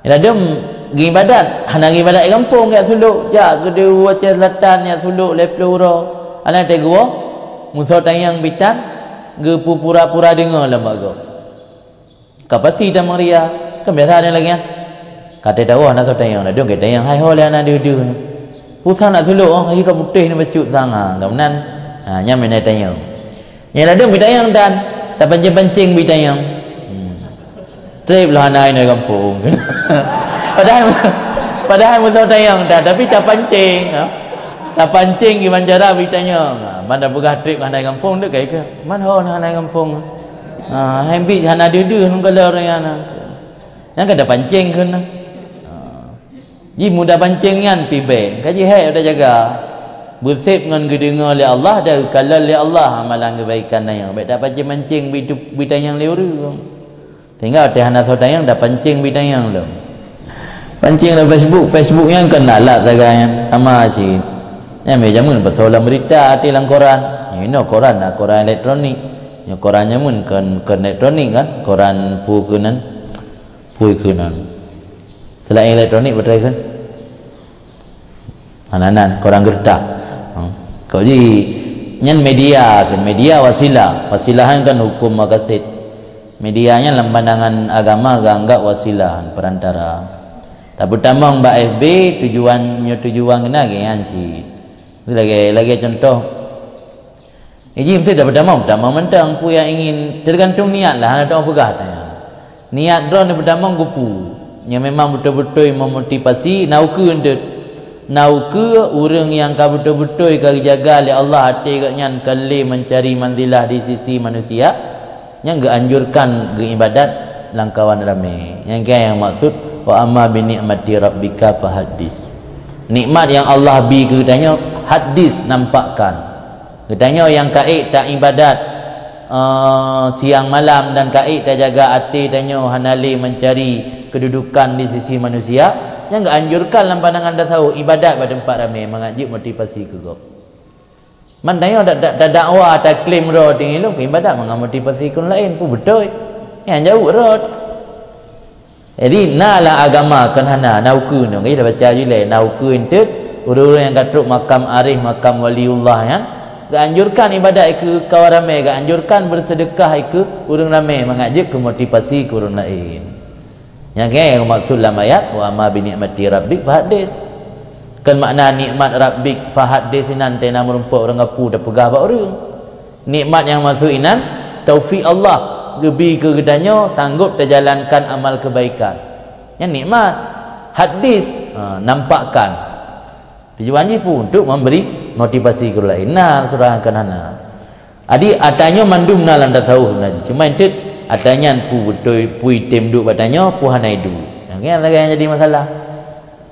Ladum geuibadat, hana geuibadat di gampông, jak sulok, jak keudeh u Aceh Selatan, jak sulok lhèe ploh uroe. Hana teugoe, musoh tanyong bitan, geupeu pura-pura deungoe lam bak gob. Ka pasti tamong ria, kan biasa ada lagi kan? Ka teudawa hana soe tanyong, ladum geutanyong hai ho lé hana deuh-deuh. Peue sang nak sulok, oh, hai ka putéh ni bacut sang, ha, ka meunan. Ha, nyan meunan tanyong. Nyang ladum geutanyong tan, tapancing-pancing geutanyong. Hmm. Trép lah hana inan gampông. Padahai, padahai musoh tanyong tan, tapi tapancing, ha. Tapancing gimana cara geutanyong. Ha, ban tapeugah trép hana gampông, deuh kai keuh. Man ho hana gampông. Ha, hai biet hana deuh-deuh ngon ureueng nyan. Nyan ka tapancing keuh na. Ha. Ji muda pancing nyan pih bèk, ka jihèk tajaga. Beusép ngon geudeungoe lé Allah dan geukalon lé Allah amalan keubaikan nyan. Bèk tapancing-pancing beutu-, beutanyong lé ureueng. Sehingga watèe hana soe tanyong, tapancing beutanyong lom. Pancing lam Facebook, Facebook nyan kon alat sagai nyan, sama cit. Nyan mé jameun pasoe lam beurita, até lam koran. Nyoe inoe koran na koran elektronik. Nyoe koran jameun kon, kon elektronik kan, koran peue keunan. Peue keunan. Selain elektronik, peue treuk kheun? Hana nan, koran geureutah. Hmm. Kok ji, nyan media kheun, media wasilah. Wasilah nyan kan huköm makasid. Media nyan lam pandangan agama geuanggap wasilah, perantara. Tapeutamong bak F B, tujuan, nyoe tujuan keunan lagèe nyan cit. Lagèe, lagèe contoh, Iji meusti tapeutamong, peutamong mantong peue nyang ingin, teugantung niat lah, hana teupeugah tanyoe. Niat droeneuh peutamong keupeue? Nyang memang beutôi-beutôi memotivasi, na ukeue eunteuk. Na ukeue ureueng nyang ka beutôi-beutôi ka geujaga lé Allah até gobnyan kon lé meucari manzilah di sisi manusia, nyang geuanjurkan geuibadat lam kawan ramé. Nyang keu nyang maksud, "Wa amma bi ni'mati rabbika fahaddits." Nikmat nyang Allah bi keu geutanyoe, haddits, nampakkan. Geutanyoe nyang ka ék taibadat, eh, siang malam dan ka ék tajaga até tanyoe hana lé meucari keududukan di sisi manusia, nyang geuanjurkan lam pandangan tasawuf ibadat bak teumpat ramé mangat jeuet motivasi keu gob. Man tanyoe da-, da-, tadakwa, taklaim droe tinggi lom keu ibadat mangat motivasi keu ureueng laén, peue beutôi? Nyang jaweueb rot. Jadi, na lam agama kon hana, na ukeue nyoe, ka tabaca jilée, na ukeue eunteuk, ureueng-ureueng nyang ka trok makam arif, makam waliullah nyan, geuanjurkan ibadat keu kawan ramé, geuanjurkan beuseudeukah keu ureueng ramé, mangat jeuet keu motivasi keu ureueng laén. Nyang keu maksud lam ayat, "Wa amma bi ni'mati rabbik fahaddits." Kon makna nikmat rabbik fahaddits inan teuh na meurumpok ureueng gapu tapeugah bak ureueng. Nikmat nyang maksud inan, taufik Allah geubi keu geutanyoe sanggop tajalankan amal keubaikan. Nyan nikmat. Haddits, ha, nampakkan. Tujuan jih peue? Untuk memberi motivasi keu ureueng laén. Na surah nyang kon hana. Jadi, atra nyoe mandum na lam tasawuf na jih. Cuma eunteuk atra nyan peue beutôi, peue item duek bak tanyoe, peue hana iduek. Nyang nyan lagèe nyang jadi masalah.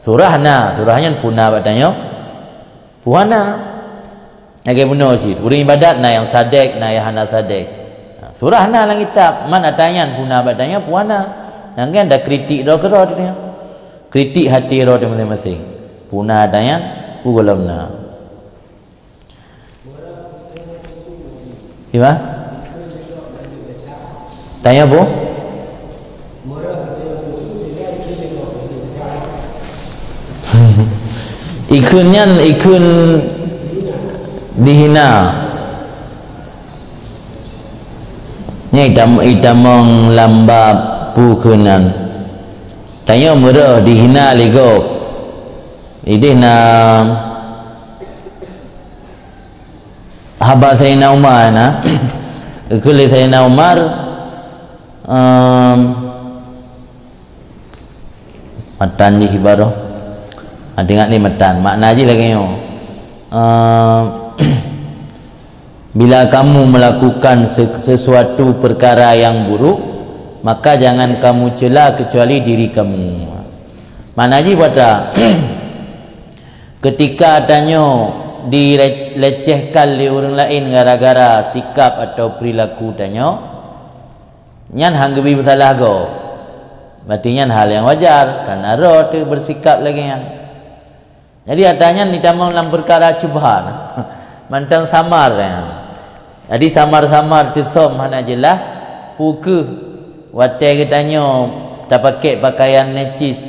Surah na, surah nyan peue na bak tanyoe, peue hana. Lagèe bunoe cit, ureueng ibadat na nyang sadek, na nyang hana sadek. Ha, surah na lam kitab, man atra nyan peue na bak tanyoe, peue hana. Nyang nyan takritik droe keudroe tanyoe. Kritik até droe teuh maséng-maséng. Peue na atra nyan, peue gohlom na. Gimana? Tanya apa? Ikheun nyan, ikheun dihina. Nyan itam-, itamong lam bab peue kheun nyan. Tanyoe meureuh dihina lé gob. Ideh na haba Saidina Umar na. Ikheun lé Saidina Umar, em, matan jih baroe. Ingat ni matan. Makna jih lagée nyoe. Em, bila kamu melakukan se-, sesuatu perkara yang buruk, maka jangan kamu cela kecuali diri kamu. Makna jih bata, ketika tanyoe dilecehkan lé ureuëng laén gara-gara sikap atau perilaku tanyoe, nyan han geubi meusalah gob. Berarti nyan hal nyang wajar, karena roh teuh bersikap lagée nyan. Jadi, ata nyan ditamong lam peukara syubhat. Mantong samar nyan. Jadi, samar-samar teusom hana jeulaih, peu kheueh watée geutanyoe tapakék pakaian necis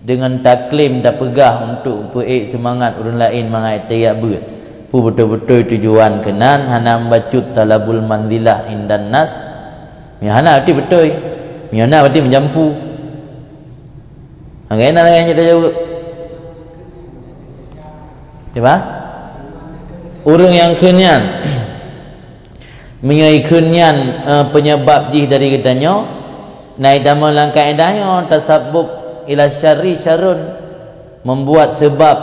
deungon taklém tapeugah untuk peuék seumangat ureuëng laén mangat tajak beuet. Peu beutôi-beutôi tujuan keunan hana meubacut talabul manzilah indan nas? Meunyoe hana, berarti beutôi. Meunyoe na, berarti meujampu. Agak na lagée nyoe tajaweueb. Cuba? Ureuëng nyang kheun nyan. Meunyoe ikheun nyan, eh, penyebab jih dari geutanyoe, na itamong lam kaedah nyoe, tasabbub ila syarri syarrun, membuat sebab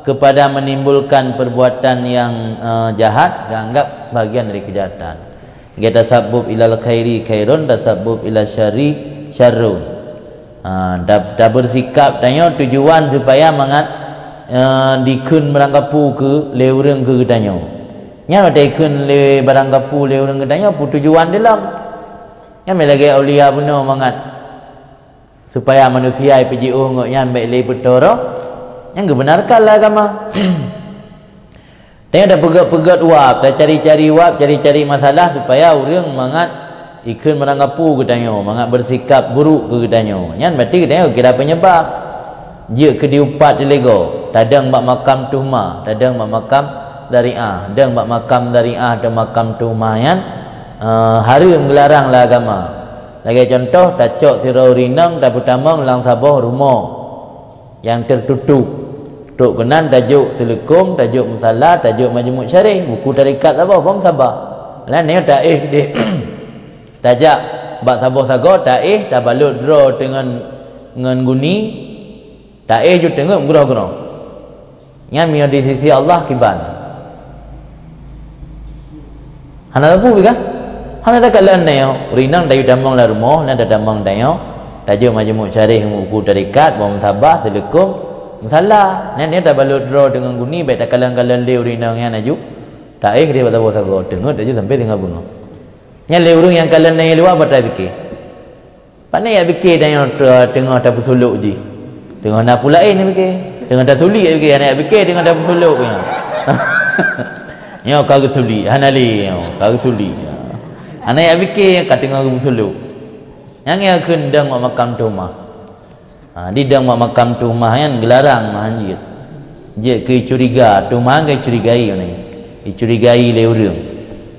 kepada menimbulkan perbuatan yang, eh, jahat, dianggap bagian dari kejahatan. Gata tasabbub ilal khairi khairun, tasabbub ila syarri syarrun. Ha, ta-, tabersikap tanyoe tujuan supaya mangat, eh, dikheun barangkapeue keu lé ureuëng keu geutanyoe. Nyan watée ikheun lé barangkapeue lé ureuëng geutanyoe, peu tujuan dilom. Nyan lagée aulia bunoe mangat supaya manusia ipeujiôh ngon nyan bék lé peutoro, nyan geubenarkan lé agama. Tanyoe tapeugét-peugét wab, tacari-cari wab, cari-cari masalah supaya ureuëng mangat ikheun barangkapeue geutanyoe, mangat bersikap buruk keu geutanyoe. Nyan berarti geutanyoe kira penyebab. Jeuet keu diupat dilegoe, tadong bak makam tuhmah, tadong bak makam dariah, dong bak makam dariah atau makam tuhmah nyan, eh, hareuem geularang lé agama. Lagée contoh, tacok sidroe ureuëng inong tapeutamong lam saboh rumoh nyang teututup. Trok keunan tajok seuleukom, tajok musala, tajok majmuk syarih, buku tarekat saboh, bom saba. Lah nyoe taéh deh. Tajak bak saboh sagoe, taéh, tabalot droe teungon ngon guni, taéh ju teungeut meugroh-groh. Nyan meunyoe di sisi Allah kiban. Hana sapeue kah? Hana takalon tanyoe. Ureuëng inong tayue tamong lam rumoh, na tatamong tanyoe. Tajok majmuk syarih, buku tarekat, bom saba, seuleukom, musala. Nyan nyoe tabalot droe deungon guni, bék takalon-kalon lé ureuëng inong nyan laju. Taéh deh bak saboh sagoe, teungeut laju sampai teungoh beungoh. Nyan lé ureuëng nyang kalon tanyoe luwa, bak tapike. Pane jak pike tanyoe te-, teungoh tapeusulok jih. Teungoh na peue laén pike. Teungoh tasulik jak pike, hana jak pike teungoh tapeusulok nyoe. Nyoe ka geusulik, hana lé nyoe, ka geusulik. Hana jak pike ka teungoh geupeusulok. Nyang ya kheun dong bak makam tuhmah. Ha, di dong bak makam tuhmah nyan geularang meuhan jeuet. Jeuet keu curiga, tuhmah keu curigai nyan. Dicurigai lé ureuëng.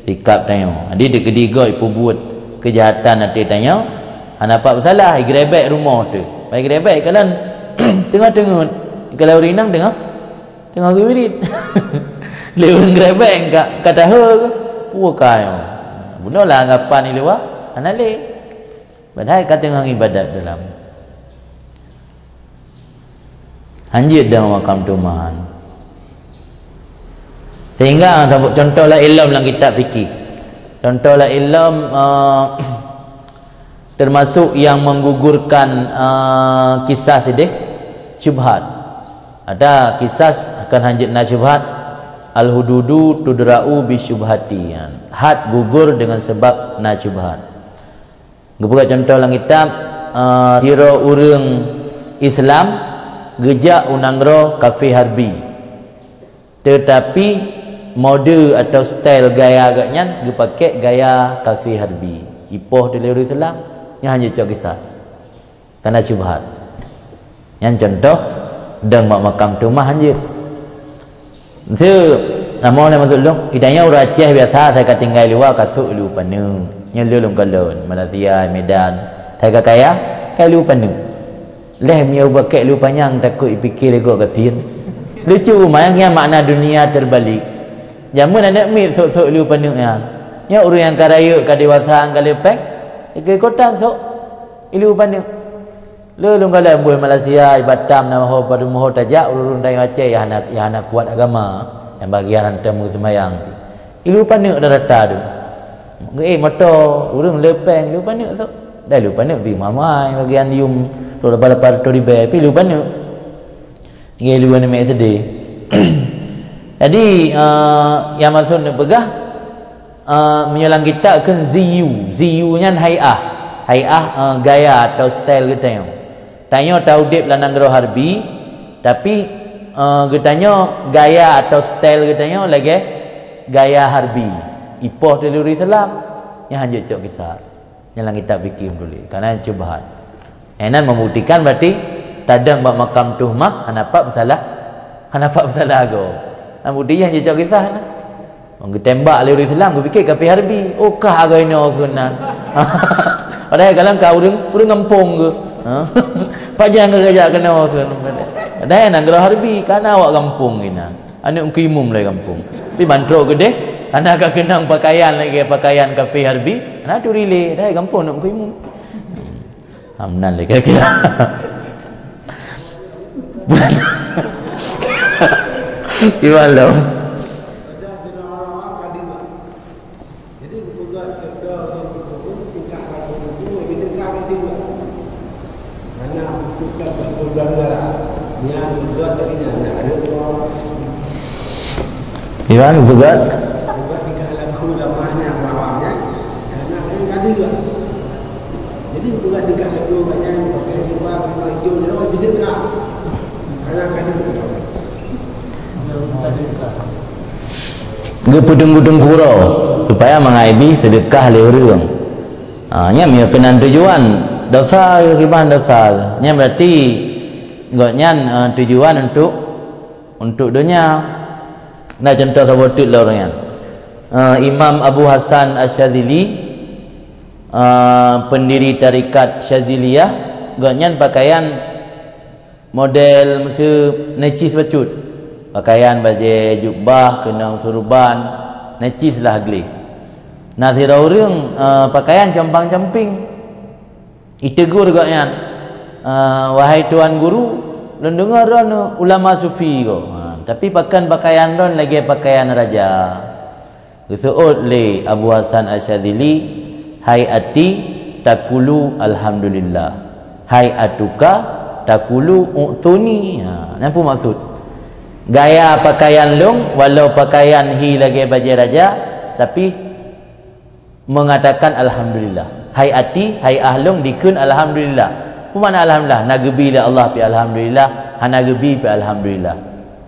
Sikap tanyoe. Jadi dikeue di gob ipeubuet keujahatan ateueh tanyoe, hana pat peusalah, igerebek rumoh teuh. Pai gerebek ikalon teungoh teungeut, ikalon ureuëng inong teungoh, teungoh geuwirit. Lé ureuëng gerebek ka, ka tahe, peue ka nyoe. Bunoe lah anggapan di luwa, hana lé. Padahai ka teungoh ibadat dalam. Hanjeuet dong makam tuhmah. Sehingga saboh contoh laén lom lam kitab fikih. Contoh laén lom, eh, termasuk yang menggugurkan, eh, kisas ideh, syubhat. Ada kisas akan hanjeuet na syubhat, al-hududu tudra'u bi syubhati. Had gugur dengan sebab na syubhat. Geupeugah contoh lam kitab, eh, sidroe ureuëng Islam geujak u nanggroe kafé harbi. Teutapi Mode atau style gaya gobnyan geupakèk gaya kafé harbi. Ipoh teuh lé ureueng Islam, nyan hana cocok kisas. Kana syubhat. Nyan contoh, dong bak makam tueng mah hanjeuet. Miseue, namoe lé maksud lôn, i tanyoe ureueng Aceh biasa asai ka tinggai luwa ka sôk ilu paneuk. Nyan lôn kalon, Malaysia, Medan, asai ka kaya, ka ilu paneuk. Lheuh meunyoe bak ilu panyang takot ipike lé gob gasien. Lucu, manyang nyan makna dunia terbalik. Jameun aneuk miet sôk-sôk ilu paneuk nyan. Nyoe ureueng nyang ka rayeuk, ka dewasa, ka leupeng, ikot-ikotan sôk ilu paneuk. Lôn kalon buet Malaysia, i Batam, na ho padum ho tajak, ureueng-ureueng tanyoe Aceh nyang hana, nyang hana kuat agama, nyang bagian hantom meuseumayang. Ilu paneuk rata-rata tu. Geuék moto, ureueng leupeng, ilu paneuk sôk. Dan ilu paneuk pih mahai, bagian yum, dua lapan ratus ribèe, pih ilu paneuk. Nggih, ilu aneuk miet SD. Jadi, eh, nyang maksud neupeugah, eh, meunyoe lam kitab kheun ziyu. Ziyu nyan hai'ah. Hai'ah, eh, gaya atau style geutanyoe. Tanyoe taudép lam nanggroe harbi, tapi, eh, geutanyoe gaya atau style geutanyoe lagèe gaya harbi. Ipoh teuh lé ureueng Islam, nyan hana cocok kisas. Nyan lam kitab fikih meutuléh. Karena syubhat. Nyan membuktikan berarti tadong bak makam tueng mah hana pat peusalah, hana pat peusalah agoe. Nyan bukti nyan cocok kisas nyan. Geutembak lé ureueng Islam, geupike kafé harbi. Oh, kah agoe inoe keunan. Padahai kalon ka ureueng, ureueng gampông geuh. Ha? Pajan geujak keunoe keunan. Padahai nanggroe harbi, kana awak gampông keunan. Aneuk Teungku Imum lé gampông. Tapi ban trok keudeh, kana ka keunong pakaian lagèe pakaian kafé harbi, na turi lé, padahai gampông aneuk Teungku Imum. Hmm. Hamnan lé kira-kira. Gimana? Jadi, geupeugah teuka ureueng muphom tingkah laku ureueng bineueng ka meuteumé. Hana butuh ka peugah darah. Nyang beugöt tadi nyan, nyan ada dua. Iwan beugöt. Beugöt tingkah laku lamah nyan, awam nyan. Hana nyang ka deungö. Jadi, beugöt tingkah laku banyak, pakai jubah, pakai ijo, nyan bineueng ka. Hana ka deungö. Geupeutungku-tungku droe, supaya mangat ibi seudeukah lé ureueng. Ha, nyan meunyoe keunan tujuan, dosa geuh, kiban dosa geuh. Nyan berarti gobnyan, eh, tujuan untuk, untuk donya. Na contoh saboh teuk lom ureueng nyan. Eh, Imam Abu Hasan Asy-Syadzili, eh, pendiri tarekat Syadziliyah, gobnyan pakaian model meuseu necis bacut. Pakaian bajèe jubah, keunong surban, necis lah gleh. Na sidroe ureueng, eh, pakaian compang-camping. Itegur gobnyan, eh, "Wahai tuan guru, lôn deungö droeneuh ulama sufi ko. Ha, tapi pakon pakaian droeneuh lagèe pakaian raja?" Geuseuôt lé Abu Hasan Asy-Syadzili, "Hai'ati takulu alhamdulillah, hai'atuka takulu u'tuni." Ha, nyan peue maksud? Gaya pakaian lôn, walau pakaian hi lagèe bajèe raja, tapi mengatakan alhamdulillah. Hai'ati, hai'ah lôn dikheun alhamdulillah. Peue makna alhamdulillah? Na geubi lé Allah pih alhamdulillah, hana geubi pih alhamdulillah.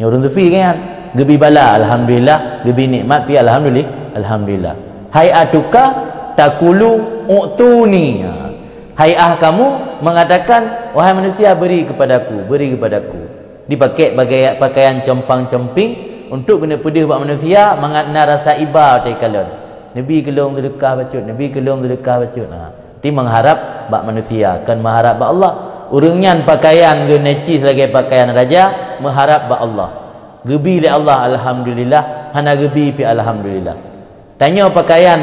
Nyoe ureueng sufi kan? Geubi bala, alhamdulillah. Geubi nikmat pih alhamdulillah, alhamdulillah. Hai'atuka takulu u'tuni. Ha. Hai'ah kamu mengatakan, "Wahai manusia, beri kepadaku, beri kepadaku." Dipakai bagai pakaian compang-camping untuk keuneuk peudeuh bak manusia mangat na rasa iba watèe kalon. "Neubi keu lôn seudeukah bacut, neubi keu lôn seudeukah bacut." Ha. Ti mengharap bak manusia, kon mengharap bak Allah. Ureueng nyan pakaian geuh necis lagèe pakaian raja, mengharap bak Allah. Geubi lé Allah, alhamdulillah, hana geubi pih alhamdulillah. Tanyoe pakaian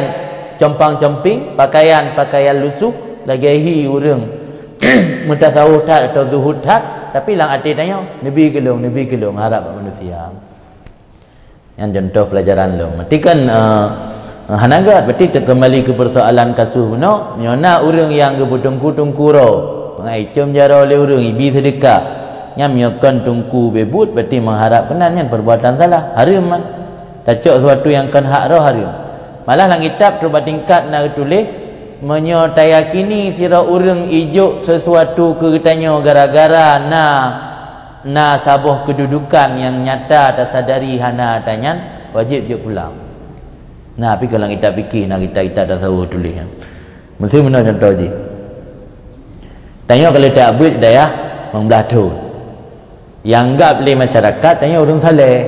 compang-camping, pakaian-pakaian lusuh, lagèe hi ureueng meutasawuf that atau zuhud that, tapi lam até tanyoe, "Neubi keu lôn, neubi keu lôn," harap bak manusia. Nyan contoh pelajaran lôn. Berarti kan, eh, hana gèt, berarti teukeumbali keu persoalan kasus bunoe, nyoe na ureueng nyang geupeutungku-tungku droe, ngon icom jaroe lé ureueng, ibi seudeukah. Nyan meunyoe kon tungku beubuet, berarti mengharap keunan, nyan perbuatan salah, hareuem man. Tacok sesuatu nyang kon hak droe hareuem. Malah lam kitab trok bak tingkat na geutuléh, meunyoe tayakini sidroe ureueng ijok sesuatu keu geutanyoe gara-gara na, na saboh keududukan nyang nyata tasadari hana ata nyan, Wajéb jok pulang. Nah, pi keu lam kitab fikih, na kitab-kitab tasawuf tuléh. Meusti meunoe contoh jih. Tanyoe ka lheueh tajak beuet dayah limong blaih thon. Nyang anggab lé masyarakat tanyoe ureuëng saleh.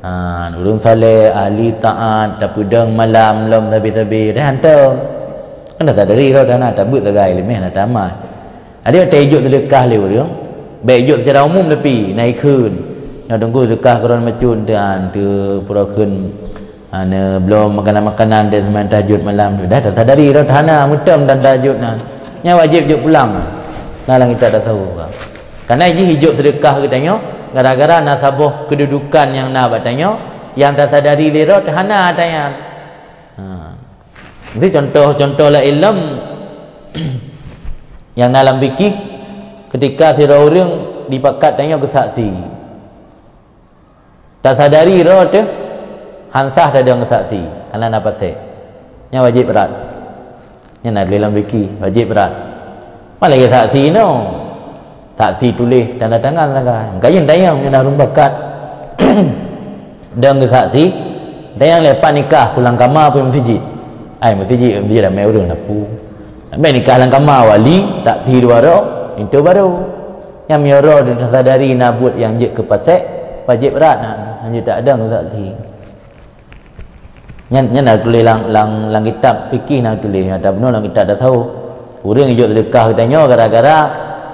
Ha, ureuëng saleh, ahli taat, tapeudong malam lom sabe-sabe, dah hantom. Kan dah sadari roh dah na tabeuet sagai leumeh na tamah. Adak watée jok seudeukah lé ureuëng, bék jok seucara umum tapi na ikheun. Nyoe teungku seudeukah keu droe meucun teuan teu pura kheun, ha, neubloe makanan-makanan dan seumayang tahajud malam tu. Dah tasadari roh hana meuteum dan tahajud na. Nyan wajéb jok pulang. Na lam kitab tasawuf ka. Karena jih ijok seudeukah geutanyoe gara-gara na saboh keududukan nyang na bak tanyoe nyang tasadari lé roh hana tanyan. Ha. Jadi contoh-contoh laén lom nyang na lam fikih, ketika sidroe ureuëng dipakat tanyoe keu saksi. Tasadari roh teuh han sah tadong keu saksi, hana na pasék. Nyan wajéb rad. Nyan na lé lam fikih, wajéb rad. Malah ya saksi no. Saksi tuléh tanda tangan sagai. Meukajen tayang meunyoe na ureuëng bakat. Dan keu saksi, tayang lepat nikah pulang kama pih meusijiet. Ai meusijiet, meusijiet ramai ureuëng na pu. Amai nikah lam kama wali, saksi dua droe, itu baru. Nyang meunyoe roh tasadari na buet nyang jeuet keu pasék, wajéb rad na, hana tak ada saksi. Nyan, nyan na tuléh lam, lam, lam kitab fikih na tuléh, na tabunoe lam kitab tasawuf. Ureuëng ijok seudeukah geutanyoe gara-gara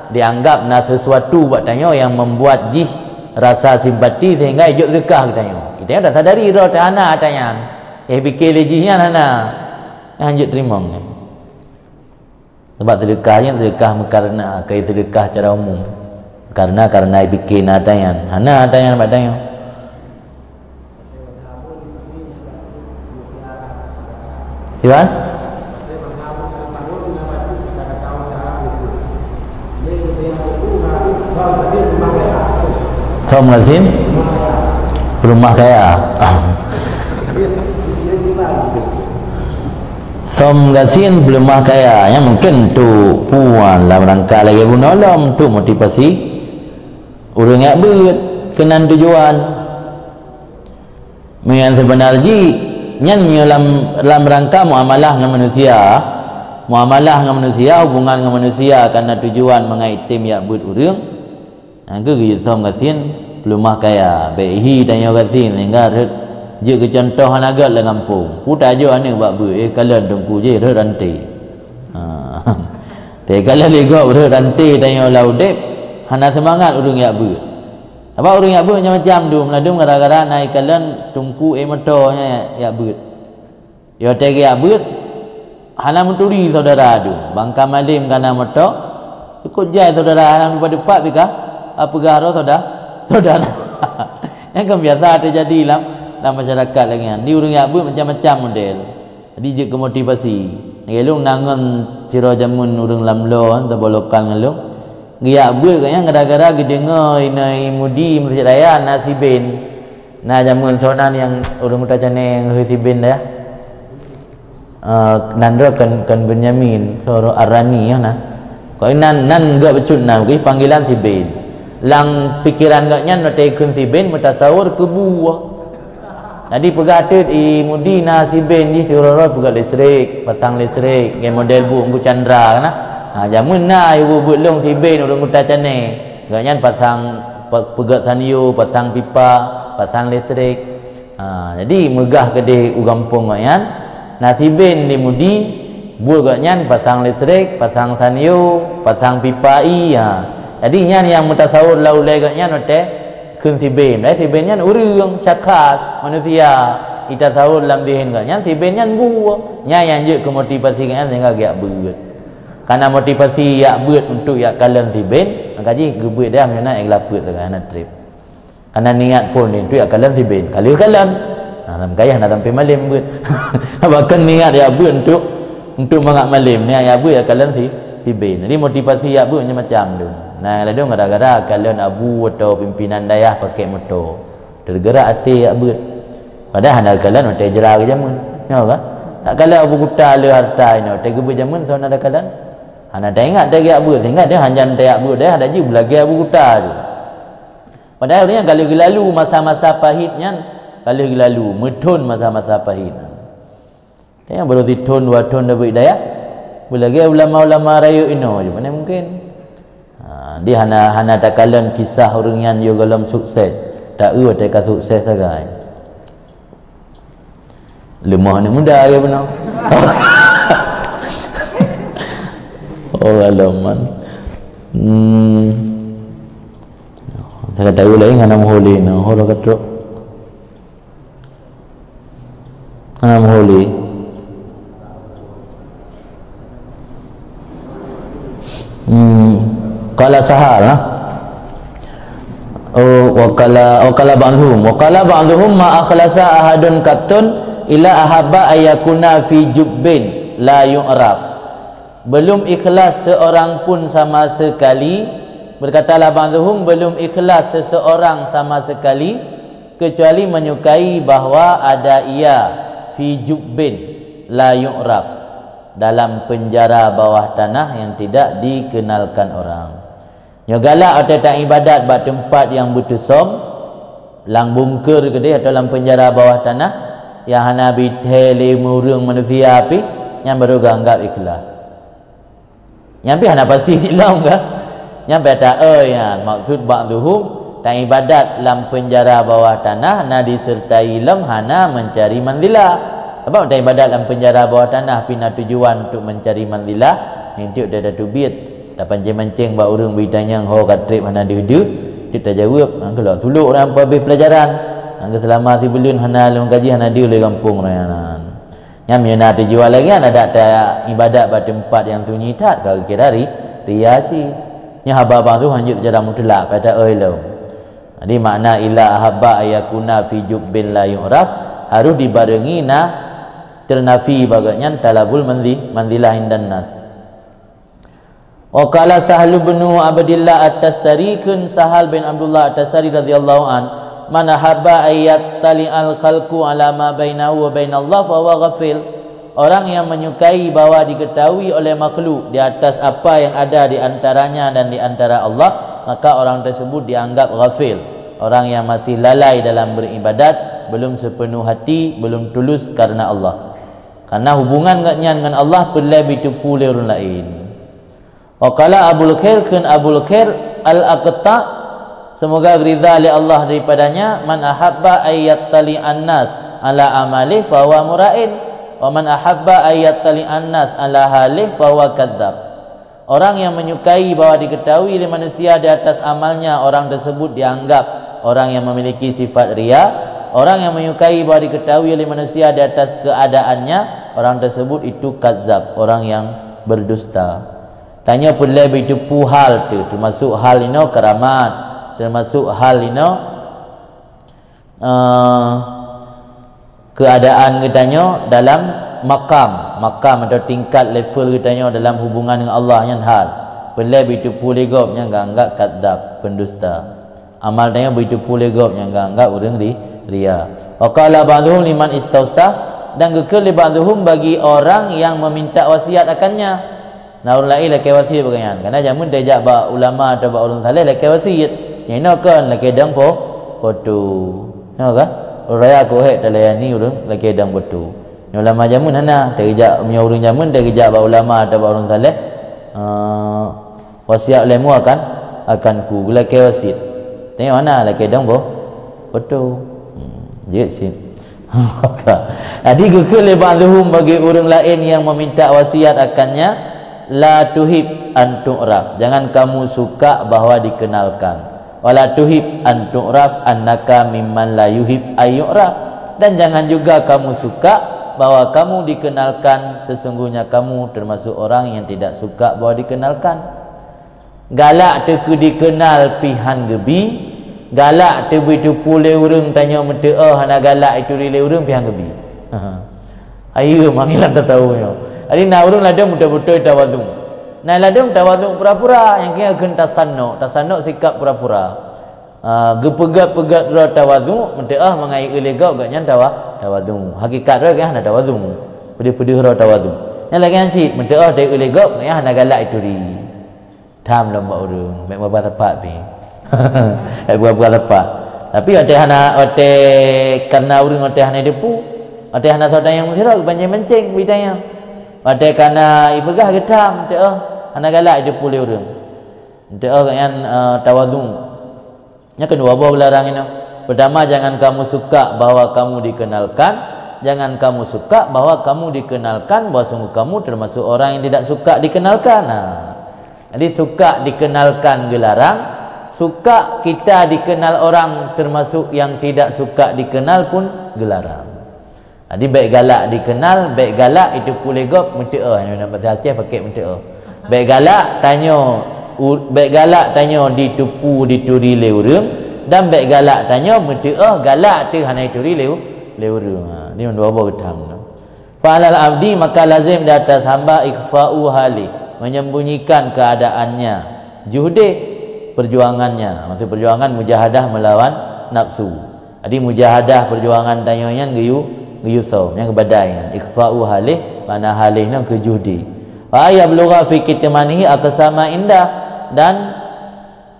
dianggap na sesuatu bak tanyoe nyang membuat jih rasa simpati sehingga ijok seudeukah geutanyoe. Geutanyoe tasadari roh teuh hana ata nyan. Eh, pike lé jih nyan hana. Nyan jeuet teurimong nyan. Sabab seudeukah nyan seudeukah meukareuna, keu seudeukah cara umum. Kareuna, kareuna ipike na ata nyan. Hana ata nyan bak tanyoe. Iwan? Tom Gazin? Peulumah kaya. Tom Gazin Peulumah Kaya, nyan mungken untuk puan lam rangka lagée bunoe lom, untuk motivasi ureuëng jak beuet keunan tujuan. Meunyan seubeuna jih nyan meunyoe lam, lam rangka muamalah ngon manusia, muamalah ngon manusia, hubungan ngon manusia kana tujuan mangat item jak beuet ureuëng, Nyang keu geuyue som gasien, peulumah kaya, bék hi tanyoe gasien, sehingga rhot jeuet keu cuntoh hana gét lam gampông. Peue tajok aneuëk bak beuet, eh, kalon teungku jih rhot ranté. Ha. Teukalon lé gob rhot ranté tanyoe lam udeb, hana seumangat ureuëng jak beuet. Sabab ureuëng jak beuet macam-macam dum, ladum gara-gara na ikalon teungku ék moto nyan jak beuet. Yoh watée geujak beuet, hana meuturi syedara dum. Bangka malem kana moto, cukôp jai syedara hana meupat-upat pih ka, a, peugah droe syeda-, syedara. Nyan kan biasa teujadi lam, lam masyarakat lagée nyan. Di ureuëng jak beuet macam-macam model. Jadi jeuet keu motivasi. Lagée lôn na ngon sidroe jameun ureuëng lam bloe, saboh lokal ngon lôn. Geujak beuet gobnyan gara-gara geudeungoe inoe i Mudi Meuseujid Raya na siben. Na jameun soe nan nyang ureuëng Kuta Caneng heu siben deh. Eh, nan droe kon, kon Benyamin, soe Ar-Rani nyan na. Kok nan, nan geuh bacut nan, geuh panggilan siben. Lam pikeran gobnyan watée kheun siben meutasawur keu bu. Jadi peugah teuk i Mudi na siben jih siuroe-uroe peugah listrik, pasang listrik, ngon model bu Teungku Chandra na. Ha, jameun na i bu beuet lôn siben ureuëng Kuta Caneng. Gobnyan pasang pe-, peugét sanyo, pasang pipa, pasang listrik. Ha, jadi meugah keudeh u gampông gobnyan, na siben di Mudi, buet gobnyan pasang listrik, pasang sanyo, pasang pipa ie. Ha. Jadi nyan nyang meutasawur lam ulée gobnyan watée kheun siben. Padahai siben nyan ureuëng, syakhas, manusia. Itasawur lam zihen gobnyan siben nyan bu. Nyan nyang jeuet keu motivasi gobnyan sehingga geujak beuet. Kana motivasi jak beuet untuk jak kalon siben, maka jih geubeuet dah meunyoe na nyang geulapeuet sagai hana treb. Kana niat phon nyan untuk jak kalon siben, ka lheueh kalon. Nah, lam kayah na sampai malem beuet. Bahkan niat jak beuet untuk, untuk mangat malem, niat jak beuet jak kalon si, siben. Jadi motivasi jak beuet macam-macam tu. Nah, ladum gara-gara kalon abu atau pimpinan dayah pakai moto. Tergerak até jak beuet. Padahai hana kalon watée jra geujameun. Nyoe ka? Tak kalon Abu Kuta le harta inoe, watée geubeuet jameun soe na takalon. Hana taingat watée geujak beuet, sehingga teuh hanjan tajak beuet deh, hana jih beulagée Abu Kuta tu. Padahai ureuëng nyan ka lheueh geulalu masa-masa pahit nyan, Ka lheueh geulalu, meuthon masa-masa pahit. Tanyong baru sithon, dua thon dapeuet hidayah. Beulagèe ulama-ulama rayeuk inoe jih, mana mungkin? Ha, di hana, hana takalon kisah ureueng nyan yôh gohlom sukses. Ta eu watèe ka sukses sagai. Leumoh aneuk muda ya beuna. Oh, alaman. Hmm. Saya kata lain hana meuhuli, nah, hol ka trok. Hana meuhuli. Hmm. Qala Sahal, ha? Oh, wa qala, wa qala ba'dhum. Wa qala ba'dhum ma akhlasa ahadun qattun illa ahabba ayyakuna fi jubbin la yu'raf. Belum ikhlas seorang pun sama sekali, berkatalah ba'dhum, belum ikhlas seseorang sama sekali, kecuali menyukai bahwa ada ia fi jubbin la yu'raf, dalam penjara bawah tanah yang tidak dikenalkan orang. Nyoe galak watèe taibadat bak teumpat nyang beuteusom, lam bungker keudeh atau lam penjara bawah tanah, nyang hana bithèe lé ureueng manusia pih, nyan baru geuanggap ikhlas. Nyan pih hana pasti cit lom ka. Nyan pih ata, "Oi, nyan maksud ba'dhum taibadat lam penjara bawah tanah na disertai lom hana mencari manzilah." Sabab taibadat lam penjara bawah tanah pih na tujuan untuk mencari manzilah, nyan tiep ata teubiet. Tapancéng-pancéng bak ureueng bri tanyong ho ka trép hana deuh-deuh, tiep tajaweueb, nyan keuh lôn sulok ureueng peuhabéh peulajaran. Nyan keuh seulama sibuleuen hana lôn gaji, hana deuh lé gampông ureueng nyan. Nyan meunyoe na tujuan lagèe nyan, adak ta ibadat bak teumpat nyang sunyi that, ka geukira ri-, ria cit. Nyan haba ba'dhum hanjeuet seucara mutlak, peue ata oi lom. Jadi makna illa ahabba ayyakuna fi jubbin la yu'raf, harôh dibarengi na ternafi bak gobnyan talabul manzi-, manzilah indan nas. Wa qala Sahlu bin Abdillah At-Tastari, kheun Sahal bin Abdullah At-Tastari radhiyallahu an, "Man ahabba ay yattali'al khalqu ala ma bainahu wa bainallah fa huwa ghafil." Orang yang menyukai bahwa diketahui oleh makhluk di atas apa yang ada di antaranya dan di antara Allah, maka orang tersebut dianggap ghafil, orang yang masih lalai dalam beribadat, belum sepenuh hati, belum tulus karena Allah. Karena hubungan gobnyan ngon Allah peureulèe jiteupeue lé ureueng laén. Wa qala Abul Khair, kheun Abul Khair Al-Aqta', semoga ridha lé Allah daripadanya, "Man ahabba ay yattali'an nas ala amalih fa huwa mura'in, wa man ahabba ay yattali'an nas ala halih fa huwa kadzdzab." Orang yang menyukai bahwa diketahui lé manusia di atas amalnya, orang tersebut dianggap orang yang memiliki sifat ria. Orang yang menyukai bahwa diketahui oleh manusia di atas keadaannya, orang tersebut itu kadzdzab, orang yang berdusta. Tanyoe peureulèe jiteupeue hal teuh, teumasok hal inoe karamat, teumasok hal inoe, eh, keuadaan geutanyoe dalam makam, makam atau tingkat level geutanyoe dalam hubungan ngon Allah nyan hal. Peureulèe jiteupeue lé gob nyan geuanggap kadzdzab, pendusta. Amal tanyoe jiteupeue lé gob nyan geuanggap ureueng ri-, ria. Wa qala ba'dhum liman istausa, dan geukheun lé ba'dhum bagi orang yang meminta wasiat akannya. Na ureueng laén lakèe wasiat bak gobnyan. Karena jameun tajak bak ulama atau bak ureueng saleh lakèe wasiat. Nyang inoe kon lakèe dong po-, poto. Nyoe ka? Ureueng raya keuhèk talayani ureueng lakèe dong poto. Nyoe ulama jameun hana, tajak, meunyoe ureueng jameun tajak bak ulama atau bak ureueng saleh, eh, wasiat lé mu akan, akan ku, geulakèe wasiat. Tanyoe hana lakèe dong po-, poto. Hmm, jeuet cit. Jadi geukheun lé ba'dhum bagi ureueng laén nyang meminta wasiat akannya, "La tuhib an tu'raf." Jangan kamu suka bahwa dikenalkan. "Wa la tuhib an tu'raf annaka mimman la yuhib ay yu'raf." Dan jangan juga kamu suka bahwa kamu dikenalkan, sesungguhnya kamu termasuk orang yang tidak suka bahwa dikenalkan. Galak teuh keu dikenal pih han geubi, galak teuh jiteupeue lé ureueng tanyoe meuteuoh, hana galak jituri lé ureueng pih han geubi. Ayo, mangilan tatawa nyoe. Jadi na ureueng ladôm beutôi-beutôi tawadhu. Na ladôm tawadhu pura-pura, nyang keu kheun tasanno, tasanno sikap pura-pura. Ah, geupeugét-peugét droe tawadhu, meuteuoh mangat jituri lé gob gobnyan tawa-, tawadhu. Hakikat droe gobnyan hana tawadhu. Peudeuh-peudeuh droe tawadhu. Nyan lagèe nyan cit, meuteuoh tajituri lé gob gobnyan hana galak jituri. Tham lom bak ureueng, bèk peugah sapat pih. Bèk peugah sapat. Tapi watée hana, watée karena ureuëng watée hana jiteupeue, watée hana soe tanyong meusidroe, geupancing-pancing geutanyoe. Watée kana jipeugah geutham, teuh hana galak jiteupeue lé ureuëng. Teuh gobnyan, eh, tawadhu. Nyan keudua boh geularang inoe. Pertama, jangan kamu suka bahwa kamu dikenalkan. Jangan kamu suka bahwa kamu dikenalkan bahwa sungguh kamu termasuk orang yang tidak suka dikenalkan. Nah, jadi suka dikenalkan geularang, suka kita dikenal orang termasuk yang tidak suka dikenal pun geularang. Jadi bék galak dikenal, bék galak jiteupeue lé gob, meuteuoh. Nyang dalam bahasa Aceh pakai meuteuoh. Bék galak tanyoe, u-, bék galak tanyoe jiteupeue, jituri lé ureuëng, dan bék galak tanyoe meuteuoh galak teuh hana jituri lé u-, lé ureuëng. Ha, nyoe dua boh geutham. Fa'alal abdi, maka lazim di atas hamba, ikhfa'u halih, menyembunyikan keadaannya, juhdih, perjuangannya. Maksud perjuangan mujahadah melawan nafsu. Jadi mujahadah perjuangan tanyoe nyan geuyue, geuyue som, nyang geubadai nyan. Ikhfa'u halih, makna halih nyoe keu juhdi. Fa yablugha fi kitmanihi aqsa ma indah, dan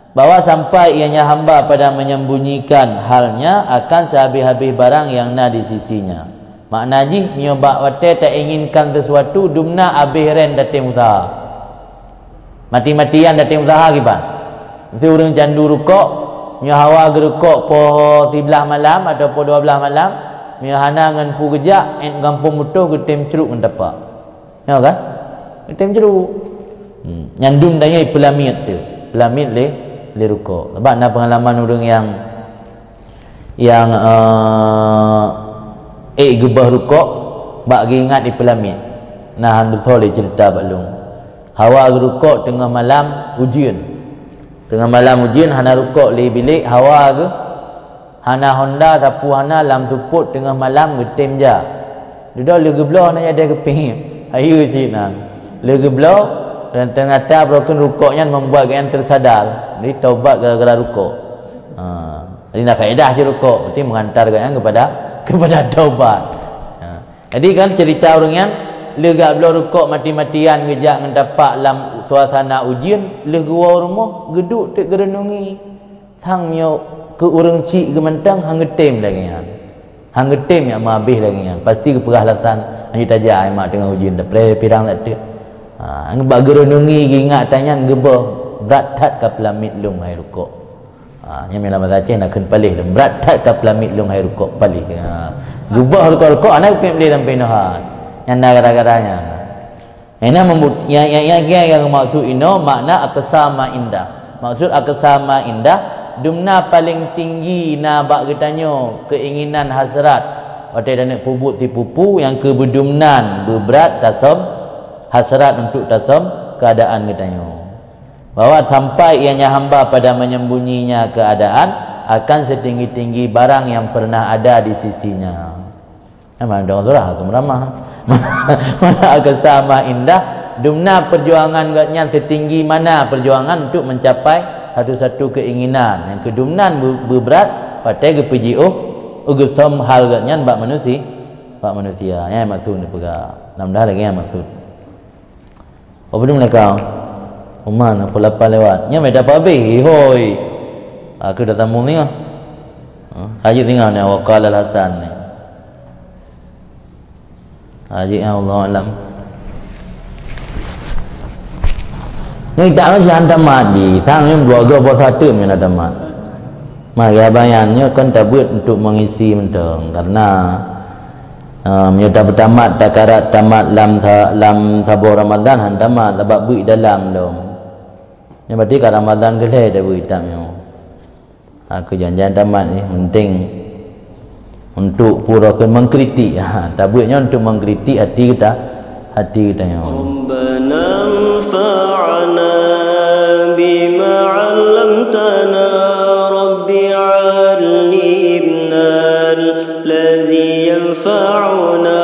bahwa sampai ianya hamba pada menyembunyikan halnya akan sehabis-habis barang yang na di sisinya. Makna jih, meunyoe bak watée tainginkan sesuatu, dumna abéh ren tatem usaha. Mati-matian tatem usaha kiban. Meusé ureuëng candu rukok, meunyoe hawa geurukok poh siblaih malam atawa poh dua blaih malam, meunyoe hana ngon peue geujak, ék gampông beutôh geutem cruk ngon tapak. Nyoe kan? Geutem cruk. Hmm. Nyan dum tanyoe ipeulamiet teuh. Peulamiet lé, lé rukok. Sabab na peungalaman ureuëng nyang nyang, eh, ék geubah rukok bak geuingat ipeulamiet. Nah, han beutôi lé ceurita bak lôn. Hawa geurukok teungoh malam ujeuen. Teungoh malam ujeuen hana rukok lé bilék, hawa geuh hana honda, sapeue hana, lam seupôt teungoh malam geutem jak. Dudoe lheueh geubloe hana jadeh geupéng. Hayeue cit na. Lheueh geubloe dan ternyata broken rukok nyan membuat gobnyan tersadar. Jadi taubat gara-gara rukok. Ha. Jadi na faedah cit rukok, berarti mengantar gobnyan kepada, kepada taubat. Ha. Jadi kan cerita ureuëng nyan, lheueh geubloe rukok mati-matian geujak ngon tapak lam suasana ujeuen, lheueh geuwoe rumoh, geuduek teuk geureunungi. Sang meunyoe keu ureuëng chik geuh mantong han geutem lagée nyan. Han geutem nyang meuhabéh lagée nyan. Pasti geupeugah alasan, "Hanjeuet tajak ai mak teungoh ujeuen, tapreh pirang that teuk." Ha, bak geureunungi geuingat tanyan geuboh, "Brat that ka peulamiet lôn hai rukok." Ha, nyan meunan bahasa Aceh na kheun paléh lom. "Brat that ka peulamiet lôn hai rukok paléh." Ha. Geuboh rukok-rukok, hana geupiep lé sampoe inoe han. Nyan na gara-gara nyan. Nyang na meubuk-, nyang, nyang, nyang, nyang, nyang maksud inoe makna aqsa ma indah. Maksud aqsa ma indah, dumna paléng tinggi na bak geutanyoe keuinginan hasrat. Watée taneuk peubuet sipupu nyang keu beudumnan beubrat tasom hasrat untuk tasom keuadaan geutanyoe. Bahwa sampai ianya hamba pada menyembunyinya keadaan akan setinggi-tinggi barang yang pernah ada di sisinya. Memang dong surah aku meramah. Mana aqsa ma indah, dumna perjuangan gobnyan setinggi mana perjuangan untuk mencapai satu-satu keinginan. Nyang keudumnan be-, beubrat, patéh geupeujiôh, geusom hal gobnyan bak manusia, bak manusia. Nyan maksud neupeugah. Mudah-mudahan lagée nyan maksud. Oh, padum lé kau? Uman, pukul lapan lewat. Nyan meudapat habéh, hoi. Aku dah sambung ni ah. Ha, lanjut tengok ni, wa qala al-Hasan ni. Lanjut ya, Allahu a'lam. Ni tak mesti hantam mati. Tang ni dua go bos satu ni hantam mati. Maka bayannya kan tabeuet untuk mengisi mentong. Karena, eh, meunyoe tapeutamat, takarat tamat lam sa-, lam saboh Ramadan, han tamat, sabab beuet dalam dong. Nyan berarti ka Ramadan keu lhée tabeuet kitab nyoe. Ha, keu janjian tamat ni penting untuk pura keu mengkritik. Ha, tabeuet nyoe untuk mengkritik hati kita, hati kita nyoe. ربنا انفعنا بما علمتنا رب علمنا الذي ينفعنا